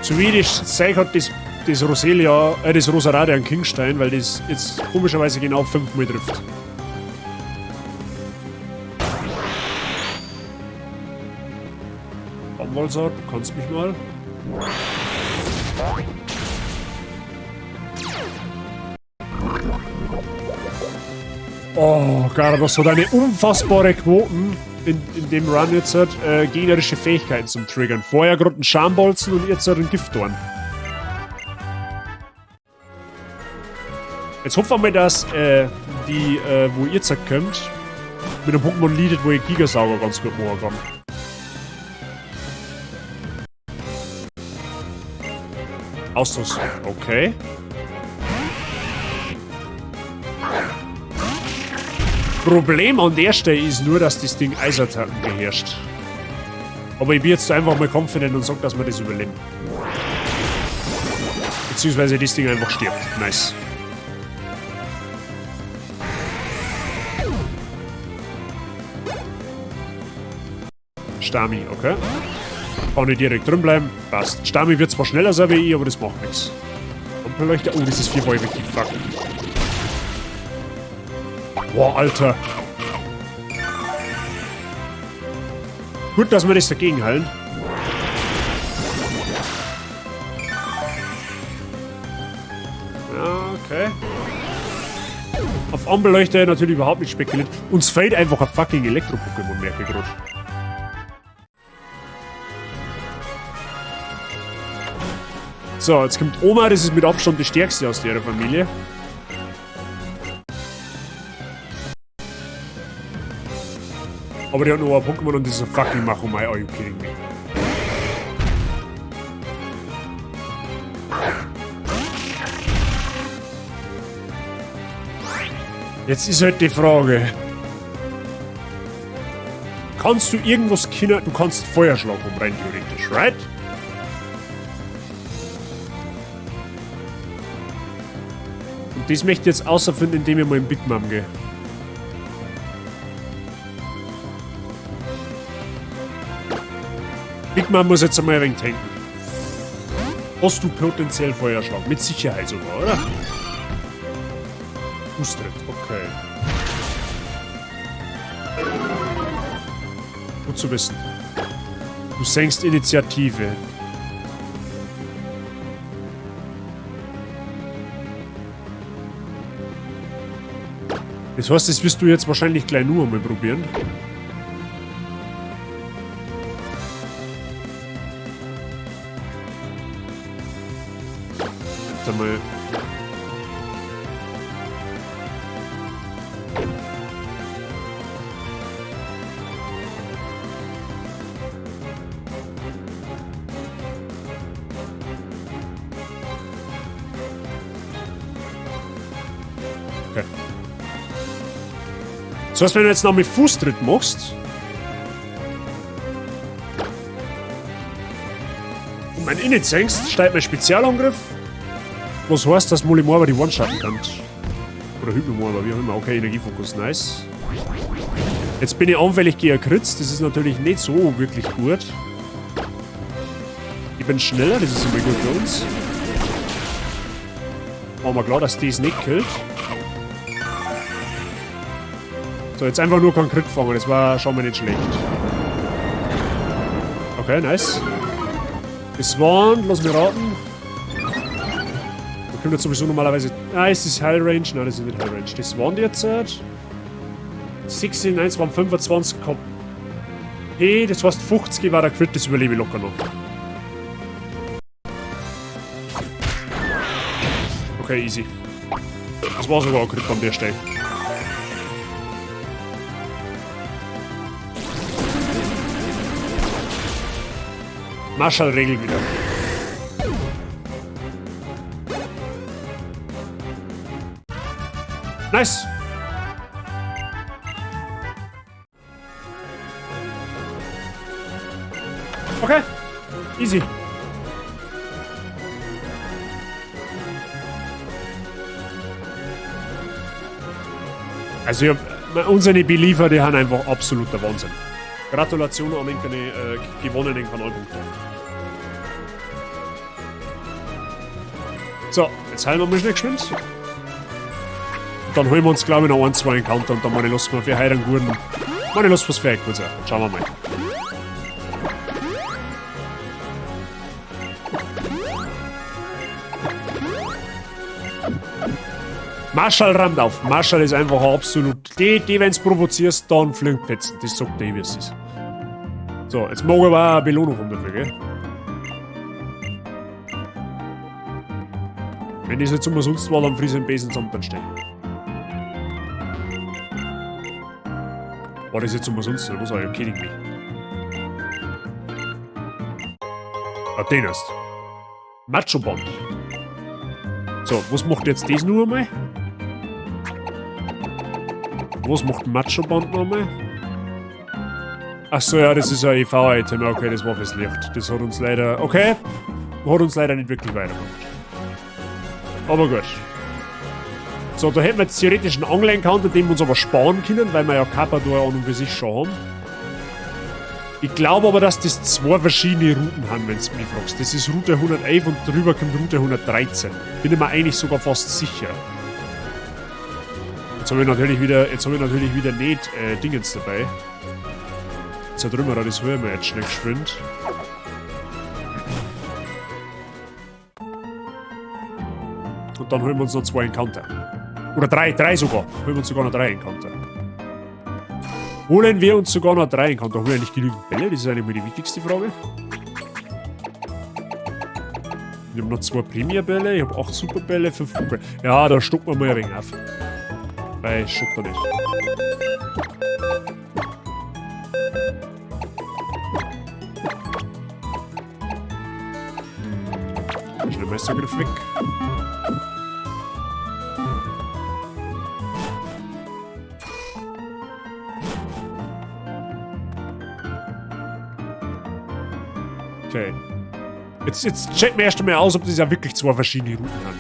So wie ich das sehe, hat das, das Roselia, das Roserade einen Kingstein, weil das jetzt komischerweise genau 5 Mal trifft. Baumwollsaat, du kannst mich mal. Oh, Garados hat eine unfassbare Quoten in dem Run jetzt hat, gegnerische Fähigkeiten zum Triggern. Vorher gerade einen Schambolzen und jetzt halt einen Giftdorn. Jetzt hoffen wir mal, dass die, wo ihr jetzt kommt, mit einem Pokémon leadet, wo ich Gigasauger ganz gut machen kann. Austos, okay. Problem an der Stelle ist nur, dass das Ding Eisattacken beherrscht. Aber ich bin jetzt einfach mal confident und sag, dass wir das überleben. Beziehungsweise das Ding einfach stirbt. Nice. Stami, okay. Kann ich direkt drin bleiben. Passt. Stami wird zwar schneller sein wie ich, aber das macht nichts. Ampelleuchter. Oh, das ist 4 effektiv. Fuck. Boah, Alter. Gut, dass wir das dagegen halten. Ja, okay. Auf Ampelleuchter natürlich überhaupt nicht spekuliert. Uns fehlt einfach ein fucking Elektro-Pokémon, merke ich gerade. So, jetzt kommt Oma, das ist mit Abstand die stärkste aus der Familie. Aber die hat nur ein Pokémon und das ist ein fucking Machomai, are you kidding me? Jetzt ist halt die Frage. Kannst du irgendwas Kinder... Du kannst Feuerschlag um rein theoretisch, right? Und das möchte ich jetzt außerfinden, indem ich mal in Big Mom gehe. Big Mom muss jetzt einmal ein wenig tanken. Hast du potenziell Feuerschlag? Mit Sicherheit sogar, oder? Fußtritt, okay. Gut zu wissen. Du senkst Initiative. Das heißt, das wirst du jetzt wahrscheinlich gleich nur einmal probieren. Warte mal. Okay. So, was, wenn du jetzt noch mit Fußtritt machst und mein Init senkst, steigt mein Spezialangriff. Was heißt, dass Mollimorba die One-Shotten kann. Oder Hypnomorba, wie auch immer. Okay, Energiefokus, nice. Jetzt bin ich anfällig gegen Crits, das ist natürlich nicht so wirklich gut. Ich bin schneller, das ist immer gut für uns. Machen wir klar, dass das nicht killt. So, jetzt einfach nur keinen Crit fangen, das war schon mal nicht schlecht. Okay, nice. Das waren, lass mich raten. Da kommt jetzt sowieso normalerweise... Ah, ist das High Range? Nein, das ist nicht High Range. Das waren die jetzt. 16, 1 waren 25 KP. Das heißt 50 war der Crit, das überlebe ich locker noch. Okay, easy. Das war sogar ein Crit an der Stelle. Marshall regelt wieder. Nice! Okay. Easy. Also ich hab, unsere Believer, die haben einfach absoluter Wahnsinn. Gratulation an den gewonnenen Kanalpunkte. So, jetzt heilen wir mal schnell geschwind. Und dann holen wir uns, glaube ich, noch ein, zwei Encounter und dann meine Lust mal für heute einen guten. Meine Lust was für euch gut sein. Schauen wir mal. Marshall rammt auf. Marshall ist einfach absolut. Die, wenn du provozierst, dann fliegen Fetzen. Das sagt der, wie es ist. So, jetzt mag ich aber auch eine Belohnung haben dafür, gell? Wenn das jetzt umsonst war, dann friss ich den Besen zusammen, dann stehen. War das jetzt umsonst oder was? Are you kidding me? Ah, den hast. Macho Band. So, was macht jetzt das nur einmal? Was macht Macho Band nochmal? Achso, ja, das ist ein EV-Item. Okay, das war fürs Licht. Das hat uns leider. Okay. Hat uns leider nicht wirklich weitergebracht. Aber gut. So, da hätten wir jetzt theoretisch einen Angler-Encounter, den wir uns aber sparen können, weil wir ja Karpador an und für sich schon haben. Ich glaube aber, dass das zwei verschiedene Routen haben, wenn du mich fragst. Das ist Route 111 und drüber kommt Route 113. Bin ich mir eigentlich sogar fast sicher. Jetzt habe ich natürlich wieder, jetzt habe ich natürlich wieder nicht Dingens dabei. Zertrümmerer, das hören wir jetzt schnell geschwind. Und dann holen wir uns noch zwei Encounter. Oder drei sogar. Holen wir uns sogar noch drei Encounter. Holen wir uns sogar noch drei Encounter. Haben wir eigentlich genügend Bälle? Das ist eigentlich mal die wichtigste Frage. Ich hab noch 2 Premier-Bälle, ich hab 8 Superbälle, 5 Kugeln. Ja, da stocken wir mal ein wenig auf. Weil, stockt er nicht. Schnell Meistergriff weg. Okay. Jetzt checken wir erst einmal aus, ob das ja wirklich zwei verschiedene Routen sind.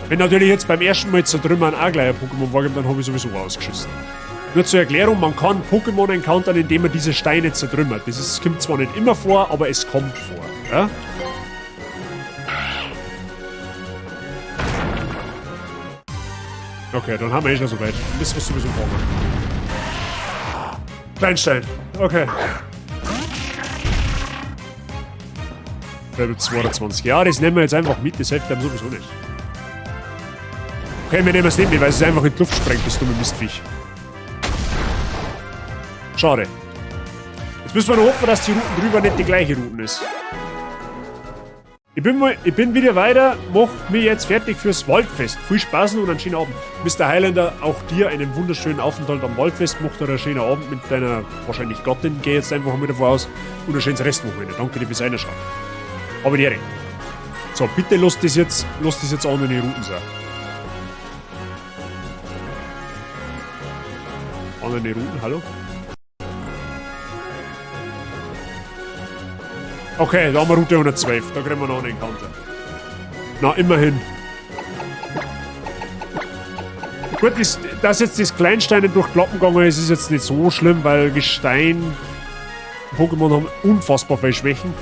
Wenn natürlich jetzt beim ersten Mal zertrümmern auch gleich ein Pokémon vorgibt, dann habe ich sowieso ausgeschissen. Nur zur Erklärung, man kann Pokémon encountern, indem man diese Steine zertrümmert. Das kommt zwar nicht immer vor, aber es kommt vor. Ja? Okay, dann haben wir eh schon soweit. Müssen wir sowieso vormachen. Kleinstein. Okay. Level 22. Ja, das nehmen wir jetzt einfach mit, das hilft einem sowieso nicht. Okay, wir nehmen es nicht mit, weil es einfach in die Luft sprengt, das dumme Mistviech. Schade. Jetzt müssen wir nur hoffen, dass die Routen drüber nicht die gleiche Routen ist. Ich bin wieder weiter, mach mich jetzt fertig fürs Waldfest. Viel Spaß und einen schönen Abend. Mister Highlander, auch dir einen wunderschönen Aufenthalt am Waldfest. Mach dir einen schönen Abend mit deiner wahrscheinlich Gattin, geh jetzt einfach mal davor aus. Und ein schönes Restwochenende. Danke dir fürs Reinschauen. Aber die Ehre. So, bitte lass das jetzt andere Routen sein. Andere Routen, hallo? Okay, da haben wir Route 112. Da kriegen wir noch einen Encounter. Na, immerhin. Gut, dass jetzt das Kleinsteine durch die Lappen gegangen ist, ist jetzt nicht so schlimm, weil Gestein... Pokémon haben unfassbar viele Schwächen.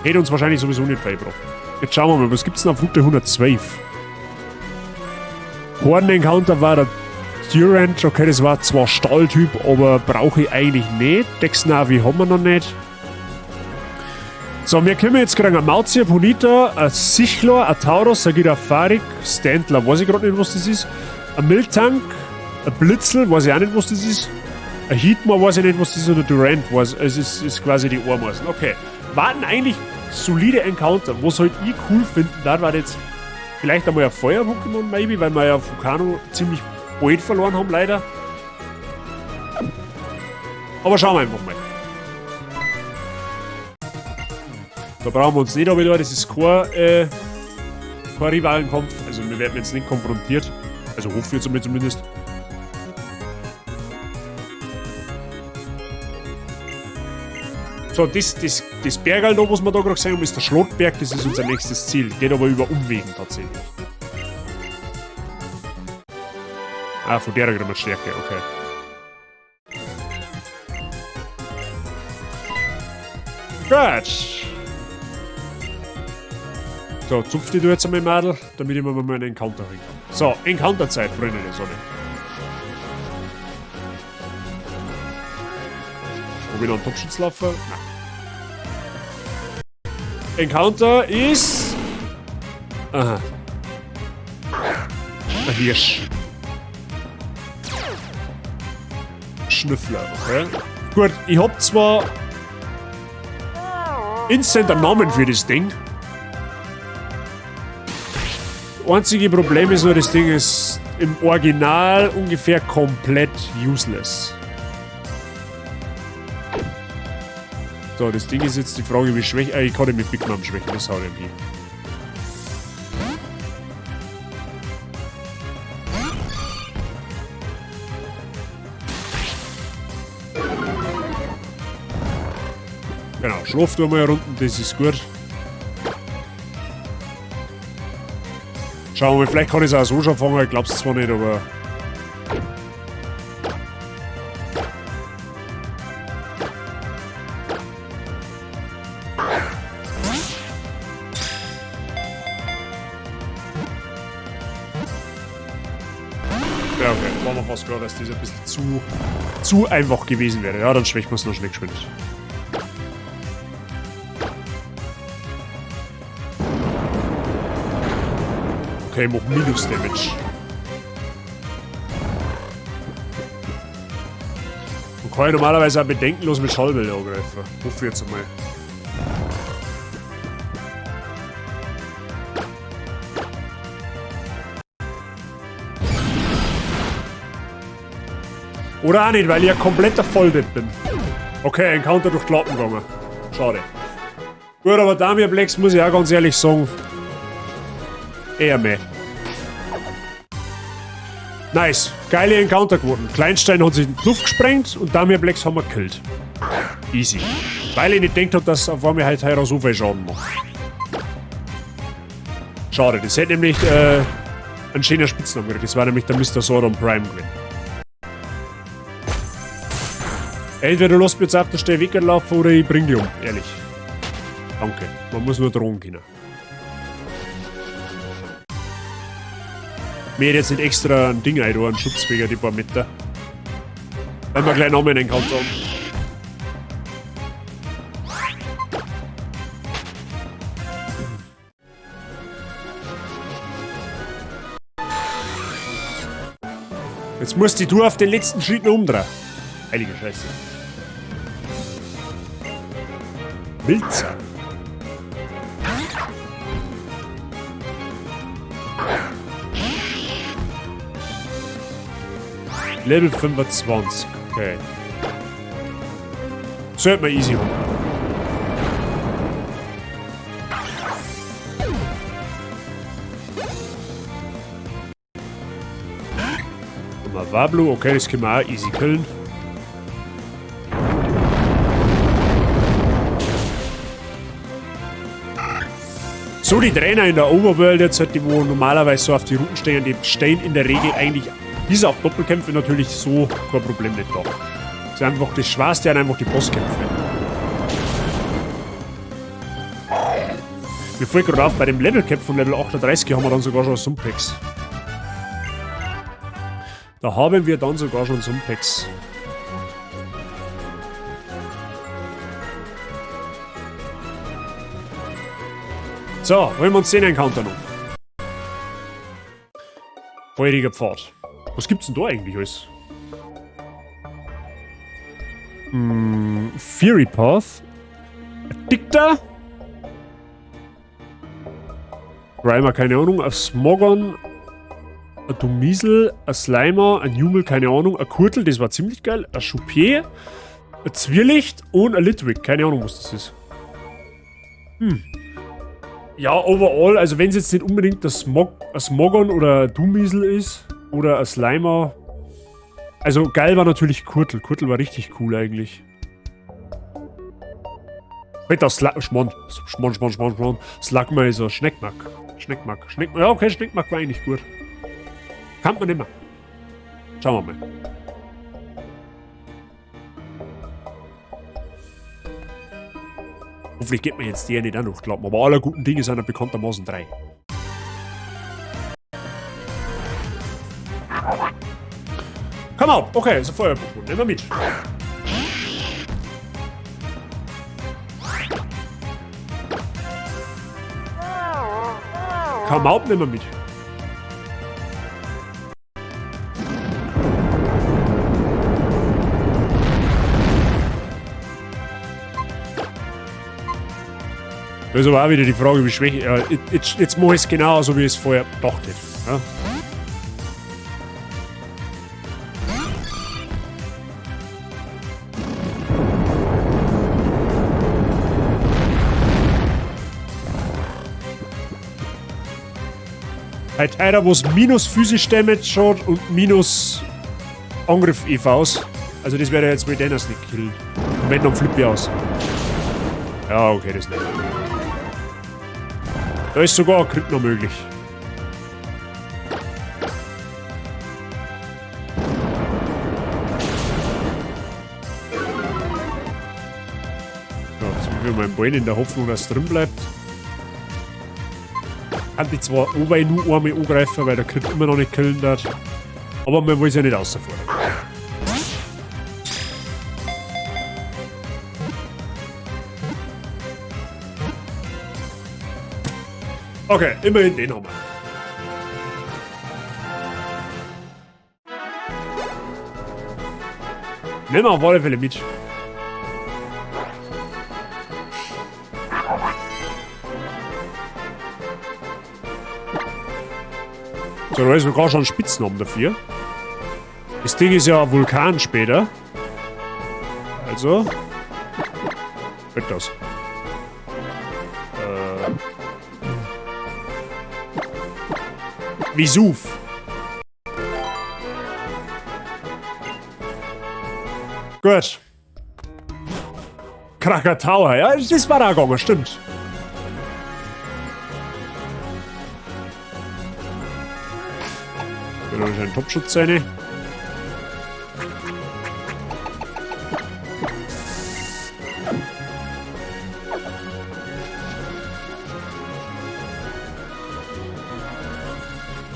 Hätte uns wahrscheinlich sowieso nicht beigebracht. Jetzt schauen wir mal, was gibt's denn auf Route 112? Horn-Encounter war der Durant. Okay, das war zwar Stahltyp, aber brauche ich eigentlich nicht. Dexnavi haben wir noch nicht. So, wir können jetzt kriegen ein Mauzi, ein Ponita, ein Sichlor, ein Tauros, ein Girafarig, Stantler, weiß ich grad nicht, was das ist. Ein Miltank, ein Blitzel, weiß ich auch nicht, was das ist. Ein Heatmor, weiß ich nicht, was das ist, und ein Durant, weiß, es ist quasi die Ameisen. Okay. Waren eigentlich solide Encounter. Was halt ich cool finden, da war jetzt vielleicht einmal ein Feuer-Pokémon, maybe, weil wir ja Fukano ziemlich bald verloren haben, leider. Aber schauen wir einfach mal. Da brauchen wir uns nicht, aber das ist kein Rivalenkampf. Also wir werden jetzt nicht konfrontiert. Also hoffe ich jetzt einmal zumindest. So, das Bergerl da, was wir da gerade gesehen haben, ist der Schlottberg. Das ist unser nächstes Ziel. Geht aber über Umwegen tatsächlich. Ah, von der kriegen wir Stärke, okay. Gut. So, zupf die du jetzt einmal, Madel, damit ich mir mal einen Encounter holen kann. So, Encounter-Zeit, Freunde der Sonne. Wo wir noch einen Topschutz laufen? Nein. Encounter ist... Aha. Ein Hirsch. Schnüffler, okay. Gut, ich hab zwar instant einen Namen für das Ding. Das einzige Problem ist nur, das Ding ist im Original ungefähr komplett useless. So, das Ding ist jetzt die Frage, wie schwäch... ich kann ihn mit Big Mom schwächen, das haut ihm hin. Genau, schlaf du mal unten, das ist gut. Schauen wir mal, vielleicht kann ich es auch so schon fangen, ich glaub's zwar nicht, aber... Ja, okay, war mir fast klar, dass das ein bisschen zu einfach gewesen wäre. Ja, dann schwächen wir's noch schnell geschwind. Okay, mach Minus-Damage. Man kann ja normalerweise auch bedenkenlos mit Schallwelle angreifen. Hoffe ich jetzt einmal. Oder auch nicht, weil ich ja kompletter Volldepp bin. Okay, Encounter durch die Lappen gegangen. Schade. Gut, aber Damiaplex muss ich auch ganz ehrlich sagen, eher mehr. Nice. Geile Encounter geworden. Kleinstein hat sich in die Luft gesprengt und Damiaplex haben wir gekillt. Easy. Weil ich nicht gedacht hab, dass auf einmal halt heuer so viel Schaden macht. Schade, das hätte nämlich einen schönen Spitznamen gekriegt. Das war nämlich der Mister Sauron Prime gewesen. Entweder du lässt mich jetzt auf der Stelle weglaufen oder ich bring dich um. Ehrlich. Danke. Man muss nur drohen können. Mir hätte jetzt nicht extra ein Ding ein, einen Schutz wegen die paar Meter. Weil wir gleich nochmal einen Encounter haben. Jetzt muss die Tour auf den letzten Schritt noch umdrehen. Heilige Scheiße. Wilzer. Level 25, okay. Sollte man easy haben. Und Wablu, okay, das können wir auch easy killen. So, die Trainer in der Overworld jetzt, die wo normalerweise so auf die Routen stehen, die stehen in der Regel eigentlich bis auf Doppelkämpfe natürlich so kein Problem nicht da. Das ist einfach das Schwerste an einfach die Bosskämpfe. Mir fällt gerade auf, bei dem Level Cap von Level 38 haben wir dann sogar schon Sumpex. Da haben wir dann sogar schon Sumpex. So, holen wir uns den Encounter noch. Feuriger Pfad. Was gibt's denn da eigentlich alles? Fury Path. Dicta. Grimer, keine Ahnung. Ein Smogon. Ein Dumiesel. Ein Slimer. Ein Numel, keine Ahnung. Ein Kurtel, das war ziemlich geil. Ein Choupier. Ein Zwirlicht und ein Litwick. Keine Ahnung, was das ist. Ja, overall, also wenn's jetzt nicht unbedingt ein Smogon oder ein Dumiesel ist oder ein Slimer. Also geil war natürlich Kurtel. Kurtel war richtig cool eigentlich. Mit der Schmon. Schmon, Schmon, Schmon, Schmon. Slagma ist ein Schneckmack. Schneckmack. Schneckmack. Ja, okay, Schneckmack war eigentlich gut. Kann man immer. Schauen wir mal. Hoffentlich geht mir jetzt der nicht auch noch klappen, aber aller guten Dinge sind ja bekanntermaßen drei. Come on, okay, ist ein Feuer-Pokémon, nehmen wir mit. Come out nehmen wir mit. Da ist aber auch wieder die Frage, wie schwach. Jetzt mach ich es genauso, wie ich es vorher gedacht hätte. Ja? Halt einer, wo es minus physisch Damage hat und minus Angriff EVs. Also das wäre jetzt mit Dennis nicht killen. Und wenn, dann flippe ich aus. Ja, okay, das nicht. Da ist sogar ein Crit noch möglich. Ja, jetzt will ich mein Bein in der Hoffnung, dass es drin bleibt. Kann ich zwar oben nur einmal angreifen, weil der Crit immer noch nicht killen darf. Aber man will es ja nicht außer vor. Okay, immerhin den haben wir. Nehmen wir auf alle Fälle mit. So, da ist sogar schon einen Spitznamen dafür. Das Ding ist ja ein Vulkan später. Also. Wird das. Vesuv. Gut. Krakataua, ja, das war da gegangen, stimmt. Genau, das ist ein Topschutz seine.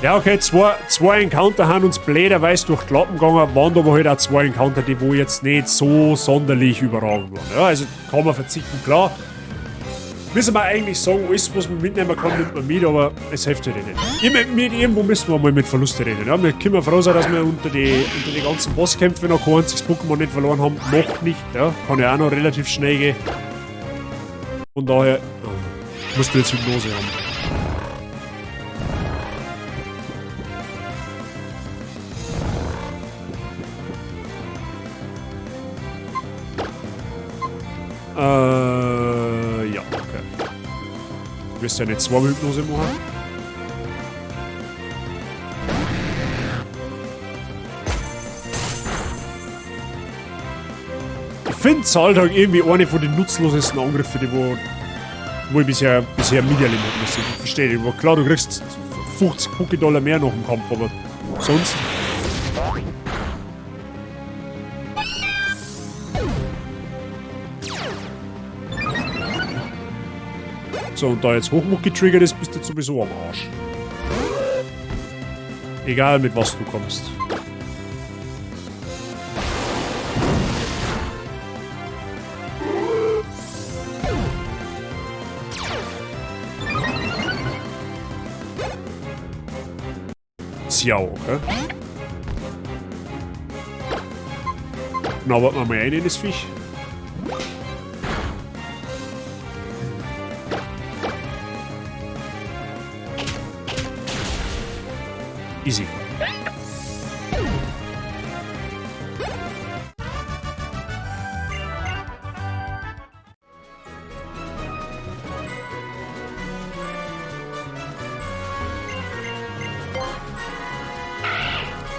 Ja, okay, zwei Encounter haben uns blöderweise durch die Lappen gegangen, waren aber halt auch zwei Encounter, die wo jetzt nicht so sonderlich überragend waren. Ja, also kann man verzichten, klar. Müssen wir eigentlich sagen, alles was man mitnehmen kann, nimmt man mit, aber es hilft halt nicht. Irgendwo müssen wir mal mit Verlusten reden. Ja, wir können froh sein, dass wir unter die ganzen Bosskämpfe noch kein einziges Pokémon nicht verloren haben. Noch nicht, ja. Kann ja auch noch relativ schnell gehen. Von daher, oh, musst du jetzt Hypnose haben. Ja, okay. Du wirst ja nicht zweimal Hypnose machen. Ich finde Zahltag irgendwie eine von den nutzlosesten Angriffen, die wo ich bisher miterleben hab müssen. Ich verstehe nicht. Klar, du kriegst 50 Poké-Dollar mehr noch im Kampf, aber sonst. So, und da jetzt Hochmut getriggert ist, bist du jetzt sowieso am Arsch. Egal mit was du kommst. Xiao, okay. Na, warten wir mal ein in das Viech. Easy.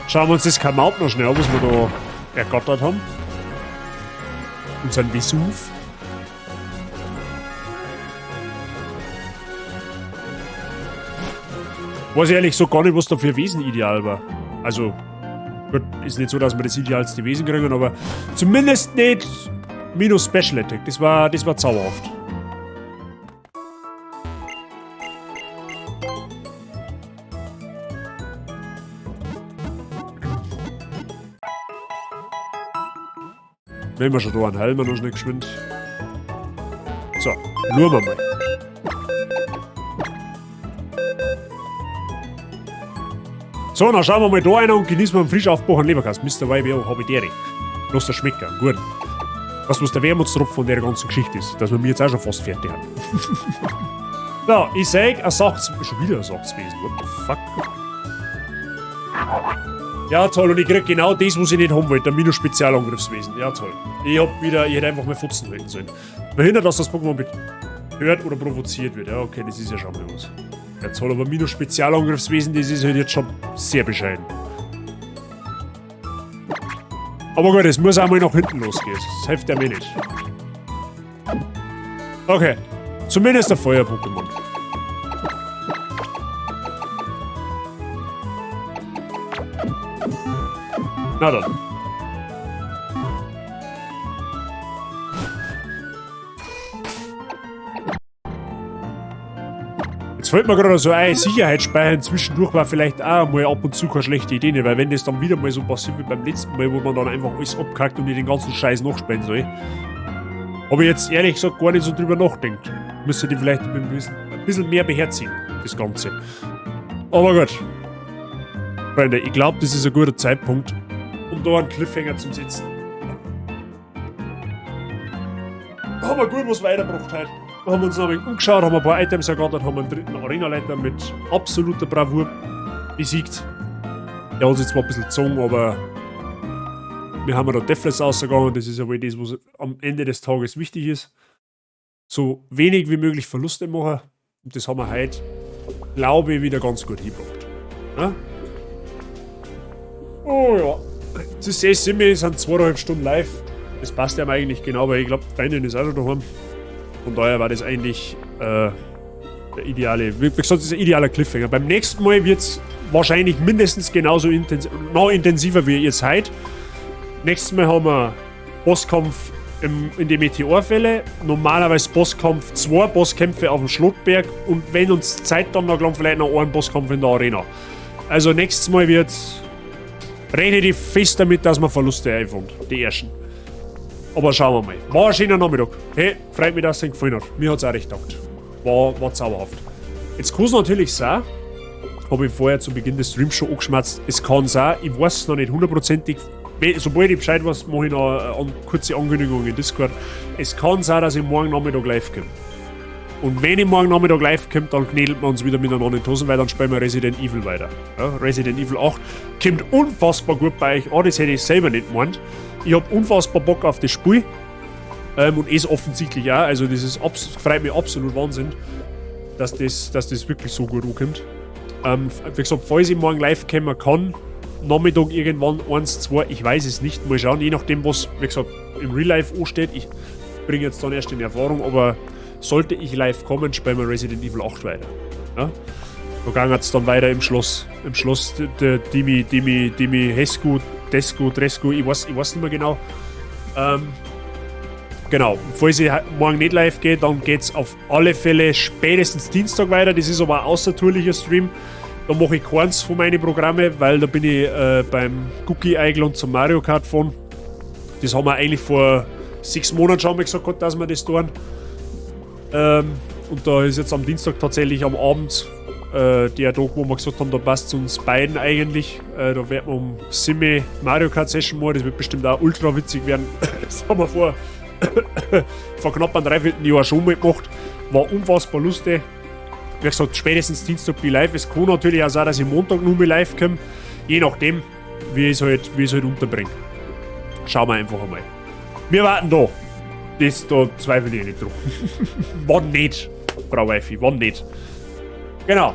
Schauen wir uns das Kamaut noch schnell an, was wir da ergattert haben. Unseren Vesuv. Weiß ich ehrlich so gar nicht, was da für Wesen ideal war. Also, gut, ist nicht so, dass wir das idealste Wesen kriegen, aber zumindest nicht minus Special Attack. Das war zauberhaft. Wenn wir schon da einen heilen wir noch schnell geschwind. So, schauen wir mal. So, dann schauen wir mal da rein und genießen wir einen frisch aufgebrochenen Leberkäse. Mr. YBO, hab ich dere. Lass das schmecken, gut. Was was der Wermutstropfen von der ganzen Geschichte ist, dass wir mir jetzt auch schon fast fertig haben. So, ich sag, ein Sachs, schon wieder ein Sachswesen, what the fuck? Ja, toll, und ich krieg genau das, was ich nicht haben wollte, der Minus-Spezialangriffswesen. Ja, toll. Ich hab wieder, ich hätte einfach mal Futzen halten sollen. Verhindert, dass das Pokémon hört oder provoziert wird. Ja, okay, das ist ja schon mal was. Ja, toll, aber Minus-Spezialangriffswesen, das ist halt jetzt schon sehr bescheiden. Aber gut, es muss auch mal nach hinten losgehen. Das hilft ja mir nicht. Okay. Zumindest der Feuer-Pokémon. Na dann. Jetzt fällt mir gerade so ein, Sicherheitsspeichern zwischendurch war vielleicht auch mal ab und zu keine schlechte Idee, ne? Weil wenn das dann wieder mal so passiert wie beim letzten Mal, wo man dann einfach alles abkackt und nicht den ganzen Scheiß nachspielen soll. Hab ich jetzt ehrlich gesagt gar nicht so drüber nachgedacht. Müsste die vielleicht ein bisschen mehr beherzigen, das Ganze. Aber gut. Freunde, ich glaub, das ist ein guter Zeitpunkt, um da einen Cliffhanger zu setzen. Haben wir gut was weitergebracht heute. Haben uns noch ein wenig umgeschaut, haben ein paar Items ergattert, haben einen dritten Arenaleiter mit absoluter Bravour besiegt. Der hat sich zwar ein bisschen gezogen, aber wir haben ja da Deathless rausgegangen. Das ist ja wohl das, was am Ende des Tages wichtig ist. So wenig wie möglich Verluste machen. Und das haben wir heute, glaube ich, wieder ganz gut hingebracht. Ja? Oh ja. Das ist eh Simi, es sind zweieinhalb Stunden live. Das passt ja eigentlich genau, weil ich glaub, die Freundin ist auch schon daheim. Von daher war das eigentlich der ideale, wie gesagt, das ist ein idealer Cliffhanger. Beim nächsten Mal wird's wahrscheinlich mindestens genauso noch intensiver wie jetzt heute. Nächstes Mal haben wir Bosskampf in die Meteorfälle, normalerweise Bosskampf, 2 Bosskämpfe auf dem Schlottberg und wenn uns Zeit dann noch gelangt, vielleicht noch einen Bosskampf in der Arena. Also nächstes Mal wird's, rechne ich fest damit, dass wir Verluste einfahren, die ersten. Aber schauen wir mal. War ein schöner Nachmittag. Hey, freut mich, dass es euch gefallen hat. Mir hat's auch recht getaugt. War zauberhaft. Jetzt kann's natürlich sein, hab ich vorher zu Beginn des Streams schon angeschmerzt, es kann sein, ich weiß es noch nicht hundertprozentig, sobald ich Bescheid weiß, mach ich noch eine kurze Ankündigung in Discord. Es kann sein, dass ich morgen Nachmittag live komme. Und wenn ich morgen Nachmittag live komme, dann knädelt man uns wieder miteinander in die Hosen, weil dann spielen wir Resident Evil weiter. Ja, Resident Evil 8 kommt unfassbar gut bei euch an, das hätte ich selber nicht gemeint. Ich hab unfassbar Bock auf das Spiel. Und es offensichtlich auch. Also das ist freut mich absolut Wahnsinn, dass das wirklich so gut ankommt. Wie gesagt, falls ich morgen live kommen kann, Nachmittag irgendwann 1, 2, ich weiß es nicht, mal schauen, je nachdem, was, wie gesagt, im Real Life ansteht. Ich bringe jetzt dann erst in Erfahrung, aber sollte ich live kommen, spielen wir Resident Evil 8 weiter. Ja? Da ging es dann weiter im Schloss. Im Schloss der Dimi, Dimi, Dimi, Hesku, Desku, Dresku, ich weiß nicht mehr genau. Genau, falls ich morgen nicht live gehe, dann geht's auf alle Fälle spätestens Dienstag weiter. Das ist aber ein außertourlicher Stream. Da mache ich keins von meinen Programmen, weil da bin ich beim Cookie eingeladen zum Mario Kart fahren. Das haben wir eigentlich vor 6 Monaten schon mal gesagt, gehabt, dass wir das tun. Und da ist jetzt am Dienstag tatsächlich am Abend der Tag, wo wir gesagt haben, da passt es uns beiden eigentlich. Da werden wir um 7 Mario Kart Session machen. Das wird bestimmt auch ultra witzig werden. Das haben wir vor knapp einem Dreivierteljahr schon mal gemacht. War unfassbar lustig. Wie gesagt, spätestens Dienstag bin ich live. Es kann natürlich auch sein, dass ich Montag noch mal live komme. Je nachdem, wie ich's halt unterbringe. Schauen wir einfach einmal. Wir warten da. Das, da zweifle ich nicht dran. Wann nicht, Frau Wifi, wann nicht. Genau.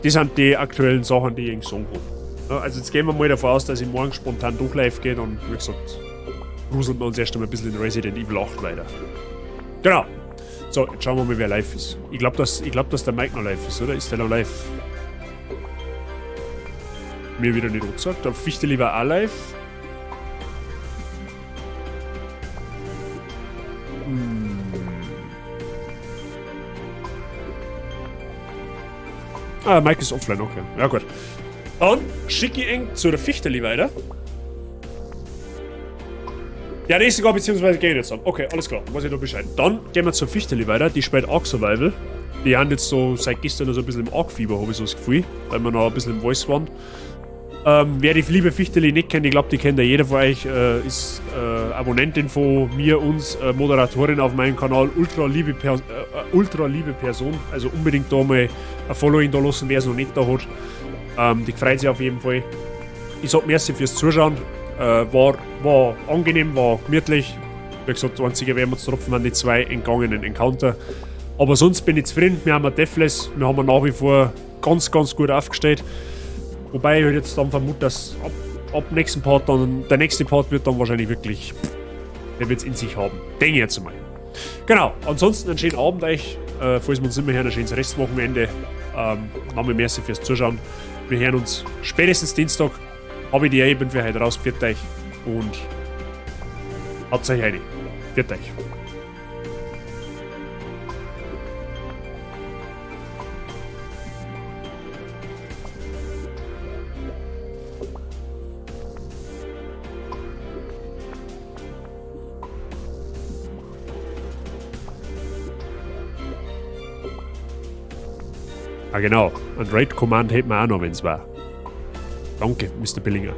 Das sind die aktuellen Sachen, die ich sagen kann. Ja, also jetzt gehen wir mal davon aus, dass ich morgen spontan durch live gehe und wie gesagt, gruseln wir uns erst einmal ein bisschen in Resident Evil 8 weiter. Genau. So, jetzt schauen wir mal, wer live ist. Ich glaub, dass der Mike noch live ist, oder? Ist der noch live? Mir wieder nicht angezeigt. Der Fichte lieber auch live. Ah, Mike ist offline, okay. Ja, gut. Dann schicke ich ihn zu der Fichteli weiter. Ja, nächste Jahr beziehungsweise gehen jetzt dann. Okay, alles klar, weiß ich da Bescheid. Dann gehen wir zur Fichteli weiter, die spielt Ark Survival. Die haben jetzt so seit gestern so ein bisschen im Ark-Fieber, habe ich so das Gefühl, weil wir noch ein bisschen im Voice waren. Wer die liebe Fichteli nicht kennt, ich glaube, die kennt ja jeder von euch, ist Abonnentin von mir, uns, Moderatorin auf meinem Kanal, ultra liebe Person. Also unbedingt da mal ein Following da lassen, wer es noch nicht da hat. Die freut sich auf jeden Fall. Ich sag merci fürs Zuschauen. War angenehm, war gemütlich. Wie gesagt, das einzige werden wir uns tropfen waren die zwei entgangenen Encounter. Aber sonst bin ich zufrieden. Wir haben ein Deathless, wir haben nach wie vor ganz, ganz gut aufgestellt. Wobei ich halt jetzt dann vermute, dass ab nächsten Part dann, der nächste Part wird dann wahrscheinlich wirklich, der wird's in sich haben. Denke ich jetzt mal. Genau, ansonsten einen schönen Abend euch. Falls wir uns nicht mehr hören, ein schönes Restwochenende. Nochmal merci fürs Zuschauen. Wir hören uns spätestens Dienstag. Hab ich die Ehre, bin für heute raus. Pfiat euch und habt euch eine. Pfiat euch. Ah genau, ein Raid Command hätten wir auch noch, wenn's war. Danke, Mister Billinger.